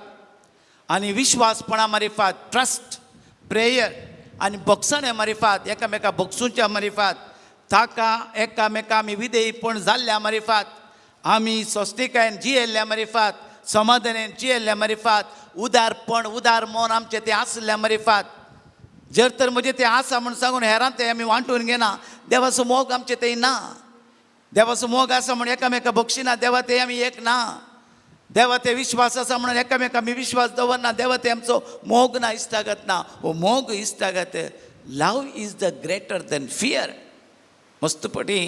आनी विश्वासपणा मारिफात, ट्रस्ट, प्रेयर आनी भोगसण्या मारिफात, एकामेका भोगसूच्या मारिफात, ताका एकामेका आमी विधेयपण जाल्ल्या मारिफात आमी सोस्तिकायेन जियेल्ल्या मरिफात, समाधानेन जियेल्ल्या मरिफात, उदारपण उदार मन आमचें तें आसल्या मरिफात. जर तर म्हजें तें आसा म्हूण सांगून हेरांत तें आमी वांटून घेना, देवाचो मोग आमचें तें ना. देवाचो मोग आसा म्हूण एकामेका बक्षिना, देवा ते आमी एक ना. देवा ते विश्वास आसा म्हणून एकामेका आमी विश्वास दवरना, देवा ते आमचो मोग ना, इश्टागत ना. हो मोग इश्टागत. Love is the greater than fear. मस्तपटी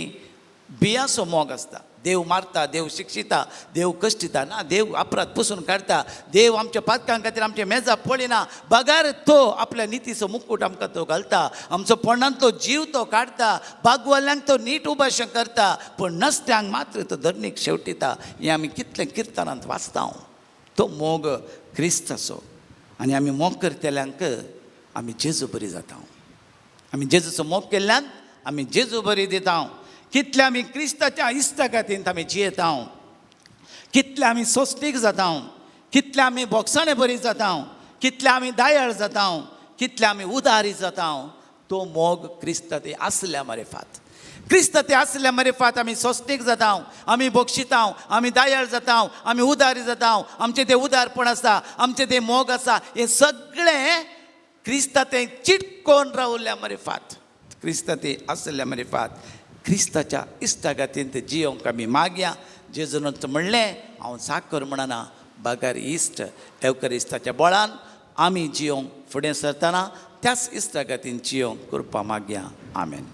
बियाचो मोग आसता. देव मारता, देव शिक्षिता, देव कश्टिता ना, देव अपराध पुसून काडटा. देव आमच्या पातकां खातीर आमच्या मेजा पळयना, बगार तो आपल्या नितीचो मुकूट आमकां तो घालता. आमचो पोंडांतलो जीव तो काडटा, बागवल्ल्यांक तो नीट उबाशें करता, पूण नसत्यांक मात्र तो धरणीक शेवटिता. हें आमी कितलें किर्तनांत वाचता. तो मोग क्रिस्ताचो. आनी आमी मोग करतल्यांक आमी जेजू बरी जाता. आमी जेजूचो मोग केल्ल्यान आमी जेजू बरी दिता. कितले आमी क्रिस्ताच्या इश्टागतींत आमी जियेता, कितले आमी सोंसणीक जाता, कितले आमी बोगसाणे बरी जाता, कितले आमी दायाळ जाता, कितले आमी उदारी जाता, तो मोग क्रिस्ता ते आसल्या मरेफात. क्रिस्त ते आसल्या मरेफात आमी सोंसणीक जाता, आमी बक्षिता, आमी दायाळ जाता, आमी उदारी जाता. आमचें तें उदारपण आसा, आमचें तें मोग आसा, हें सगळें क्रिस्ता तें चिटकोन रावल्या मरेफात. क्रिस्ता ते आसल्या मरेफात क्रिस्ताच्या इश्टागतींत जियोंक आमी मागया. जेजून म्हणलें, हांव साकर म्हणना बगर इश्ट. एवकरिस्ताच्या बळान आमी जियोंक फुडें सरतना त्याच इश्टागतीन जियोंक कृपा मागया. आमेन.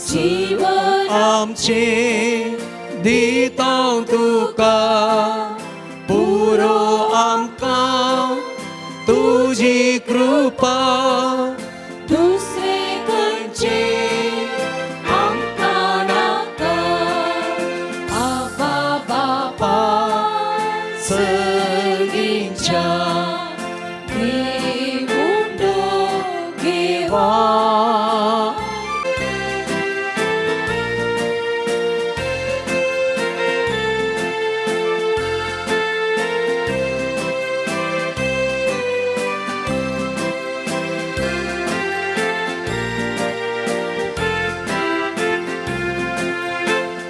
जीवन आमचें दिता तुका, पुरो आमकां तुजी कृपा. दुसरे खंयचे आमकां नाका, आबा बापा सगींच्या घेवून घेवा.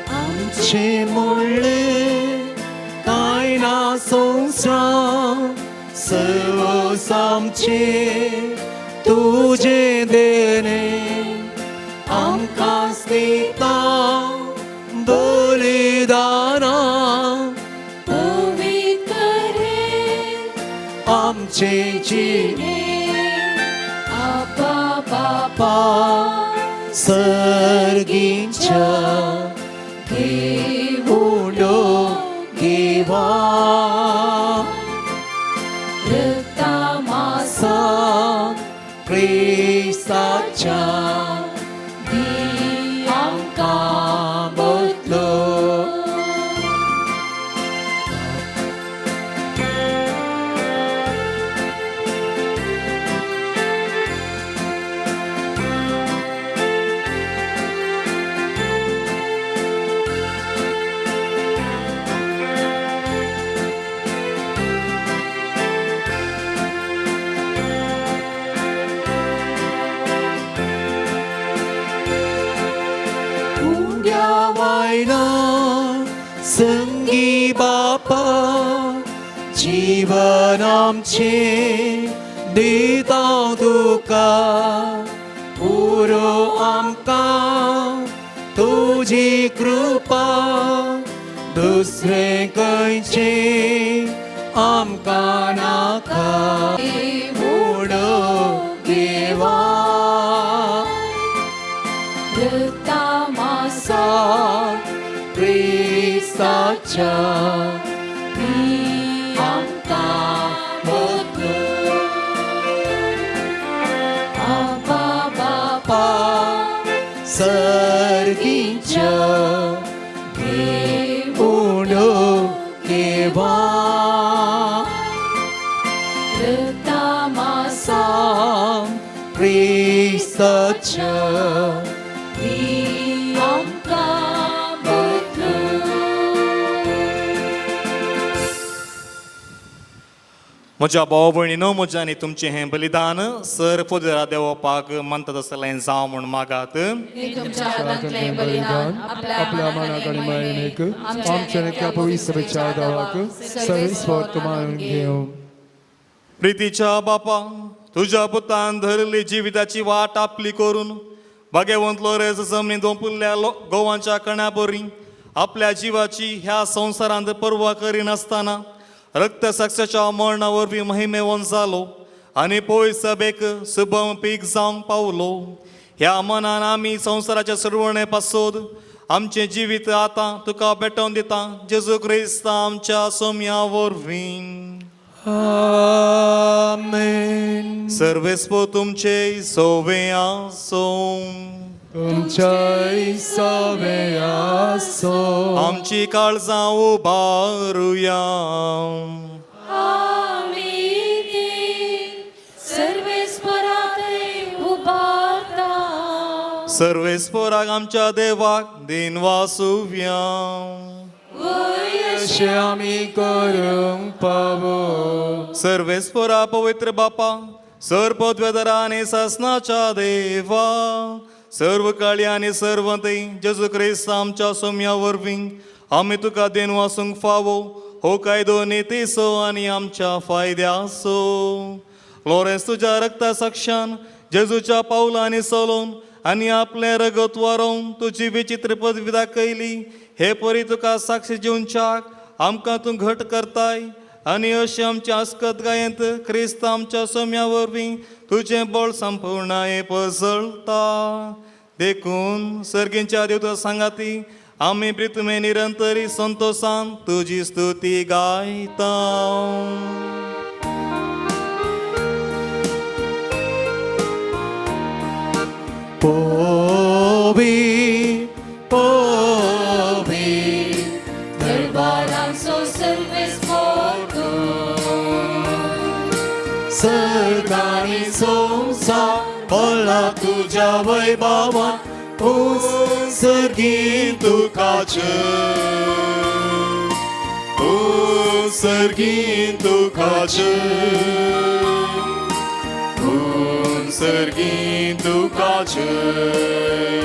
आमचें म्हणलें कांय ना संवसार, सर्वस आमचें तुजें देणें. आमकां दिता बलिदाना, पवित्र रे आमचें जिणें आबा बापा सर्गींच्या घेवून घेवा. रक्ता क्रिस्ताच्या दी आमकां बदलो. उंड्या वायना संगी बापा, जीवन आमचें दिता तुका, पुरो आमकां तुजी कृपा. दुसरें खंयचें आमकां नाका, उडो देवा. रक्ता क्रिस्ताच्या दी आमकां बदलो. आबा बापा सर्गींच्या घेवून घेवा. रक्ता क्रिस्ताच्या दी आमकां बदलो. म्हज्या भाव भयणीनो, म्हज्या आनी तुमचें हें बलिदान सर पदरा देवपाक मानता तसलें जावं म्हूण मागात. हे तुमच्या हातांतलें बलिदान आपल्या मनाक आनी मायणेक आमच्या नेक्या पवित्र देवाक सर्वेस्पर मानून घेवं. प्रितीच्या बापा, तुज्या पुतान धरली जिविताची वाट आपली करून भाग्यवंत लोरेज जमनी दोंपुल्ल्या गोवांच्या कण्या बरी आपल्या जिवाची ह्या संवसारांत पर्वा करिनासतना रक्तसाक्षाच्या मरणा वरवीं महिमेवंत जालो आनी पळय सभेक सुबम पीक जावंक पावलो. ह्या मनान आमी संवसाराच्या सरवणे पासोद आमचें जिवीत आतां तुका भेटोवन दिता, जेजू क्रिस्त आमच्या सोम्या वरवीं. आमेन. सर्वेस्पो तुमचे सोवे आसो. तुमच्याय सवे आसो. आमची काळजां उबारुया. आमी ती सर्वेस्पराथंय उबारता. सर्वेस्पोराक आमच्या देवाक दिन वासुव्या. अशें आमी करूंक पावो. सर्वेस्पोरा पवित्र बापा, सर पदवेदरा आनी सासनाच्या देवा, सर्व काळी आनी सर्वंती जेजू क्रिस्त आमच्या सोम्या वरवीं आमी तुका देन वासूंक फावो हो कायदो नितीचो आनी आमच्या फायद्याचो. लोरेंस तुज्या रक्ता साक्षान जेजूच्या पावलांनी चलोवन आनी आपलें रगत वारोवन तुजी विचित्र पदवी दाखयली. हे परी तुका साक्षी दिवच्याक आमकां तूं घट करताय आनी अशें आमच्या आस्कत गायेंत क्रिस्त आमच्या सोम्या वरवीं तुजें बळ संपूर्णाये पसळता. देखून सर्गींच्या देवता सांगाती आमी प्रितमे निरंतरी संतोसान तुजी स्तुती गायता. पोवी पोवी दरबारांचो सर्वेस्पर तूं. सर्गानी संवसार भरला तुज्या वैभवान, उत्सर्गी तुका जय, उत्सर्गी तुका जय, उत्सर्गी तुका जय.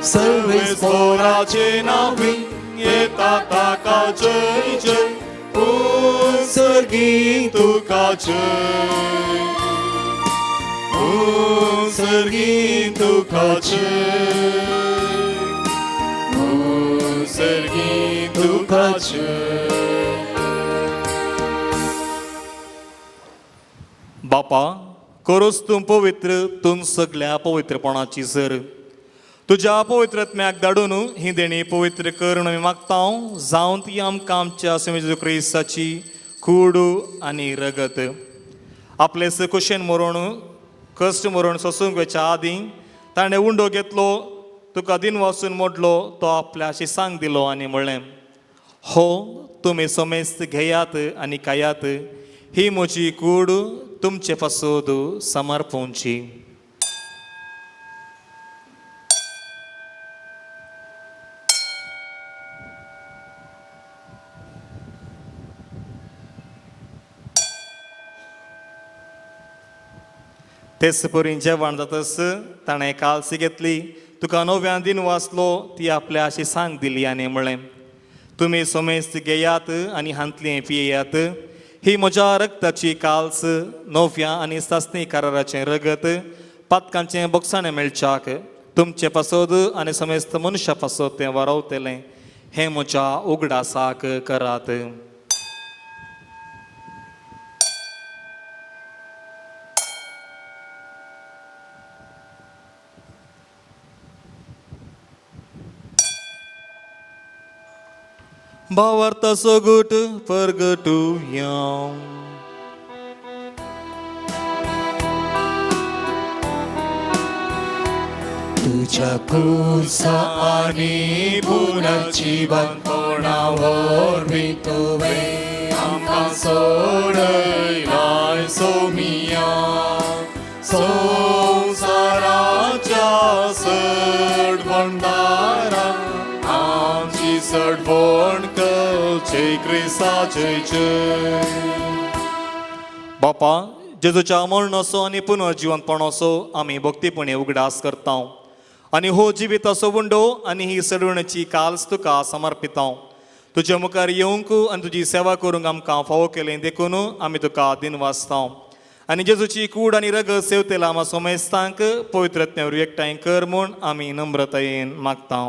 सर्वेस्पराचे नांवी येता ताका जय जय, उत्सर्गी तुका जय, उत्सर्गी तुका जय, उत्सर्गी तुका जय. बापा, करोच तूं पवित्र, तूं सगल्या पवित्रपणाची सर. तुज्या पवित्रत्म्याक धाडून ही देणी पवित्र कर आमी मागता, जावन ती आमकां आमच्या जेजू क्रिस्ताची कूड आनी रगत. आपले कुशेन मरण कश्ट मरण सोसूंक वेच्या आदीं ताणें उंडो घेतलो, तुका दिन वासून मोडलो, तो आपल्या शिसांक दिलो आनी म्हणलें, हो तुमी समेस्त घेयात आनी खायात, ही म्हजी कूड तुमचे पासत समर्पणची. तेच परी जेवण जातस ताणें कालसी घेतली, तुका नव्यान दिन वाचलो, ती आपल्या शिसांक दिली आनी म्हणलें, तुमी समेस्त घेयात आनी हांतलें पियेयात, ही म्हज्या रक्ताची काल्स, नव्या आनी सासणी कराराचें रगत, पातकांचें बोगसाणें मेळच्याक तुमचे पासत आनी समेस्त मनशा पासत तें वारवतलें. हें म्हज्या उगडासाक करात. भावार्थाचो गुट परगटुया. तुझ्या क्रुसा आनी पुनर्जीवनपणा वरवीं तुवें आमकां सोडयलाय सोमिया, संवसाराच्या सडवणदारा आमची सडवण करचे क्रिस्ताचे जय. बापा, जेजूच्या मरणाचो आनी पुनर्जिवंतपणाचो आमी भक्तीपणी उगडास करता आनी हो जिविताचो उंडो आनी ही सडवणेची काल्स तुका समर्पिता. तुज्या मुखार येवंक आनी तुजी सेवा करूंक आमकां फावो केलें देखून आमी तुका दिनवासता. आनी जेजूची कूड आनी रगत सेवतेला आमा सोमेस्तांक पवित्रत्म्यावर एकठांय कर म्हूण आमी नम्रतायेन मागता.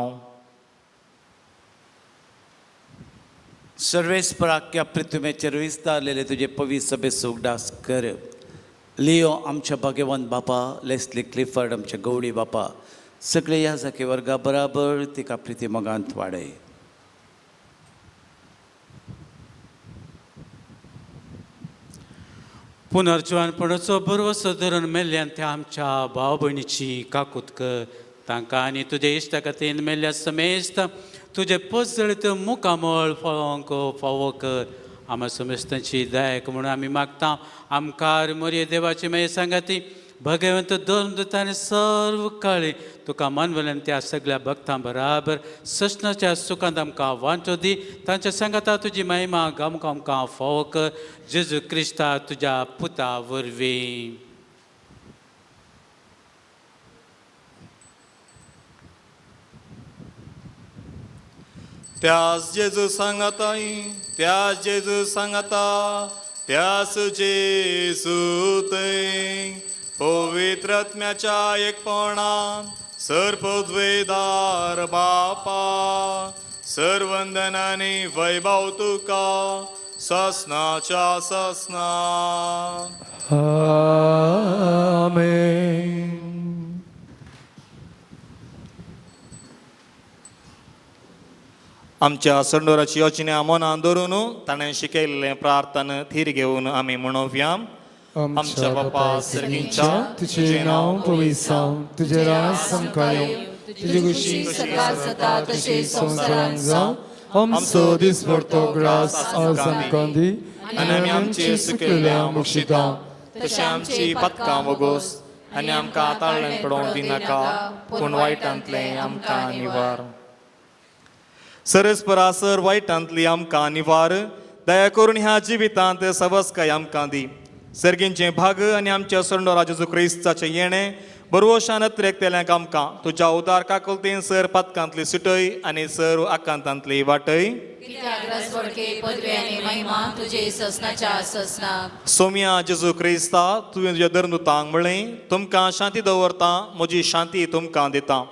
सर्वेस्पराक्या पृथ्वीचेर विस्तारलेले तुजे पवित्र सभेचो उगडास कर. लियो आमच्या भाग्यवंत बापा, लेस्ली क्लिफर्ड आमच्या गवळी बापा, सगळे ह्या जाके वर्गा बराबर तिका प्रिती मोगांत वाडय. पुनर्जिवनपणाचो भरवसो धरून मेल्ल्यान त्या आमच्या भाव भयणीची काकूत कर. तांकां आनी तुजे इश्टा खातीर मेल्ल्या समेस्त तुजें पसळीत मुखामळ फळोवंक फावो कर. आमा समेस्तांची दायक म्हणून आमी मागता. आमकार मोरये देवाची मागीर सांगाती भगवंत दोन दुतांनी सर्व काळी तुका मानवल्यान त्या सगळ्या भक्तां बराबर ससनाच्या सुखांत आमकां वांटो दी. तांच्या सांगाता तुजी महिमा गामकां आमकां फावो कर. जेजू क्रिस्ता तुज्या पुता वरवीं. त्यास जेजू सांगताई, त्यास जेजू सांगता, त्यास जेजू थंय पवित्र आत्म्याच्या एकपणान सर्पद्वेदार बापा, सर्वंदनानी वैभव तुका ससनाच्या ससना. आमेन. आमच्या संडोराची योजना मनान धरून ताणें शिकयल्लें प्रार्थना थीर घेवन आमी म्हणोवया. आमच्या बापा सर्गींच्या, तुझे नांव पवित्र जावं, तुजें राज आमकां येवं, तुजी खुशी सरकार जाता तशी संवसारांत जावं. आमचो दिसभरतो ग्रास आज आमकां दी आनी आमी आमची सुकिल्ल्या मुक्षिता तशें आमची पातकां वगोस आनी आमकां ताळ्ळें पडोवंक दिनाका, पूण वायटांतलें आमकां निवार. सरस्परा सर वायटांतली आमकां निवार. दया करून ह्या जिवितांत सवस्काय आमकां दी. सर्गींचें भाग आनी आमच्या सरंडो जेजू क्रिस्ताचें येणें बरवशान अत्रेकतेल्यांक आमकां तुज्या उदार काकुलतेन सर पातकांतली सुटय आनी सर आकांतांतली वाटय. सोम्या जेजू क्रिस्ता, तुवें तुज्या धर्मदूतांक म्हळें, तुमकां शांती दवरता, म्हजी शांती तुमकां दिता.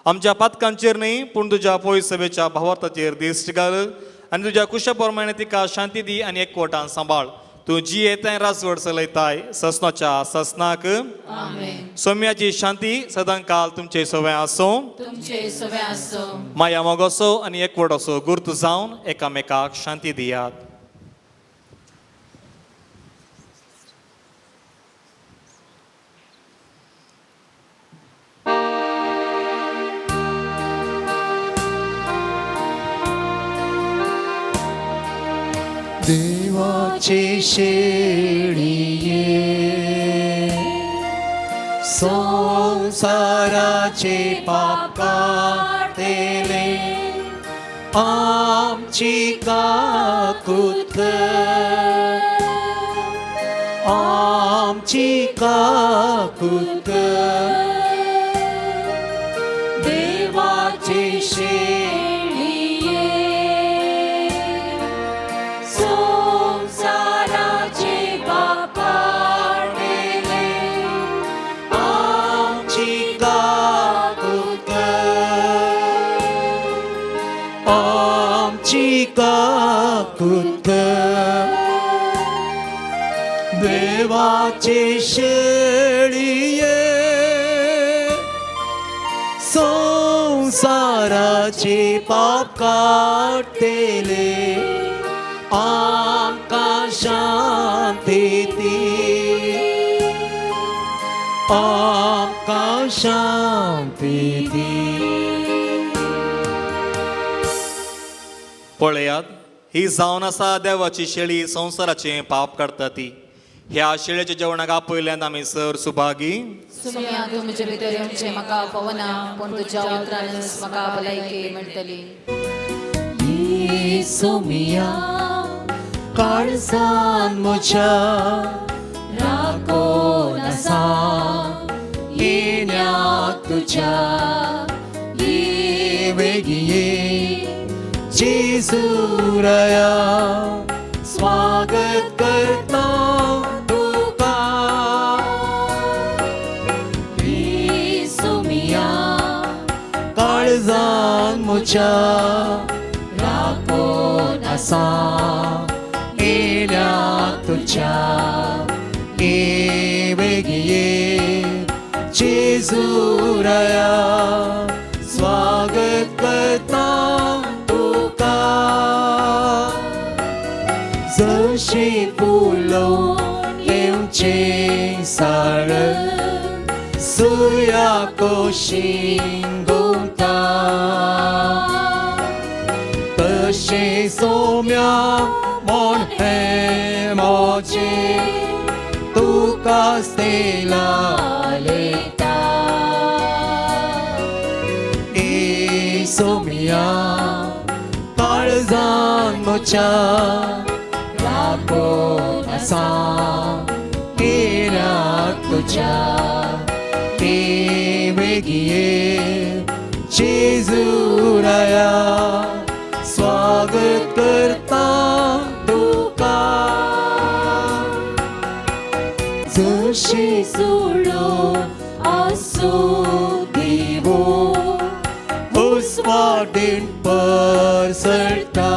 आमच्या पातकांचेर न्हय पूण तुज्या पयस सभेच्या भावार्थाचेर दिश्ट घाल आनी तुज्या कुशा प्रमाणे तिका शांती दी आनी एकवटान सांबाळ. तूं जियेताय राजवट चलयताय ससनाच्या ससनाक. सोम्याची शांती सदांकाल तुमचे सवय आसूं. माया मोगोसो आनी एकवट असो गुर्त जावन एकामेकाक शांती दियात. देवाचे शेळिये संसाराचे पाप काडतेले आमची काकूत कर, आमची काकूत कर. देवाचे शेळिये संसाराचे पाप काडतेले आमची काकूत कर, आमची काकूत कर. देवाचे शेळिये संसाराचे पाप काडतेले आमकां शांती दी, आमकां शांती दी. पळयात, ही जावन आसा देवाची शेळी संवसाराचें पाप काडटा ती. ह्या शेळेच्या जेवणाक आपयल्यान आमी सर सुभागी. सुम्या तूं म्हजे भितर येवचें म्हाका पवना, पूण तुज्या उतरानच म्हाका भलायकी मेळटली. सोमिया काळजान म्हज्या आसा येण्याक तुज्या वेगीं जेजूराया स्वागत करता तुका येसुमिया काळजान म्हज्या राखून आसा येण्याक तुज्या वेगीं जेजूराया स्वागत करता तुका जशी फुलोवन येवचें साळ सुर्या कोशीन घुंवता तशें सोम्या म्हण हें म्हजें तुका स्तेला लेता सोमिया काळजान म्हज्या राखून आसा येण्याक तुज्या वेगीं जेजूराया स्वागत करता तुका जशी सुळो आसूं दिवो उस्वाडीन परसळटा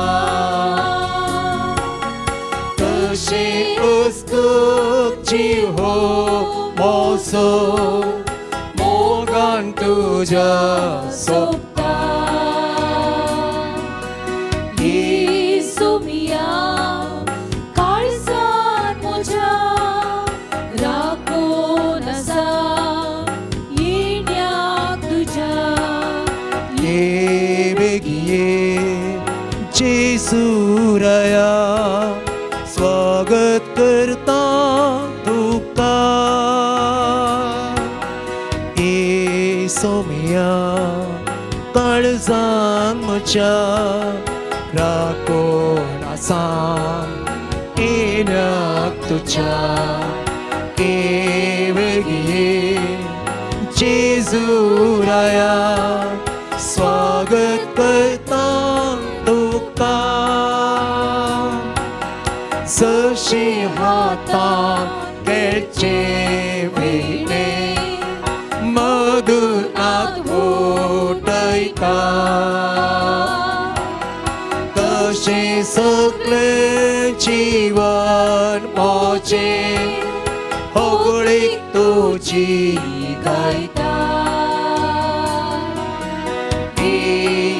तशें उस्तुची हो मोसो मोगान तुज्या सोबता येसुमिया काळजान म्हज्या राखून आसा येण्याक तुज्या वेगीं जेजूराया स्वागत करता तुका सोमिया काळजान म्हज्या राखून आसा येण्याक तुज्या वेगीं जेजूराया स्वागत करता तुका जशी हातान केळचें वेणे मधुर आत्वटयता तशें सगळें जीवन म्हजें होगळीक तुजी गायता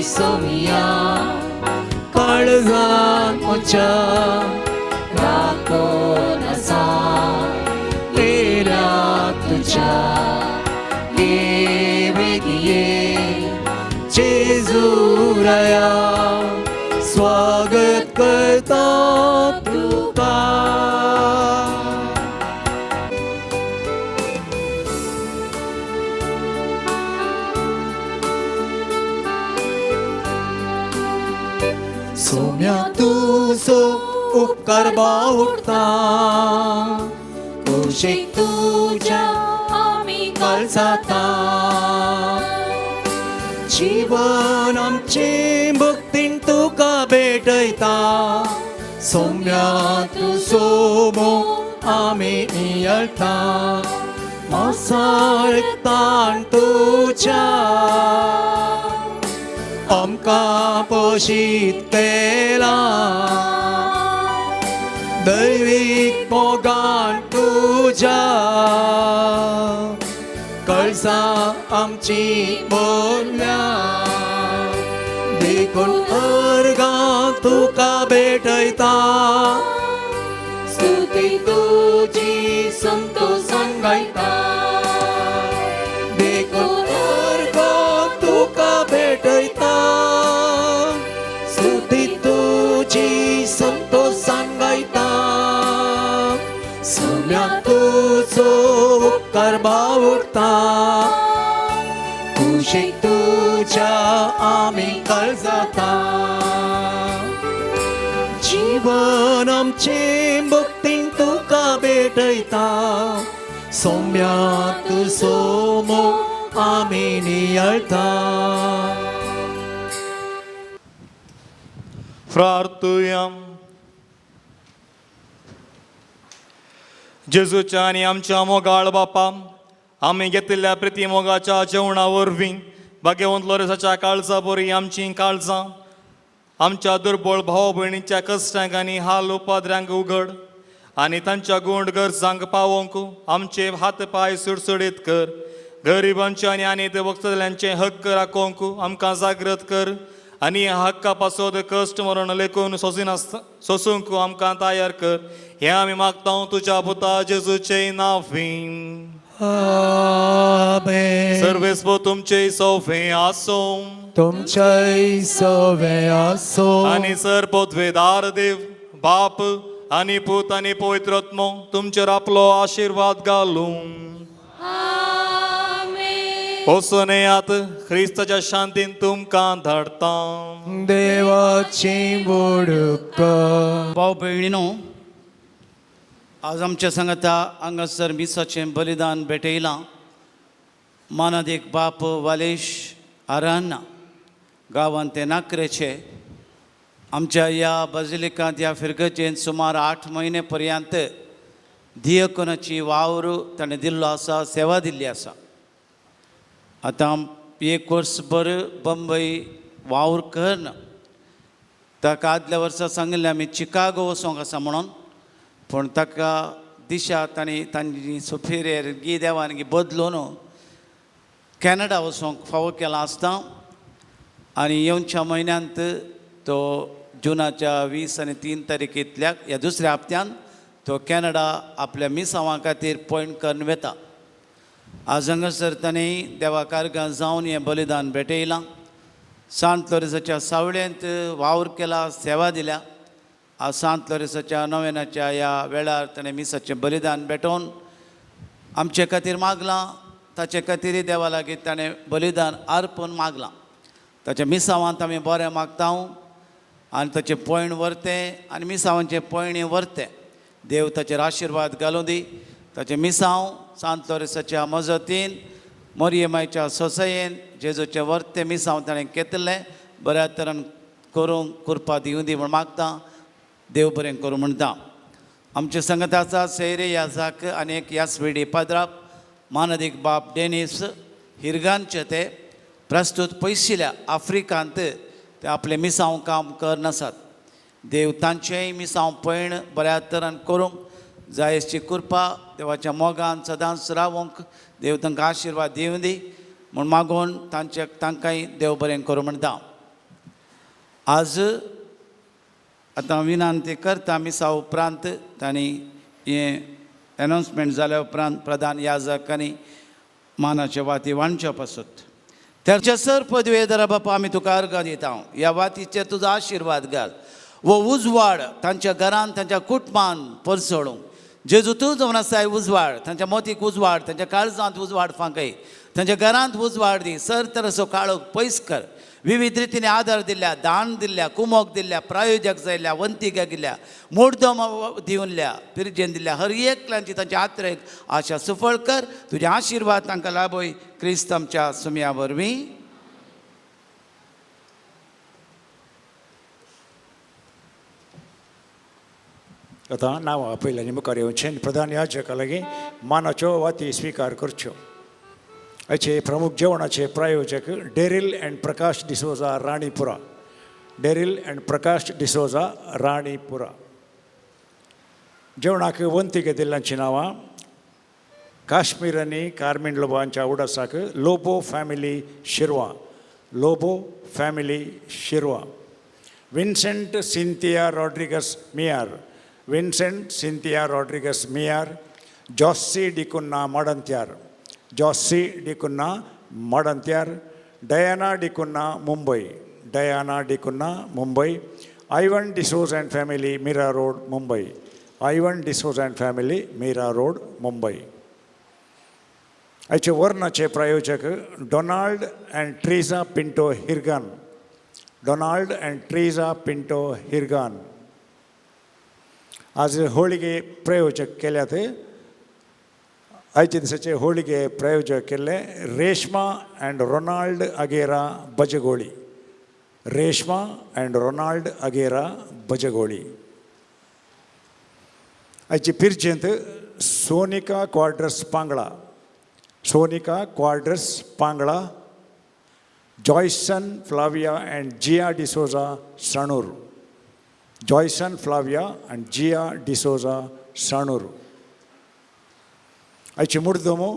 सोमिया काळजान म्हज्या राखून आसा येण्याक तुज्या वेगीं जेजूराया स्वागत करता तुका सोम्या तुजो उपकार बावुडटा कुशीक तुज्या आमी काळजाता जीवन आमचें भक्तीन तुका भेटयता सोम्या तुजो मोग आमी नियळटा मासाळतान तुज्या आमकां पोशीत केला दैवीक मोगान तुज्या कळसां आमची बोल्या देखून अर्गां तुका भेटयता स्तुती तुजी संतोषान गायता देखून अर्गां तुका भेटयता स्तुती तुजी संतोषान गायता सोम्या तुजो उपकार बावुडटा कुशीक तुज्या आमी काळजाता जीवन आमचें भक्तीन तुका भेटयता सोम्या तुजो मोग आमी नियाळता. प्रार्थुया. जेजूच्या आनी आमच्या मोगाळ बापा, आमी घेतिल्ल्या प्रिती मोगाच्या जेवणा वरवीं भाग्यवंत लोरेसाच्या काळजा बरी आमचीं काळजां आमच्या दुर्बळ भाव भयणीच्या कश्टांक आनी हाल उपाद्र्यांक उगड आनी तांच्या गुंड गरजांक पावोवंक आमचे हात पांय सुडसुडीत कर. गरिबांचे आनी आनी ते वक्तल्यांचे हक्क राखोवंक आमकां जागृत कर आनी ह्या हक्का पासत कश्ट मरण लेखून सोंसिनासता सोसूंक आमकां तयार कर. हें आमी मागता तुज्या पुता जेजूचे नांवीं. आमेन. सर्वेस्पो तुमचे सोफे आसूं तुमच्याय सवे आसो. आनी सर पदवेदार देव बाप आनी पूत आनी पवित्र आत्मो तुमचेर आपलो आशिर्वाद घालूं. वचून येयात, ख्रिस्ताच्या शांतीन तुमकां धाडटा. देवाची बुडक. भाव भयणीनो, आज आमच्या सांगाता हांगासर मिसाचें बलिदान भेटयलां मानादीक बाप वालेश आरान्ना, गांवांत ते नाकरेचे. आमच्या ह्या बाजिलिकांत ह्या फिरगजेंत सुमार 8 म्हयने पर्यंत दियकोनाची वावर ताणें दिल्लो आसा, सेवा दिल्ली आसा. आतां एक वर्सभर बंबई वावर करना. ताका आदल्या वर्सा सांगिल्लें आमी चिकागो वचोंक आसा म्हणून, पूण ताका दिशा तांणी तांची सुपिरियर गी देवान गी बदलून कॅनडा वचोंक फावो केलां आसता. आनी येवच्या म्हयन्यांत तो जुनाच्या 20 आनी 3 तारखेंतल्या ह्या दुसऱ्या हप्त्यान तो कॅनडा आपल्या मिसांवां खातीर पॉयंट करून वता. आज हांगासर ताणें देवा कारगां जावन हें बलिदान भेटयलां. सांत लोरेसाच्या सावळेंत वावर केला, सेवा दिल्या. आज सांत लोरेसाच्या नवेनाच्या ह्या वेळार ताणें मिसाचें बलिदान भेटोवन आमचे खातीर मागलां. ताचे खातीरय देवा लागीं ताणें बलिदान अर्पण मागलां. ताच्या मिसावांत आमी बरें मागता आनी ताचें पयण व्हरतें आनी मिसावांचें पयणें व्हरतें. देव ताचेर आशिर्वाद घालूं दी. ताचें मिसांव सांत लोरेसाच्या मजतीन, मोरये मायच्या सोसयेन, जेजूचें व्हरतें मिसांव ताणें घेतिल्लें बऱ्या तरान करूंक कृपा दिवं दी म्हूण मागता. देव बरें करूं म्हणटा. आमचे संगताचा सैरे याजाक आनी एक यासवेडी पाद्राप मानदीक बाप डेनीस हिरगांचे ते प्रस्तूत पयशिल्या आफ्रिकांत ते आपलें मिसांव काम करनासात. देव तांचेंय मिसांव पयण बऱ्या तरान करूंक जायची कृपा देवाच्या मोगान सदांच रावोंक देव तांकां आशिर्वाद दिवं दी म्हूण मागून तांचे तांकांय देव बरें करूं म्हणटा. आज आतां विनंती करता मिसा उपरांत तांणी हें एनावन्समेंट जाल्या उपरांत प्रधान याजक आनी मानाचे वाती वांटच्या पासत ताच्या सर पदवेदारा बापा आमी तुका अर्गां दिता. ह्या वातीचेर तुजो आशिर्वाद घाल वो उजवाड तांच्या घरान तांच्या कुटुंबान परसळूंक. जेजू तूं जावन आसाय उजवाड, तांच्या मोतीक उजवाड, तांच्या काळजांत उजवाड फांकय, तांच्या घरांत उजवाड दी. सर तरसो काळोख पयस कर. विविध रितीने आदार दिल्या, दान दिल्या, कुमोक दिल्या, प्रायोजक जायल्या, वंतीक गेल्या, मुर्दम दिवनल्या, पिरजेन दिल्या. हर एकल्यांची तांच्या आत्रेक आशा सुफळ कर. तुजे आशिर्वाद तांकां लाभय क्रिस्त आमच्या सुमया वरवीं. आतां नांवां आपयलें आनी मुखार येवचें प्रधान याजका लागीं मानाच्यो वाती स्विकार करच्यो. हाचे प्रमुख जेवणाचे प्रायोजक Daryl and Prakash D'Souza Ranipura, Daryl and Prakash D'Souza Ranipura. जेवणाक वंती घेतिल्ल्यांचीं नांवां काश्मीर आनी कार्मीण लोबो हांच्या उडासाक Lobo family Shirva, Lobo family Shirva. Vincent Cynthia Rodrigues Miyar, Vincent Cynthia Rodrigues Miyar. Jossy D'Cunha Madantyar, Jossy D'Cunha Madantyar. Diana D'Cunha Mumbai, Diana D'Cunha Mumbai. Ivan D'Souza and family Mira road Mumbai, Ivan D'Souza and family Mira road Mumbai. हाचे वर्णाचे प्रायोजक Donald and Treesa Pinto Hirgan, Donald and Treesa Pinto Hirgan. आज होळिगे प्रायोजक केल्यात आयचे दिसाचे होळिगे प्रायोजक केल्ले Reshma and Ronald Agera Bajagoli. Reshma and Ronald Agera Bajagoli. आयची पिर्जेंत Sonika Quadras Pangla. Sonika Quadras Pangla. Joyson Flavia and Jiya D'Souza Sanur. Joyson Flavia and Jiya D'Souza Sanur. आयची मुर्दमो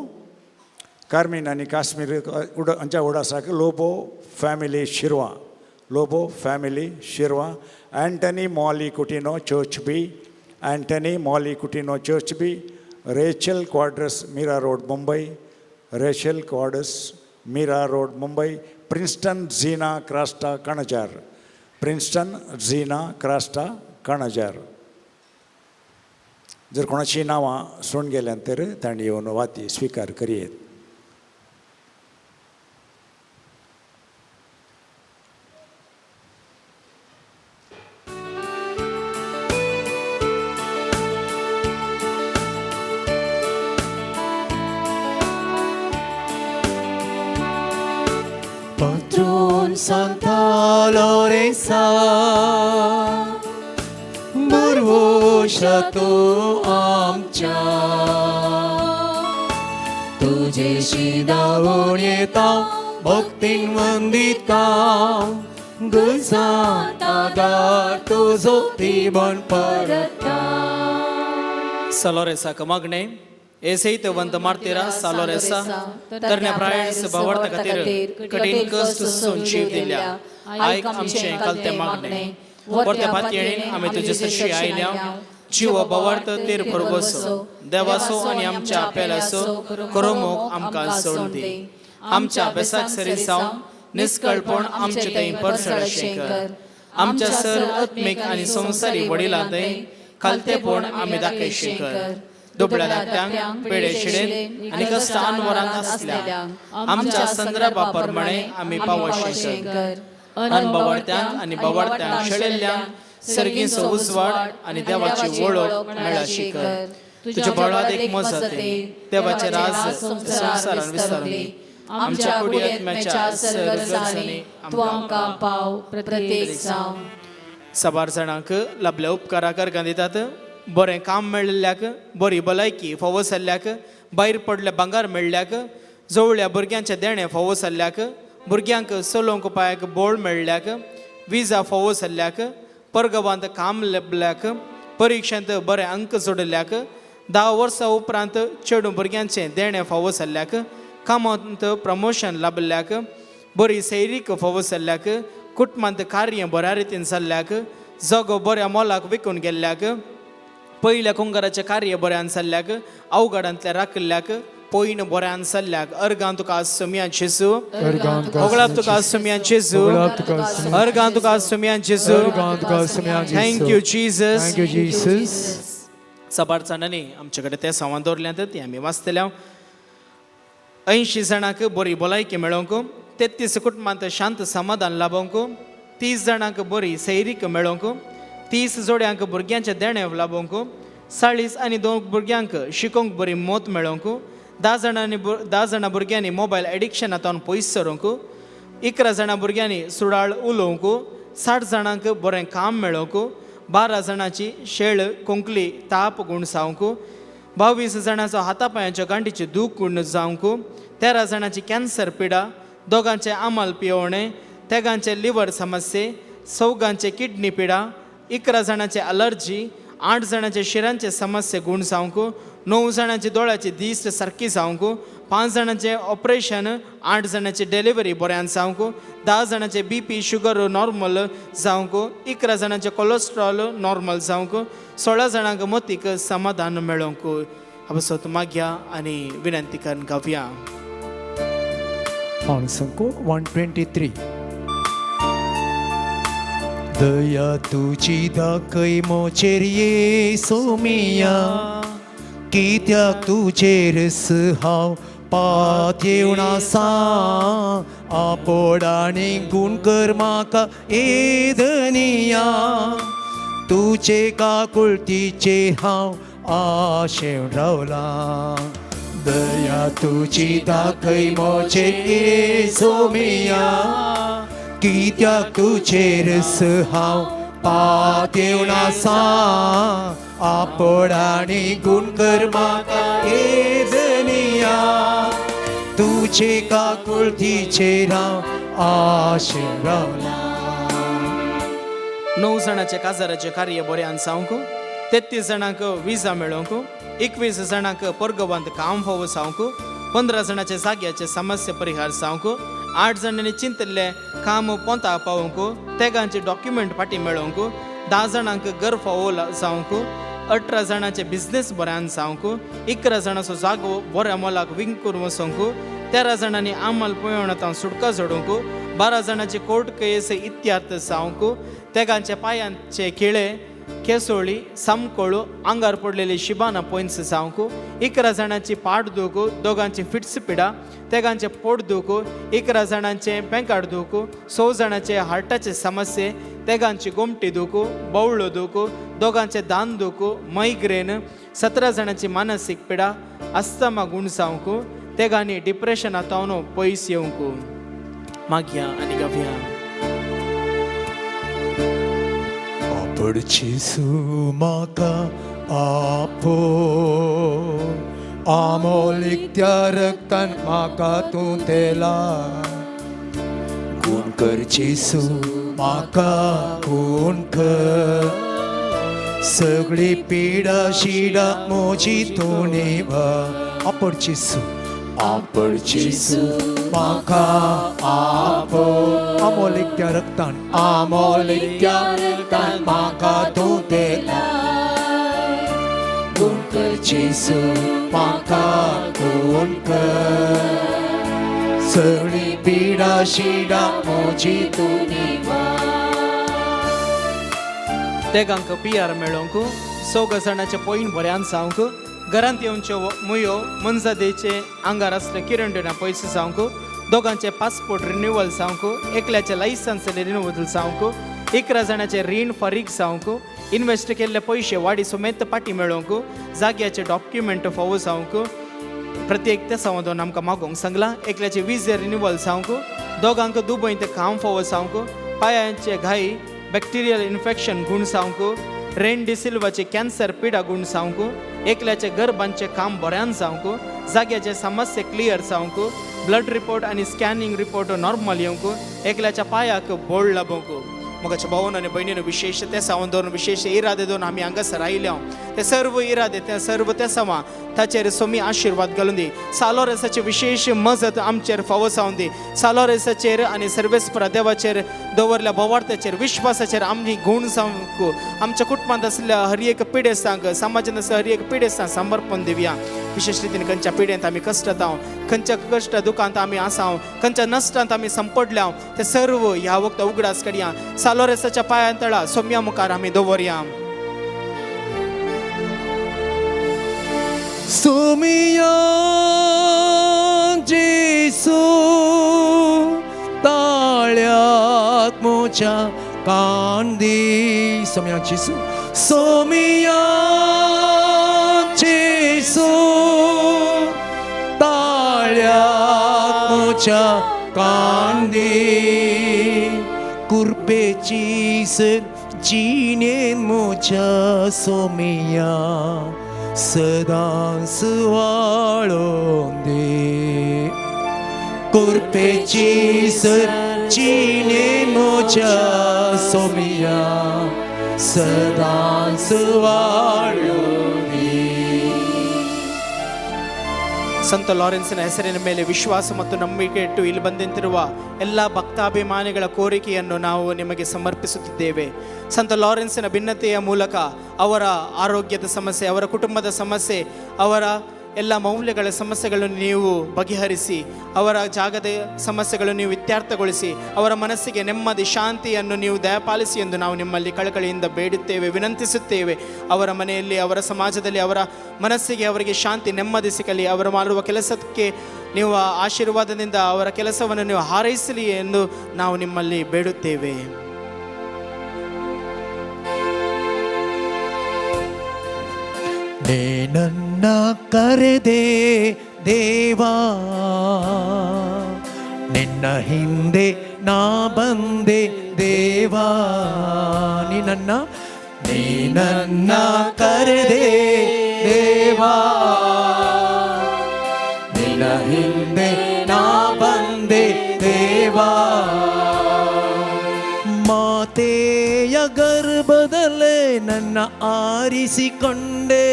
carmine आनी काश्मीर हांच्या उडासाक Lobo family Shirva. Lobo family Shirva. Antony Molly Coutinho church B. Antony Molly Coutinho church B. Rachel Quadras Mira road Mumbai. Rachel Quadras Mira road Mumbai. Princeton Zeena Crasta Kanajar. Princeton Zeena Crasta Kanajar. जर कोणाची नांवां सोडून गेल्यान तर तांणी येवन वाती स्विकार करयेत. Patron Santa Loresa, भरवशा तूं आमच्या, तुजेशी धांवून येता भक्तीन वंदिता, गजांत आदार तुजो तिबण परता. सलोरेसाक मागणें एसैतवंत मार्तीरा सालोरेसा तरण्या प्रायस भावार्थ खातीर कठीण कश्ट सोसून जीव दिल्या, आयक आमचें कलतें मागणें. परत्या पातयेणीन आमी तुजे सरशी आयल्या, जिवो भावार्थ तेर भरवसो देवासो आनी आमच्या पेल्यासो करोमोक आमकां सोड दी. आमच्या बेसाक सरी जावन निस्कळपण आमचे थंय परसळशें कर. आमच्या सर्व आत्मीक आनी संवसारी वडिलां थंय खालतेपण आमी दाखयशें कर. दुबळ्या धाकट्यांक पेडे शिडेन आनी कश्ट अनवरांत आसल्या आमच्या संदर्भा प्रमाणे आमी पावोशें कर. अनबावाडत्यांक आनी बावाडत्यांक शेळेल्ल्यांक सर्गीचो उजवाड आनी देवाची वळख मेळाशी कर. तुज्या बळात एक मजते देवाचे राज संवसारान विस्तारून दी. आमच्या कुडी आत्म्याच्या सर्व गरजांनी तूं आमकां पाव प्रत्येक जावं. साबार जाणांक लाभल्या उपकारा करगां दितात. बरें काम मेळिल्ल्याक, बरी भलायकी फावो जाल्ल्याक, भायर पडल्या भांगर मेळ्ळ्याक, जवळ्या भुरग्यांचें देणें फावो जाल्ल्याक, भुरग्यांक चलोवंक पांयाक बोळ मेळ्ळ्याक, विजा फावो जाल्ल्याक, परगवांत काम लाबल्याक, परिक्षेंत बरे अंक जोडिल्ल्याक, 10 वर्सां उपरांत चेडूं भुरग्यांचें देणें फावो जाल्ल्याक, कामांत प्रमोशन लाबिल्ल्याक, बरी सैरीक फावो जाल्ल्याक, कुटुंबांत कार्य बऱ्या रितीन जाल्ल्याक, जगो बऱ्या मोलाक विकून गेल्ल्याक, पयल्या कुंगराचें कार्य बऱ्यान जाल्ल्याक, अवघडांतल्या राखिल्ल्याक, पयन बऱ्यान जाल्ल्याक. अर्गां तुका सुमया जेजू, होगळाप तुका सुमया जेजू, अर्गां तुका सुमया जेजू. Thank you Jesus. Thank you Jesus. साबार जाणांनी आमचे कडेन ते संवाद दवरल्यात ती आमी वाचतल्या. 80 जाणांक बरी भलायकी मेळोवंक, 33 कुटुंबांत शांत समाधान लाबोवंक, 30 जाणांक बरी सैरीक मेळोवंक, 30 जोड्यांक भुरग्यांचें देणें लाबोवंक, 40 आनी 2 भुरग्यांक शिकोवंक बरी मत मेळोवंक, 10 जाणां भुरग्यांनी मोबायल एडिक्शनांतल्यान पयस सरूंक, 11 जाणां भुरग्यांनी सुडाळ उलोवंक, 60 जाणांक बरें काम मेळोवंक, 12 जाणांची शेळ कोंकली ताप गूण जावंक, 22 जाणांचो हाता पांयांच्यो गांठीची दूख गूण जावंक, 13 जाणांची कॅन्सर पिडा, 2गांचें आमल पियोवणें, 3गांचे लिवर समस्ये, 4गांचे किडनी पिडा, 11 जाणांचे अलर्जी, 8 जाणांचे शिरांचे समस्ये गूण जावंक, 9 जाणांची दोळ्याची दिश्ट सारकी जावंक, 5 जाणांचें ऑपरेशन, 8 जाणांची डिलिव्हरी बऱ्यान जावंक, 10 जाणांचे बीपी शुगर नॉर्मल जावंक, 11 जाणांचें कोलेस्ट्रॉल नॉर्मल जावंक, 16 जाणांक मतीक समाधान मेळोवंक. हांव मागया आनी विनंती करून गावया. 123. दया तुजी दाखय मोचेर येसू मिया, कित्याक तुजेर हांव पातयेवन आसा, आपोड आनी गूण कर म्हाका ए धनिया, तुजे काकुळतीचेर हांव आशेवन रावलां. दया तुजी दाखय म्हजे येसोमिया कित्याक तुजेर हांव पातेवन आसा आपड आनी गुण कर म्हाका हे धनिया तुजे काकुळटीचेर हांव आशेन रावला. 9 जाणाचे काजाराचें कार्य बऱ्यान जावंक, 33 जाणांक विजा मेळोवंक, 21 जाणांक परगवांत काम फावो जावंक, 15 जाणाचे जाग्याचे समस्या परिहार जावंक, 8 जाणांनी चिंतिल्लें काम पोंता पावोवंक, तेगांचे डॉक्युमेंट फाटीं मेळोवंक, 10 जाणांक घर फावो जावंक, 18 जाणांचे बिजनेस बऱ्यान जावंक, 11 जाणांचो जागो बऱ्या मोलाक विंकून वचोंक, 13 जाणांनी आमल पळोवणांत सुटका जोडूंक, 12 जाणांचे कोर्ट केस इत्यार्थ जावंक, तेगांच्या पायांचे खिळे केसोळी सामकोळू आंगार पडलेली शिबाना पयस जावंक, 11 जाणांची पाट दूख, दोगांची फिट्स पिडा, तेगांचे पोट दूख, 11 जाणांचे पेंकाड दूख, 6 जाणांचे हार्टाचे समस्ये, तेगांची गोमटी दूख, बावळो दूख, दोगांचे दान दूख, मायग्रेन, 17 जाणांची मानसीक पिडा, अस्तमा गुण जावंक, तेगांनी डिप्रेशनांत पयस येवंक. मागया आनी गावया. आपड जेजू म्हाका आपड आमोलीक त्या रक्तान म्हाका तूं तेला गुण कर जेजू म्हाका गुण कर सगळी पिडा शिडा म्हजी तूं निवार. आपड जेजू आपड जेजू म्हाका आपड आमोलीक त्या रक्तान आमोलीक त्या रक्तान म्हाका तूं तेला गुण कर जेजू म्हाका गुण कर सगळी पिडा शिडा म्हजी तूं निवार. तेगांक पियार मेळोवंक, 4 जाणाचे पॉयंट बऱ्यान जावंक, घरांत येवच्यो मुयो मनजादेचे आंगार आसले किरंडना पयस जावंक, दोगांचे पासपोर्ट रिन्युवल जावंक, एकल्याचे लायसन्स रिन्युवल जावंक, 11 जाणाचे रीण फारीक जावंक, इन्वेस्ट केल्ले पयशे वाडी समेत पाटी मेळोवंक, जाग्याचे डॉक्युमेंट फावो जावंक, प्रत्येक तेसांव दोन आमकां मागोवंक सांगलां, एकल्याचे विजे रिन्युवल जावंक, दोगांक दुबयंत काम फावो जावंक, पायांचे घाई बॅक्टेरियल इन्फेक्शन गुण जावंक, रेन डिसिल्वाचे कॅन्सर पिडा गुण जावंक, एकल्याचे गर्भांचें काम बऱ्यान जावंक, जाग्याचे समस्या क्लियर जावंक, ब्लड रिपोर्ट आनी स्कॅनिंग रिपोर्ट नॉर्मल येवंक, एकल्याच्या पांयाक बोळ लाबोवंक. मोगाच्या भावन आनी भयणीन विशेष ते सावन दवरून विशेष इरादे दवरून आमी हांगासर आयल्या ते सर्व इरादे ते सर्व ते सवा ताचेर सोमी आशिर्वाद घालून दी. सालोरेसाची विशेष मजत आमचेर फावो जावन दी. सालोरेसाचेर आनी सर्वेस्परा देवाचेर दवरल्या भवार्थाचेर विश्वासाचेर आमी गुण जावंक, आमच्या कुटुंबांत आसल्या हर एक पिडेस्तांक, समाजांत आसल्या हर एक पिडेस्तांक समर्पण दिवया. विशेष रितीन खंयच्या पिडेंत आमी कश्टतांव, खंयच्या कश्ट दुखांत आमी आसाव, खंयच्या नश्टांत आमी संपडल्या ते सर्व ह्या वखदा उगडास करया. सालोरेसाच्या पांयां तळा सोम्या मुखार आमी दवरया. सोमिया जेसू ताळ्याक म्हज्या कान दी. सोमिया जेसू सोमिया जेसू ताळ्याक म्हज्या कान दी. कुर्पेची सर जिणेन म्हज्या सोमिया सदांच वाळोवन दी. कुर्पेची सर जिणेन म्हज्या सोमिया सदांच वाळोवन दी. ಸಂತ ಲಾರೆನ್ಸ್ನ ಹೆಸರಿನ ಮೇಲೆ ವಿಶ್ವಾಸ ಮತ್ತು ನಂಬಿಕೆ ಇಟ್ಟು ಇಲ್ಲಿ ಬಂದಂತಿರುವ ಎಲ್ಲ ಭಕ್ತಾಭಿಮಾನಿಗಳ ಕೋರಿಕೆಯನ್ನು ನಾವು ನಿಮಗೆ ಸಮರ್ಪಿಸುತ್ತಿದ್ದೇವೆ. ಸಂತ ಲಾರೆನ್ಸ್ನ ಭಿನ್ನತೆಯ ಮೂಲಕ ಅವರ ಆರೋಗ್ಯದ ಸಮಸ್ಯೆ, ಅವರ ಕುಟುಂಬದ ಸಮಸ್ಯೆ, ಅವರ ಎಲ್ಲ ಮೌಲ್ಯಗಳ ಸಮಸ್ಯೆಗಳನ್ನು ನೀವು ಬಗೆಹರಿಸಿ, ಅವರ ಜಾಗದ ಸಮಸ್ಯೆಗಳನ್ನು ನೀವು ಇತ್ಯರ್ಥಗೊಳಿಸಿ, ಅವರ ಮನಸ್ಸಿಗೆ ನೆಮ್ಮದಿ ಶಾಂತಿಯನ್ನು ನೀವು ದಯಪಾಲಿಸಿ ಎಂದು ನಾವು ನಿಮ್ಮಲ್ಲಿ ಕಳಕಳಿಯಿಂದ ಬೇಡುತ್ತೇವೆ, ವಿನಂತಿಸುತ್ತೇವೆ. ಅವರ ಮನೆಯಲ್ಲಿ, ಅವರ ಸಮಾಜದಲ್ಲಿ ಅವರ ಮನಸ್ಸಿಗೆ ಅವರಿಗೆ ಶಾಂತಿ ನೆಮ್ಮದಿ ಸಿಗಲಿ. ಅವರು ಮಾಡುವ ಕೆಲಸಕ್ಕೆ ನೀವು ಆಶೀರ್ವಾದದಿಂದ ಅವರ ಕೆಲಸವನ್ನು ನೀವು ಹಾರೈಸಲಿ ಎಂದು ನಾವು ನಿಮ್ಮಲ್ಲಿ ಬೇಡುತ್ತೇವೆ. ನೀನನ್ನ ಕರೆದೆ ದೇವಾ, ನಿನ್ನ ಹಿಂದೆ ನಾ ಬಂದೆ ದೇವಾ. ನೀನನ್ನ ನೀನನ್ನ ಕರೆದೆ ದೇವಾ, ನಿನ್ನ ಹಿಂದೆ ನಾ ಬಂದೆ ದೇವಾ. ಮಾತೆಯ ಗರ್ಭದಲ್ಲೇ ನನ್ನ ಆರಿಸಿಕೊಂಡೆ,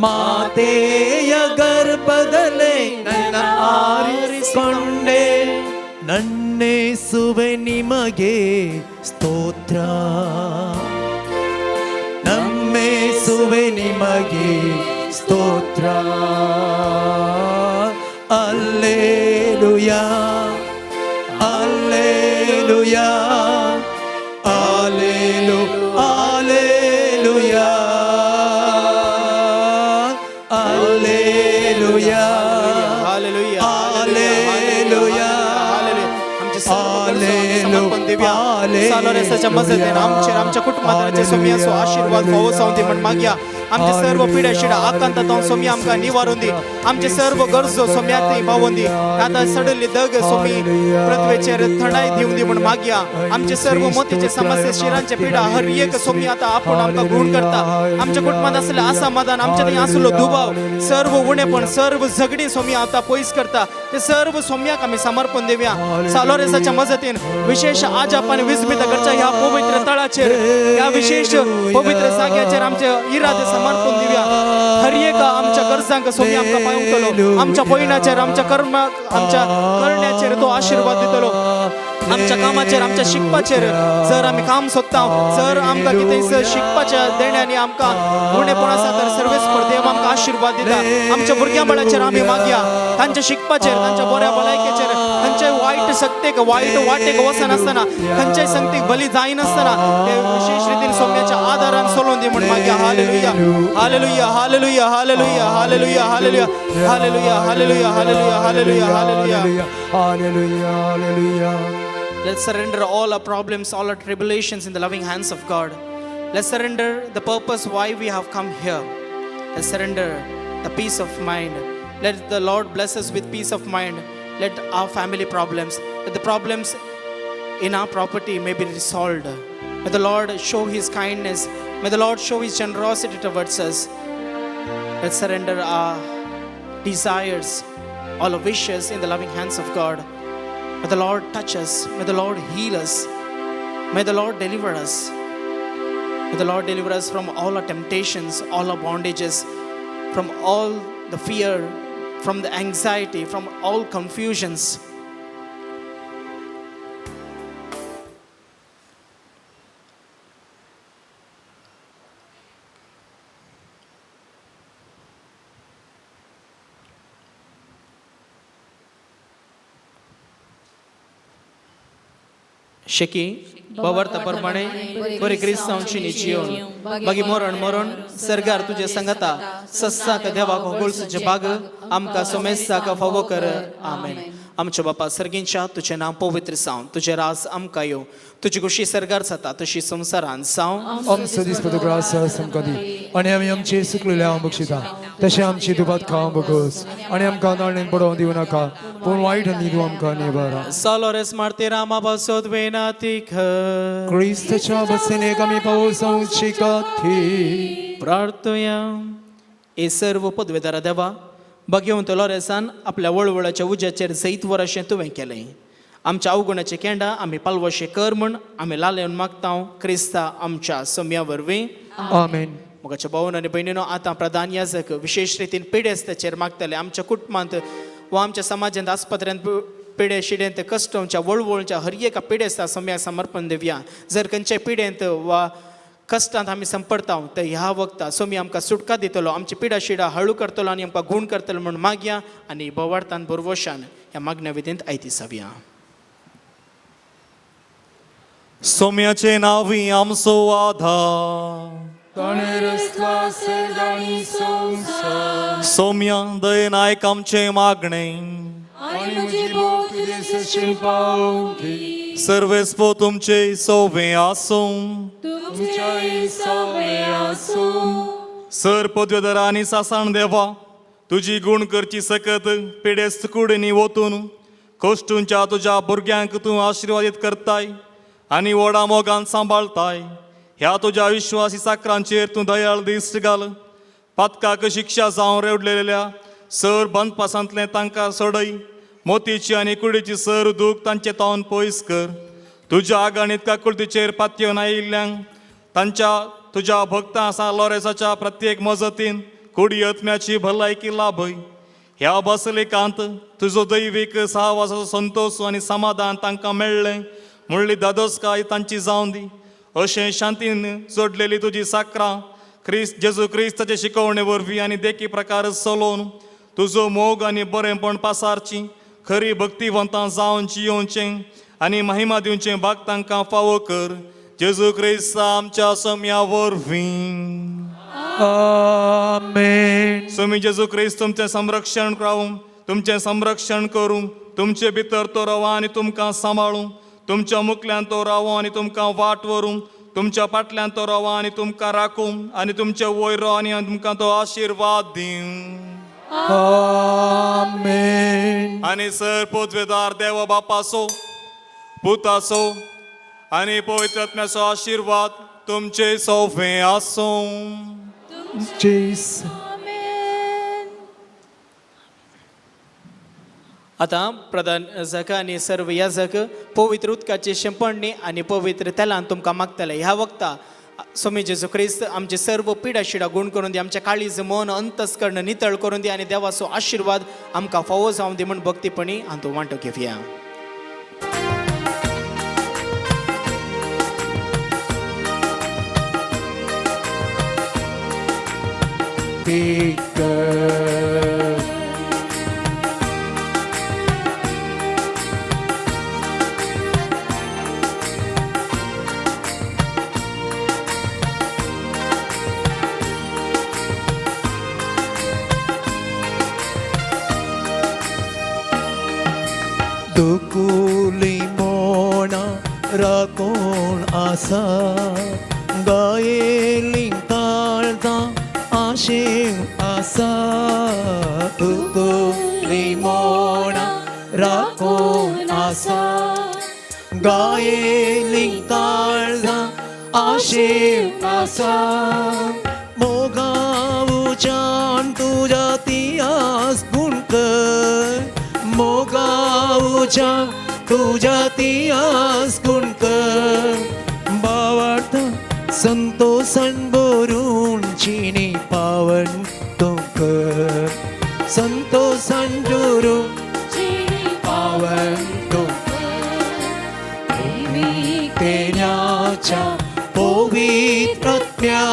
ಮಾತೆಯ ಗರ್ಭದಲ್ಲೇ ನನ್ನ ಆರಿಸಿಕೊಂಡೆ. ನನ್ನೇಸುವೆ ನಿಮಗೆ ಸ್ತೋತ್ರ, ನಮ್ಮೇಸುವೆ ನಿಮಗೆ ಸ್ತೋತ್ರ. ಅಲ್ಲೇಲುಯಾ, ಅಲ್ಲೇಲುಯಾ, ಅಲ್ಲೇಲು ಅಲ್ಲೇಲುಯಾ, ಅಲ್ಲೇಲುಯಾ, ಅಲ್ಲೇಲುಯಾ. सालोरेसाच्या मजतीन आमचेर आमच्या कुटुंबांतराचे सोमया सो आशीर्वाद फावो जावं दी म्हण मागया. आमचे सर्व पिड्या शिडा आकांता जावन सोमया आमकां निवारून दी. आमचे सर्व गरजो सोम्या थंय पावोवन दी. आतां सडल्ली दग सोमी पृथ्वेचेर थंडाय दिवन दी म्हण मागया. आमचे सर्व मोतीचे समस्या शिरांचे पिडा हर एक सोमी आतां आपूण आमकां गुण करता. आमच्या कुटुंबांत आसलें असमाधान, आमच्या थंय आसलो दुबाव, सर्व उणेपण, सर्व झगडी सोमी आतां पयस करता. ते सर्व सोम्याक आमी समर्पण दिवया. सालोरेसाच्या मजतीन विशेष आज आपण विस्मित करच्या ह्या पवित्र तळाचेर, ह्या विशेष पवित्र जाग्याचेर आमचे इरादे समर्पण दिवया. हर एक आमच्या गरजांक सोमी आमकां पावतलो. आमच्या पयणाचेर, आमच्या कर्म, आमच्या करण्याचेर तो आशीर्वाद दितलो. आमच्या कामाचेर, आमच्या शिकपाचेर जर आमी काम सोदता, जर आमकां कितें शिकपाच्या देण्यानी आमकां उणेपण आसा तर सर्वेस्पर देव आमकां आशीर्वाद दिता. आमच्या भुरग्यां बाळाचेर आमी मागया, तांच्या शिकपाचेर, तांच्या बऱ्या भलायकेचेर, खंयच्याय वायट शक्तेक, वायट वाटेक वचनासतना, खंयच्याय संगतीक बली जायनासतना ते विशेष रितीन सोम्याच्या आदारान सोलोवन दी म्हण मागया. Hallelujah, hallelujah, hallelujah, hallelujah, hallelujah, hallelujah, hallelujah, hallelujah, hallelujah, hallelujah, hallelujah, hallelujah, hallelujah. Let's surrender all our problems, all our tribulations in the loving hands of God. Let's surrender the purpose why we have come here. Let's surrender the peace of mind. Let the Lord bless us with peace of mind. Let our family problems, let the problems in our property may be resolved. May the Lord show His kindness. May the Lord show His generosity towards us. Let's surrender our desires, all our wishes in the loving hands of God. May the Lord touch us. May the Lord heal us. May the Lord deliver us. May the Lord deliver us from all our temptations, all our bondages, from all the fear, from the anxiety, from all confusions. शेकी बवर्त परमाणे बरे क्रिस्तांवची जिवन बागी मरण मरण सरगार तुजे संगता सस्साक देवाक होगोळसूचे बाग आमकां सोमेस्ताक फावो कर. आमेन. आमच्या बापा सर्गींच्या तुजें नांव पवित्र जावं, तुजें राज आमकां येवं, तुजी खुशी सर्गार जाता तशी संवसारान जावं. आमचो दिसपटो ग्रास आमकां दी आनी आमी आमचे सुकलेले हांव बक्षिता तशें आमची दुबाद खावंक बगस आनी आमकां नाणेन पडोवंक दिवं नाका पूण वायट आनी तूं आमकां निवारा. सालोरेस मार्तीरा पासत वेनाती कर क्रिस्तच्या बसनेक आमी पावसांची काथी प्रार्थया. हे सर्व पदवेदारा देवा, भगवंत लोरेसान आपल्या वळवळाच्या उज्याचेर जैतवर अशें तुवें केलें. आमच्या अवगुणाचे केंडा आमी पालवशे कर म्हूण आमी लालेवन मागता क्रिस्ता आमच्या सम्या वरवीं. आमेन. मोगाच्या भावन आनी भयणीनो, आतां प्रधान याजक विशेष रितीन पिडेस्ताचेर मागतले. आमच्या कुटुंबांत वा आमच्या समाजांत आस्पत्र्यांत पिडे शिडेंत कश्टोंच्या वळवळच्या हर एका पिडेस्ता सम्याक समर्पण दिवया. जर खंयच्याय पिडेंत वा कश्टांत आमी संपडता तर ह्या वखता सोमी आमकां सुटका दितलो, आमची पिडा शिडा हळू करतलो आनी आमकां गूण करतलो म्हूण मागया आनी बोवार्थान बोरवशान ह्या मागण्या विधींत आयती जावया. सोम्याचे नावी आमचो आधार, सोम्या दयेन आयक आमचें मागणें, सर्वेस्पो तुमचे सोवे आसूं. सर पदवेदारा आनी सासाण देवा, तुजी गुण करची सकत पिडेस्त कुडींनी वतून कश्टूंच्या तुज्या भुरग्यांक तूं आशिर्वादीत करताय आनी व्हडा मोगान सांबाळताय. ह्या तुज्या विश्वासी साकरांचेर तूं दयाळ दिश्ट घाल. पातकाक शिक्षा जावन रेवडलेल्या सर बंदपासांतलें तांकां सोडय. मोतीची आनी कुडीची सर दूख तांचे तावन पयस कर. तुज्या आगाणीत काकुळतीचेर पातयेवन आयिल्ल्यांक तांच्या तुज्या भक्तां आसा लॉरेसाच्या प्रत्येक मजतीन कुडी आत्म्याची भलायकी लाभय. ह्या बसलिकांत तुजो दैवीक सहवासाचो संतोश आनी समाधान तांकां मेळ्ळें म्हणली दादोसकाय तांची जावन दी. अशें शांतीन जोडलेली तुजी साकरां क्रिस्त जेजू क्रिस्ताचे शिकवणे वरवीं आनी देखी प्रकार चलोवन तुजो मोग आनी बरेंपण पासारची खरी भक्तिवंतां जावन जियोवचें आनी महिमा दिवचें भाग तांकां फावो कर. जेजू क्रिस्त आमच्या सम्या वरवीं. आमेन. स्वामी जेजू क्रिस्त तुमचें संरक्षण रावूं, तुमचें संरक्षण करूं, तुमचे भितर तो रावा आनी तुमकां सांबाळूं, तुमच्या मुखल्यान तो रावो आनी तुमकां वाट व्हरूं, तुमच्या फाटल्यान तो रावा आनी तुमकां राखूं आनी तुमचे वयर राव आनी तुमकां तो आशिर्वाद दिवं. आमेन. आनी सर पदवेदार देवा बापाचो, पुताचो आनी पवित्र आत्म्याचो आशिर्वाद तुमचे सोफे आसूं. जेस. आतां प्रधान जक आनी सर्व याजक पवित्र उदकाची शिंपडणी आनी पवित्र तेलान तुमकां मागतले. ह्या वक्ता स्वामी जेजू क्रिस्त आमचे सर्व पिडा शिडा गुण करून दी, आमच्या काळीज मन अंतस्कर्ण नितळ करून दी आनी देवाचो आशिर्वाद आमकां फावो जावन दी म्हूण भक्तीपणी हांतू वांटो घेवया. दुकुली मोणा राकोण आसा, गायेली काळजां आशेव आसा. दुकुली मोणा राकोण आसा, गायेली काळजां आशेव आसा. मोगावच्यान तुज्या तियास गुण कर, मोगावच्या तुज्या तियास गुण कर. बावार्थ संतोषान भरून चिनी पावन तूं कर, संतोषान भरून चिनी पावन तूं कर. तेन्याच्या पवित्र आत्म्या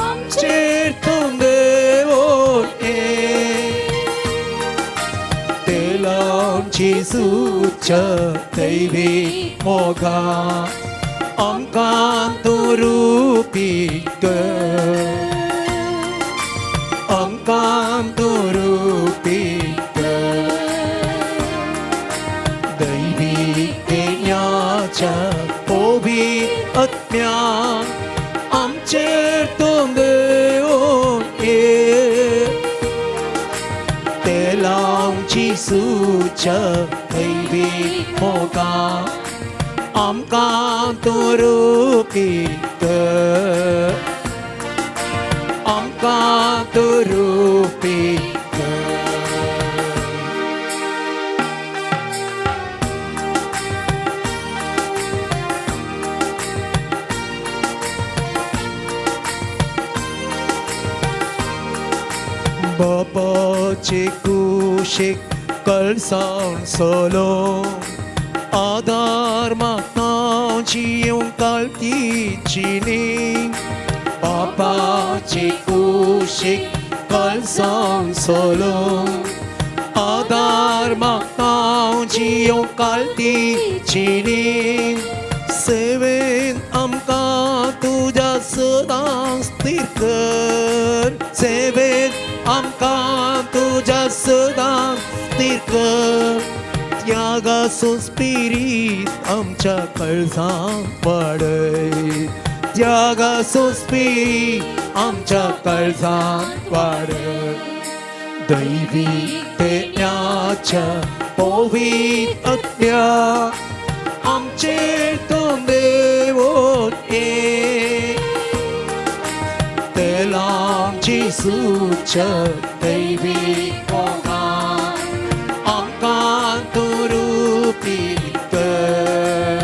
आमचेर तूं देवोन ये, जेजूच्या दैवी मोगा आमकां तूं रुपी कर, आमकां तूं रुपी कर. दैवी देण्याच्या पवित्र आत्म्या आमचेर तूं देवोन ये, जेजूच्या दैवी मोगा आमकां तूं रुपी कर, आमकां तूं रुपी कर. बापाचे कुशीक कळसावन सोलो, आदार मागता जियोंक काळतीची न्ही. बापाचे कुशीक कळसावन सोलो, आदार मागता जियोंक काळतीची न्ही. सेवेन आमकां तुज्या सदां स्थिर कर, सेवेन आमकां तुज्या सदां स्थिर कर. त्यागाचो स्पिरीत आमच्या काळजांत वाडय, त्यागाचो स्पिरीत आमच्या काळजांत वाडय दैवी देण्याच्या पवित्र आत्म्या आमचेर तूं देवोन ये तेलां जेजूच्या दैवी मोगान आमकां तूं रुपीत कर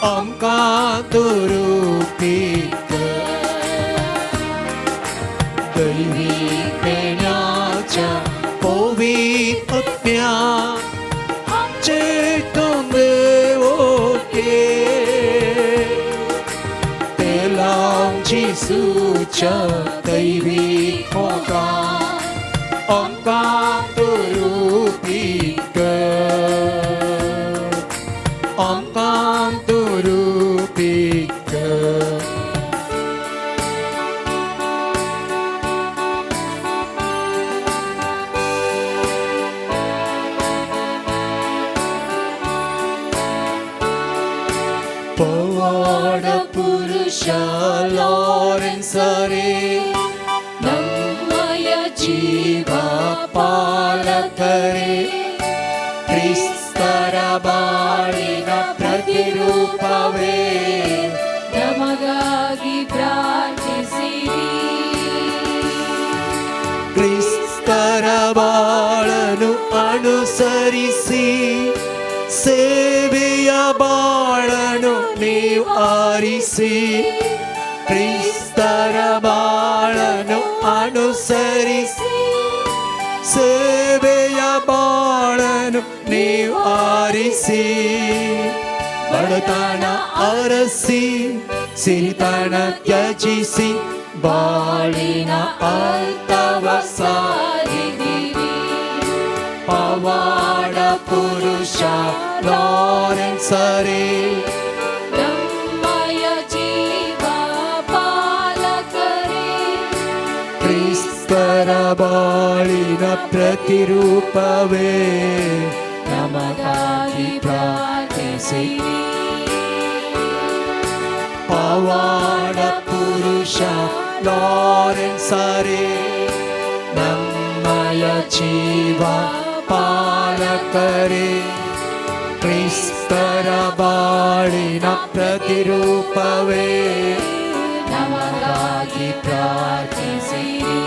आमकां तूं रुपीत कर दैवी देण्याच्या पवित्र आत्म्या आमचेर तूं देवोन ये तेलां जेजूच्या दैवी मोगान आमकां तूं रुपीत कर आमकां तूं रुपीत कर पवाड पुरुषा लॉरेन्सरे ನಮ್ಮಯ ಜೀವ ಪಾಲಕರೇ ಕ್ರಿಸ್ತರ ಬಾಳಿನ ಪ್ರತಿರೂಪವೇ ನಮಗಾಗಿ ಪ್ರಾರ್ಥಿಸಿರಿ ಕ್ರಿಸ್ತರ ಬಾಳನು ಅನುಸರಿಸಿ ಸೇವೆಯ ಬಾಳನು ನೀವು ಆರಿಸಿ ಕ್ರಿಸ್ತರ ಬಾಳನು ಅನುಸರಿಸಿ ಸೇವೆಯ ಬಾಳನು ನೀವು ಆರಿಸಿ ಬಡತನ ಅರಸಿ ಸಿರಿತನ ತ್ಯಜಿಸಿ ಬಾಳಿನ ಅರ್ಥವ ಸಾರಿದಿರಿ ಪವಾಡ ಪುರುಷ ಲಾರೆನ್ಸರೇ ನಮ್ಮಯ ಜೀವ ಪಾಲಕರೇ ಕ್ರಿಸ್ತರ ಬಾಳಿನ ಪ್ರತಿರೂಪವೇ ನಮಗಾಗಿ ಪ್ರಾರ್ಥಿಸಿ ಪವಾಡ ಪುರುಷ ಲಾರೆನ್ಸರೇ ನಮ್ಮಯ ಜೀವ ಪಾಲಕರೇ ಕ್ರಿಸ್ತರ ಬಾಳಿನ ಪ್ರತಿರೂಪವೇ ನಮಗಾಗಿ ಪ್ರಾರ್ಥಿಸಿರಿ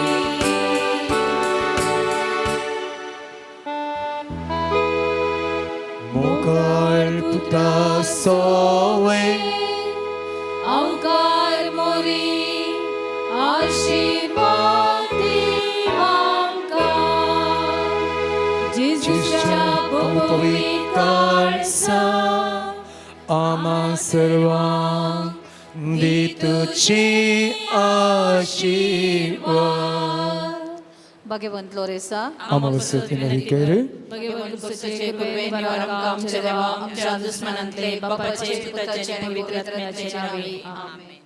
ಮುಗಳ್ಪುತ ಸೋವೆ अवकार मोरी आशीर्वाद आमकां जेजूच्या पवित्र काळसा आमा सर्वांक दी तुझी आशीर्वाद भगवंत लोरेसा आम्हा वसती नवी कर भगवंत पुरुषाचे कृपेन निवारण आमच्या देवा आमच्या दुस्मनांतले बापाचे पुताचे आणि पवित्र आत्म्याचे नावे आमेन.